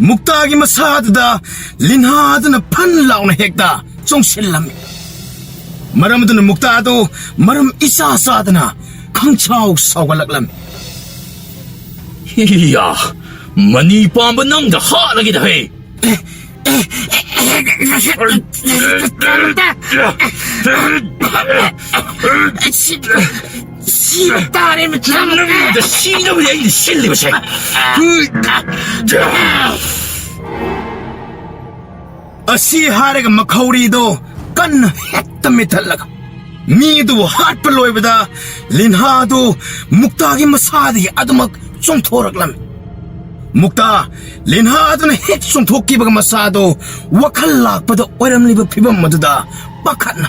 ꯃꯨꯛꯇꯥꯒꯤ ꯃꯁꯥꯗꯨꯗ ꯂꯤꯟꯍꯥ ꯑꯗꯨꯅ ꯐꯟ ꯂꯥꯎꯅ ꯍꯦꯛꯇ ꯆꯣꯡꯁꯤꯜꯂꯝꯃꯤ꯫ ꯃꯔꯝ ꯑꯗꯨꯅ ꯃꯨꯛꯇꯥ ꯑꯗꯨ ꯃꯔꯝ ꯏꯆꯥ ꯆꯥꯗꯅ ꯈꯪꯁꯥꯎ ꯁꯥꯎꯒꯠꯂꯛꯂꯝꯃꯤ꯫ "ꯍꯤꯌꯥ, ꯃꯅꯤ ꯄꯥꯝꯕ ꯅꯪꯗ ꯍꯥꯠꯂꯒꯦꯗ ꯍꯦ!" "ꯁꯤ, ꯁꯤ ꯇꯥꯔꯦ, ꯃꯤꯠ ꯅꯪ ꯅꯪꯗ ꯁꯤꯅꯕꯅꯤ ꯑꯩꯅ ꯁꯤꯜꯂꯤꯕꯁꯦ꯫" ꯑꯁꯤ ꯍꯥꯏꯔꯒ ꯃꯈꯧꯔꯤꯗꯣ ꯀꯟꯅ ꯍꯦꯛꯇ ꯃꯤꯊꯠꯂꯒ ꯃꯤ ꯑꯗꯨꯕꯨ ꯍꯥꯠꯄ ꯂꯣꯏꯕꯗ ꯂꯤꯟꯍꯥ ꯑꯗꯨ ꯃꯨꯛꯇꯥꯒꯤ ꯃꯁꯥꯗꯒꯤ ꯑꯗꯨꯃꯛ ꯆꯣꯡꯊꯣꯔꯛꯂꯝꯃꯤ꯫ ꯃꯨꯛꯇꯥ ꯂꯤꯟꯍꯥ ꯑꯗꯨꯅ ꯍꯦꯛ ꯆꯣꯡꯊꯣꯛꯈꯤꯕꯒ ꯃꯁꯥꯗꯣ ꯋꯥꯈꯜ ꯂꯥꯛꯄꯗ ꯑꯣꯏꯔꯝꯂꯤꯕ ꯐꯤꯕꯝ ꯑꯗꯨꯗ ꯄꯥꯈꯠꯅ,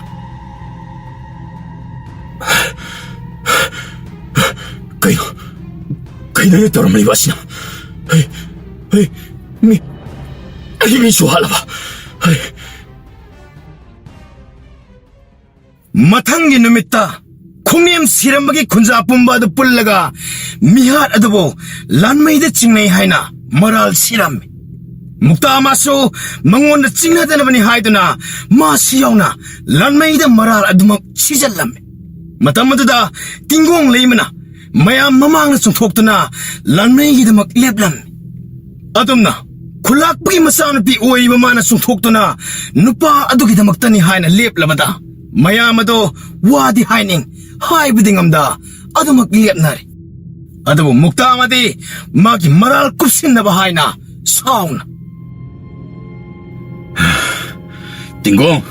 "ꯀꯩꯅꯣ? ꯀꯩꯅꯣ ꯑꯩꯅ ꯇꯧꯔꯝꯂꯤꯕ ꯑꯁꯤꯅ? ꯍꯩ, ꯍꯩ, ꯃꯤ, ꯑꯩ ꯃꯤꯁꯨ ꯍꯥꯠꯂꯕ? ꯍꯩ!" ꯃꯊꯪꯒꯤ ꯅꯨꯃꯤꯠꯇ ꯈꯣꯡꯅꯦꯝ ꯁꯤꯔꯝꯕꯒꯤ ꯈꯨꯟꯖꯥ ꯄꯨꯝꯕ ꯑꯗꯨ ꯄꯨꯜꯂꯒ ꯃꯤꯍꯥꯠ ꯑꯗꯨꯕꯨ ꯂꯥꯟꯃꯩꯗ ꯆꯤꯡꯅꯩ ꯍꯥꯏꯅ ꯃꯔꯥꯜ ꯁꯤꯔꯝꯃꯤ꯫ ꯃꯨꯛꯇꯥ ꯃꯥꯁꯨ ꯃꯉꯣꯟꯗ ꯆꯤꯡꯅꯗꯅꯕꯅꯤ ꯍꯥꯏꯗꯨꯅ ꯃꯥꯁꯨ ꯌꯥꯎꯅ ꯂꯥꯟꯃꯩꯗ ꯃꯔꯥꯜ ꯑꯗꯨꯃꯛ ꯁꯤꯖꯜꯂꯝꯃꯤ꯫ ꯃꯇꯝ ꯑꯗꯨꯗ ꯇꯤꯡꯒꯣꯡ ꯂꯩꯃꯅ ꯃꯌꯥꯝ ꯃꯃꯥꯡꯗ ꯆꯣꯡꯊꯣꯛꯇꯨꯅ ꯂꯥꯟꯃꯩꯒꯤꯗꯃꯛ ꯂꯦꯞꯂꯝꯃꯤ꯫ ꯑꯗꯨꯝꯅ ꯈꯨꯂꯥꯛꯄꯒꯤ ꯃꯆꯥꯅꯨꯄꯤ ꯑꯣꯏꯔꯤꯕ ꯃꯥꯅ ꯆꯣꯡꯊꯣꯛꯇꯨꯅ ꯅꯨꯄꯥ ꯑꯗꯨꯒꯤꯗꯃꯛꯇꯅꯤ ꯍꯥꯏꯅ ꯂꯦꯞꯂꯕꯗ ꯃꯌꯥꯝ ꯑꯗꯣ ꯋꯥꯗꯤ ꯍꯥꯏꯅꯤꯡ ꯍꯥꯏꯕꯗꯤ ꯉꯝꯗ ꯑꯗꯨꯃꯛ ꯂꯦꯞꯅꯔꯦ꯫ ꯑꯗꯨꯕꯨ ꯃꯨꯛꯇꯥ ꯑꯃꯗꯤ ꯃꯥꯒꯤ ꯃꯔꯥꯜ ꯀꯨꯞꯁꯤꯟꯅꯕ ꯍꯥꯏꯅ ꯁꯥꯎꯅ, "ꯇꯤꯡꯒꯣꯡ,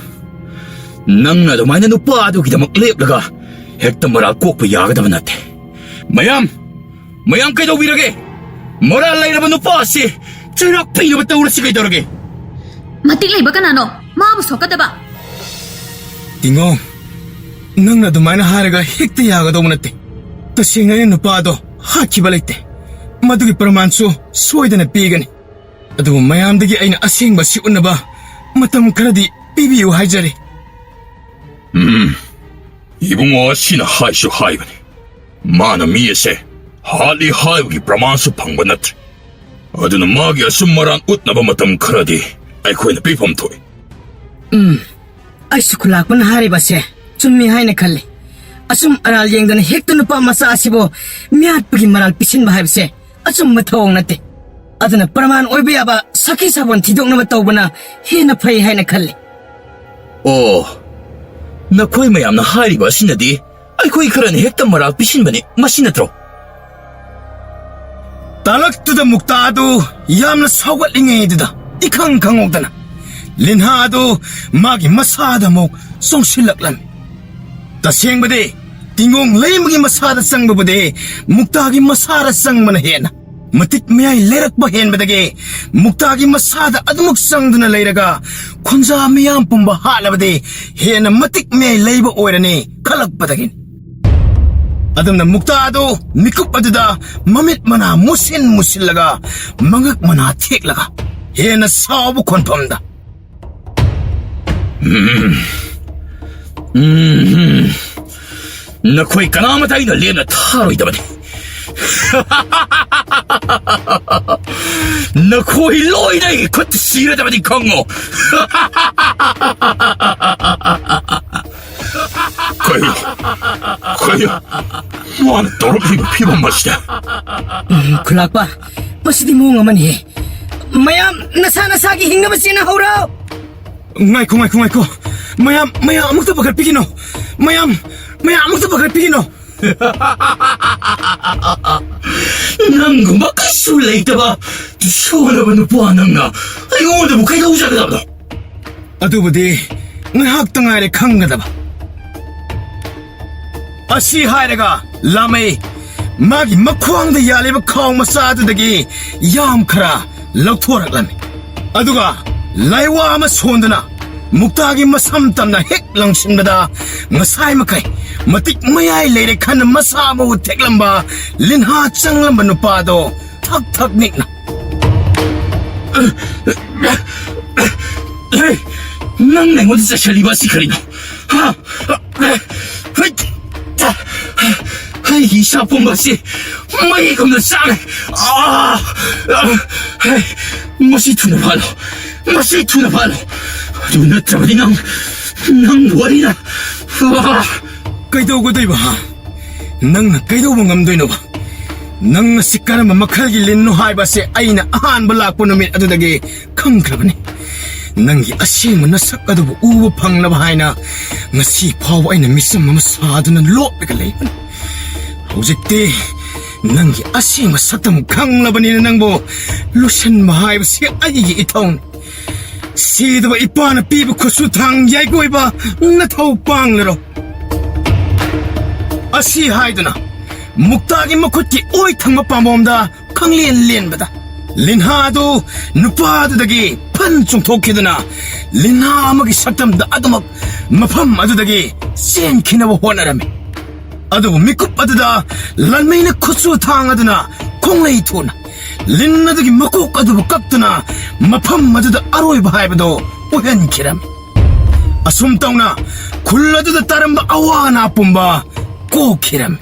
ꯅꯪꯅ ꯑꯗꯨꯃꯥꯏꯅ ꯅꯨꯄꯥ ꯑꯗꯨꯒꯤꯗꯃꯛ ꯂꯦꯞꯂꯒ ꯍꯦꯛꯇ ꯃꯔꯥꯜ ꯀꯣꯛꯄ ꯌꯥꯒꯗꯕ ꯅꯠꯇꯦ꯫ ꯃꯌꯥꯝ, ꯃꯌꯥꯝ ꯀꯩꯗꯧꯕꯤꯔꯒꯦ? ꯃꯔꯥꯜ ꯂꯩꯔꯕ ꯅꯨꯄꯥ ꯑꯁꯤ ꯆꯩꯔꯥꯛ ꯄꯤꯅꯕ ꯇꯧꯔꯁꯤ ꯀꯩꯗꯧꯔꯒꯦ?" "ꯃꯇꯤꯛ ꯂꯩꯕ ꯀꯅꯥꯅꯣ ꯃꯥꯕꯨ ꯁꯣꯛꯀꯗꯕ?" "ꯇꯤꯡꯒꯣꯡ, ꯅꯪꯅ ꯑꯗꯨꯃꯥꯏꯅ ꯍꯥꯏꯔꯒ ꯍꯦꯛꯇ ꯌꯥꯒꯗꯧꯕ ꯅꯠꯇꯦ꯫ ꯇꯁꯦꯡꯅ ꯑꯩꯅ ꯅꯨꯄꯥꯗꯣ ꯍꯥꯠꯈꯤꯕ ꯂꯩꯇꯦ꯫ ꯃꯗꯨꯒꯤ ꯄ꯭ꯔꯃꯥꯟꯁꯨ ꯁꯣꯏꯗꯅ ꯄꯤꯒꯅꯤ꯫ ꯑꯗꯨꯕꯨ ꯃꯌꯥꯝꯗꯒꯤ ꯑꯩꯅ ꯑꯁꯦꯡꯕ ꯁꯤ ꯎꯠꯅꯕ ꯃꯇꯝ ꯈꯔꯗꯤ ꯄꯤꯕꯤꯌꯨ ꯍꯥꯏꯖꯔꯤ꯫" ꯎꯝ, ꯏꯕꯨꯡꯉꯣ ꯑꯁꯤꯅ ꯍꯥꯏꯁꯨ ꯍꯥꯏꯕꯅꯤ꯫ ꯃꯥꯅ ꯃꯤ ꯑꯁꯦ ꯍꯥꯠꯂꯤ ꯍꯥꯏꯕꯒꯤ ꯄ꯭ꯔꯃꯥꯟꯁꯨ ꯐꯪꯕ ꯅꯠꯇ꯭ꯔꯤ꯫ ꯑꯗꯨꯅ ꯃꯥꯒꯤ ꯑꯆꯨꯝ ꯑꯔꯥꯟ ꯎꯠꯅꯕ ꯃꯇꯝ ꯈꯔꯗꯤ ꯑꯩꯈꯣꯏꯅ ꯄꯤꯐꯝ ꯊꯣꯛꯏ꯫ ꯎꯝ, ꯑꯩꯁꯨ ꯈꯨꯂꯥꯛꯄꯅ ꯍꯥꯏꯔꯤꯕꯁꯦ ꯆꯨꯝꯃꯤ ꯍꯥꯏꯅ ꯈꯜꯂꯤ꯫ ꯑꯆꯨꯝ ꯑꯔꯥꯜ ꯌꯦꯡꯗꯅ ꯍꯦꯛꯇ ꯅꯨꯄꯥ ꯃꯆꯥ ꯑꯁꯤꯕꯨ ꯃꯤꯍꯥꯠꯄꯒꯤ ꯃꯔꯥꯜ ꯄꯤꯁꯤꯟꯕ ꯍꯥꯏꯕꯁꯦ ꯑꯆꯨꯝꯕ ꯊꯧꯑꯣꯡ ꯅꯠꯇꯦ꯫ ꯑꯗꯨꯅ ꯄ꯭ꯔꯃꯥꯟ ꯑꯣꯏꯕ ꯌꯥꯕ ꯁꯥꯈꯤ ꯁꯥꯕꯣꯟ ꯊꯤꯗꯣꯛꯅꯕ ꯇꯧꯕꯅ ꯍꯦꯟꯅ ꯐꯩ ꯍꯥꯏꯅ ꯈꯜꯂꯤ꯫ ꯑꯣ, ꯅꯈꯣꯏ ꯃꯌꯥꯝꯅ ꯍꯥꯏꯔꯤꯕ ꯑꯁꯤꯅꯗꯤ ꯑꯩꯈꯣꯏ ꯈꯔꯅ ꯍꯦꯛꯇ ꯃꯔꯥꯜ ꯄꯤꯁꯤꯟꯕꯅꯤ, ꯃꯁꯤ ꯅꯠꯇ꯭ꯔꯣ? ꯇꯥꯂꯛꯇꯨꯗ ꯃꯨꯛꯇꯥ ꯑꯗꯨ ꯌꯥꯝꯅ ꯁꯥꯎꯒꯠꯂꯤꯉꯩꯗꯨꯗ ꯏꯈꯪ ꯈꯪꯍꯧꯗꯅ ꯂꯤꯟꯍꯥ ꯑꯗꯨ ꯃꯥꯒꯤ ꯃꯁꯥꯗ ꯑꯃꯨꯛ ꯆꯣꯡꯁꯤꯜꯂꯛꯂꯝꯃꯤ꯫ ꯇꯁꯦꯡꯕꯗꯤ ꯇꯤꯡꯒꯣꯡ ꯂꯩꯃꯒꯤ ꯃꯁꯥꯗ ꯆꯪꯕꯕꯨꯗꯤ ꯃꯨꯛꯇꯥꯒꯤ ꯃꯁꯥꯗ ꯆꯪꯕꯅ ꯍꯦꯟꯅ ꯃꯇꯤꯛ ꯃꯌꯥꯏ ꯂꯩꯔꯛꯄ ꯍꯦꯟꯕꯗꯒꯤ ꯃꯨꯛꯇꯥꯒꯤ ꯃꯁꯥꯗ ꯑꯗꯨꯃꯛ ꯆꯪꯗꯨꯅ ꯂꯩꯔꯒ ꯈꯨꯟꯖꯥ ꯃꯤꯌꯥꯝ ꯄꯨꯝꯕ ꯍꯥꯠꯂꯕꯗꯤ ꯍꯦꯟꯅ ꯃꯇꯤꯛ ꯃꯌꯥꯏ ꯂꯩꯕ ꯑꯣꯏꯔꯅꯤ ꯈꯜꯂꯛꯄꯗꯒꯤꯅꯤ꯫ ꯑꯗꯨꯝꯅ ꯃꯨꯛꯇꯥ ꯑꯗꯨ ꯃꯤꯀꯨꯞ ꯑꯗꯨꯗ ꯃꯃꯤꯠ ꯃꯅꯥ ꯃꯨꯁꯤꯟ ꯃꯨꯁꯤꯜꯂꯒ ꯃꯉꯛ ꯃꯅꯥ ꯊꯦꯛꯂꯒ ꯍꯦꯟꯅ ꯁꯥꯎꯕ ꯈꯣꯟꯐꯝꯗ, "ꯎꯝ, ꯎꯝ, ꯅꯈꯣꯏ ꯀꯅꯥꯃꯇ ꯑꯩꯅ ꯂꯦꯝꯅ ꯊꯥꯔꯣꯏꯗꯕꯅꯤ꯫ ꯅꯈꯣꯏ ꯂꯣꯏꯅ ꯑꯩꯒꯤ ꯈꯨꯠꯇ ꯁꯤꯔꯗꯕꯅꯤ, ꯈꯪꯉꯣ꯫ ꯀꯩꯅꯣ? ꯀꯩꯅꯣ? ꯃꯥꯅ ꯇꯧꯔꯛꯂꯤꯕ ꯐꯤꯕꯝ ꯑꯁꯤꯗ? ꯎꯝ, ꯈꯨꯂꯥꯛꯄ, ꯃꯁꯤꯗꯤ ꯃꯑꯣꯡ ꯑꯃꯅꯤꯍꯦ꯫ ꯃꯌꯥꯝ, ꯅꯁꯥ ꯅꯁꯥꯒꯤ ꯍꯤꯡꯅꯕ ꯆꯦꯟꯅꯍꯧꯔꯣ꯫ ꯉꯥꯏꯈꯣ, ꯉꯥꯏꯈꯣ, ꯉꯥꯏꯈꯣ꯫ ꯃꯌꯥꯝ, ꯃꯌꯥꯝ, ꯑꯃꯨꯛꯇ ꯄꯥꯈꯠꯄꯤꯒꯅꯣ꯫ ꯃꯌꯥꯝ, ꯃꯌꯥꯝ, ꯑꯃꯨꯛꯇ ꯄꯥꯈꯠꯄꯤꯒꯅꯣ꯫ ꯅꯪꯒꯨꯝꯕ ꯀꯩꯁꯨ ꯂꯩꯇꯕ ꯁꯣꯜꯂꯕ ꯅꯨꯄꯥ ꯅꯪꯅ ꯑꯩꯉꯣꯟꯗꯕꯨ ꯀꯩꯗꯧꯖꯒꯗꯕꯅꯣ? ꯑꯗꯨꯕꯨꯗꯤ ꯉꯥꯏꯍꯥꯛꯇ ꯉꯥꯏꯔꯦ ꯈꯪꯒꯗꯕ꯫ ꯑꯁꯤ ꯍꯥꯏꯔꯒ ꯂꯥꯃꯩ ꯃꯥꯒꯤ ꯃꯈ꯭ꯋꯥꯡꯗ ꯌꯥꯜꯂꯤꯕ ꯈꯥꯎ ꯃꯆꯥ ꯑꯗꯨꯗꯒꯤ ꯌꯥꯝ ꯈꯔ ꯂꯧꯊꯣꯔꯛꯂꯝꯃꯤ꯫ ꯑꯗꯨꯒ ꯂꯥꯏꯋꯥ ꯑꯃ ꯁꯣꯟꯗꯨꯅ ꯃꯨꯛꯇꯥꯒꯤ ꯃꯁꯝ ꯇꯝꯅ ꯍꯦꯛ ꯂꯪꯁꯤꯟꯕꯗ, ꯉꯁꯥꯏ ꯃꯈꯩ ꯃꯇꯤꯛ ꯃꯌꯥꯏ ꯂꯩꯔꯦ ꯈꯟꯅ ꯃꯁꯥ ꯃꯎ ꯊꯦꯛꯂꯝꯕ ꯂꯤꯟꯍꯥ ꯆꯪꯂꯝꯕ ꯅꯨꯄꯥꯗꯣ ꯊꯛ ꯊꯛ ꯅꯤꯛꯅ, "ꯍꯦ, ꯅꯪꯅ ꯑꯩꯉꯣꯟꯗ ꯆꯠꯁꯤꯜꯂꯤꯕ ꯑꯁꯤ ꯀꯔꯤꯅꯣ? ꯍꯥ? ꯑꯩꯒꯤ ꯏꯁꯥ ꯄꯨꯝꯕ ꯑꯁꯤ ꯃꯩꯒꯨꯝꯅ ꯆꯥꯛꯂꯦ꯫ ꯑꯥ! ꯍꯦ, ꯃꯁꯤ ꯊꯨꯅ ꯐꯥꯜꯂꯣ꯫ ꯃꯁꯤ ꯊꯨꯅ ꯐꯥꯜꯂꯣ꯫ ꯑꯗꯨ ꯅꯠꯇ꯭ꯔꯕꯗꯤ ꯅꯪ, ꯅꯪꯕꯨ ꯑꯩꯅ, ꯑꯥ!" ꯀꯩꯗꯧꯒꯗꯣꯏꯕ, ꯍꯥ? ꯅꯪꯅ ꯀꯩꯗꯧꯕ ꯉꯝꯗꯣꯏꯅꯣꯕ? ꯅꯪ ꯑꯁꯤ ꯀꯔꯝꯕ ꯃꯈꯜꯒꯤ ꯂꯤꯟꯅꯣ ꯍꯥꯏꯕ ꯑꯁꯤ ꯑꯩꯅ ꯑꯍꯥꯟꯕ ꯂꯥꯛꯄ ꯅꯨꯃꯤꯠ ꯑꯗꯨꯗꯒꯤ ꯈꯪꯈ꯭ꯔꯕꯅꯤ꯫ ꯅꯪꯒꯤ ꯑꯁꯦꯡꯕ ꯅꯁꯛ ꯑꯗꯨꯕꯨ ꯎꯕ ꯐꯪꯅꯕ ꯍꯥꯏꯅ ꯉꯁꯤ ꯐꯥꯎꯕ ꯑꯩꯅ ꯃꯤꯆꯝ ꯑꯃ ꯁꯥꯗꯨꯅ ꯂꯣꯠꯂꯒ ꯂꯩꯕꯅꯤ꯫ ꯍꯧꯖꯤꯛꯇꯤ ꯅꯪꯒꯤ ꯑꯁꯦꯡꯕ ꯁꯛꯇꯝ ꯈꯪꯂꯕꯅꯤꯅ ꯅꯪꯕꯨ ꯂꯣꯠꯁꯤꯟꯕ ꯍꯥꯏꯕꯁꯤ ꯑꯩꯒꯤ ꯏꯊꯧꯅꯤ꯫ ꯁꯤꯗꯕ ꯏꯄꯥꯅ ꯄꯤꯕ ꯈꯨꯠꯁꯨ ꯊꯥꯡ ꯌꯥꯏꯒꯣꯏꯕ ꯅꯊꯧ ꯄꯥꯡꯂꯔꯣ꯫ ꯑꯁꯤ ꯍꯥꯏꯗꯨꯅ ꯃꯨꯛꯇꯥꯒꯤ ꯃꯈꯨꯠꯀꯤ ꯑꯣꯏ ꯊꯪꯕ ꯄꯥꯝꯕꯣꯝꯗ ꯈꯪꯂꯦꯟ ꯂꯦꯟꯕꯗ, ꯂꯤꯟꯍꯥ ꯑꯗꯨ ꯅꯨꯄꯥ ꯑꯗꯨꯗꯒꯤ ꯐꯟ ꯆꯣꯡꯊꯣꯛꯈꯤꯗꯨꯅ ꯂꯤꯟꯍꯥ ꯑꯃꯒꯤ ꯁꯛꯇꯝꯗ ꯑꯗꯨꯃꯛ ꯃꯐꯝ ꯑꯗꯨꯗꯒꯤ ꯆꯦꯟꯈꯤꯅꯕ ꯍꯣꯠꯅꯔꯝꯃꯤ꯫ ꯑꯗꯨꯕꯨ ꯃꯤꯀꯨꯞ ꯑꯗꯨꯗ ꯂꯥꯟꯃꯩꯅ ꯈꯨꯠꯁꯨ ꯊꯥꯡ ꯑꯗꯨꯅ ꯈꯣꯡꯂꯩ ꯊꯨꯅ ꯂꯤꯟ ꯑꯗꯨꯒꯤ ꯃꯀꯣꯛ ꯑꯗꯨꯕꯨ ꯀꯛꯇꯨꯅ ꯃꯐꯝ ꯑꯗꯨꯗ ꯑꯔꯣꯏꯕ ꯍꯥꯏꯕꯗꯨ ꯑꯣꯏꯍꯟꯈꯤꯔꯝꯃꯤ꯫ ꯑꯁꯨꯝ ꯇꯧꯅ ꯈꯨꯜ ꯑꯗꯨꯗ ꯇꯥꯔꯝꯕ ꯑꯋꯥ ꯑꯅꯥ ꯄꯨꯝꯕ ꯀꯣꯛꯈꯤꯔꯝꯃꯤ꯫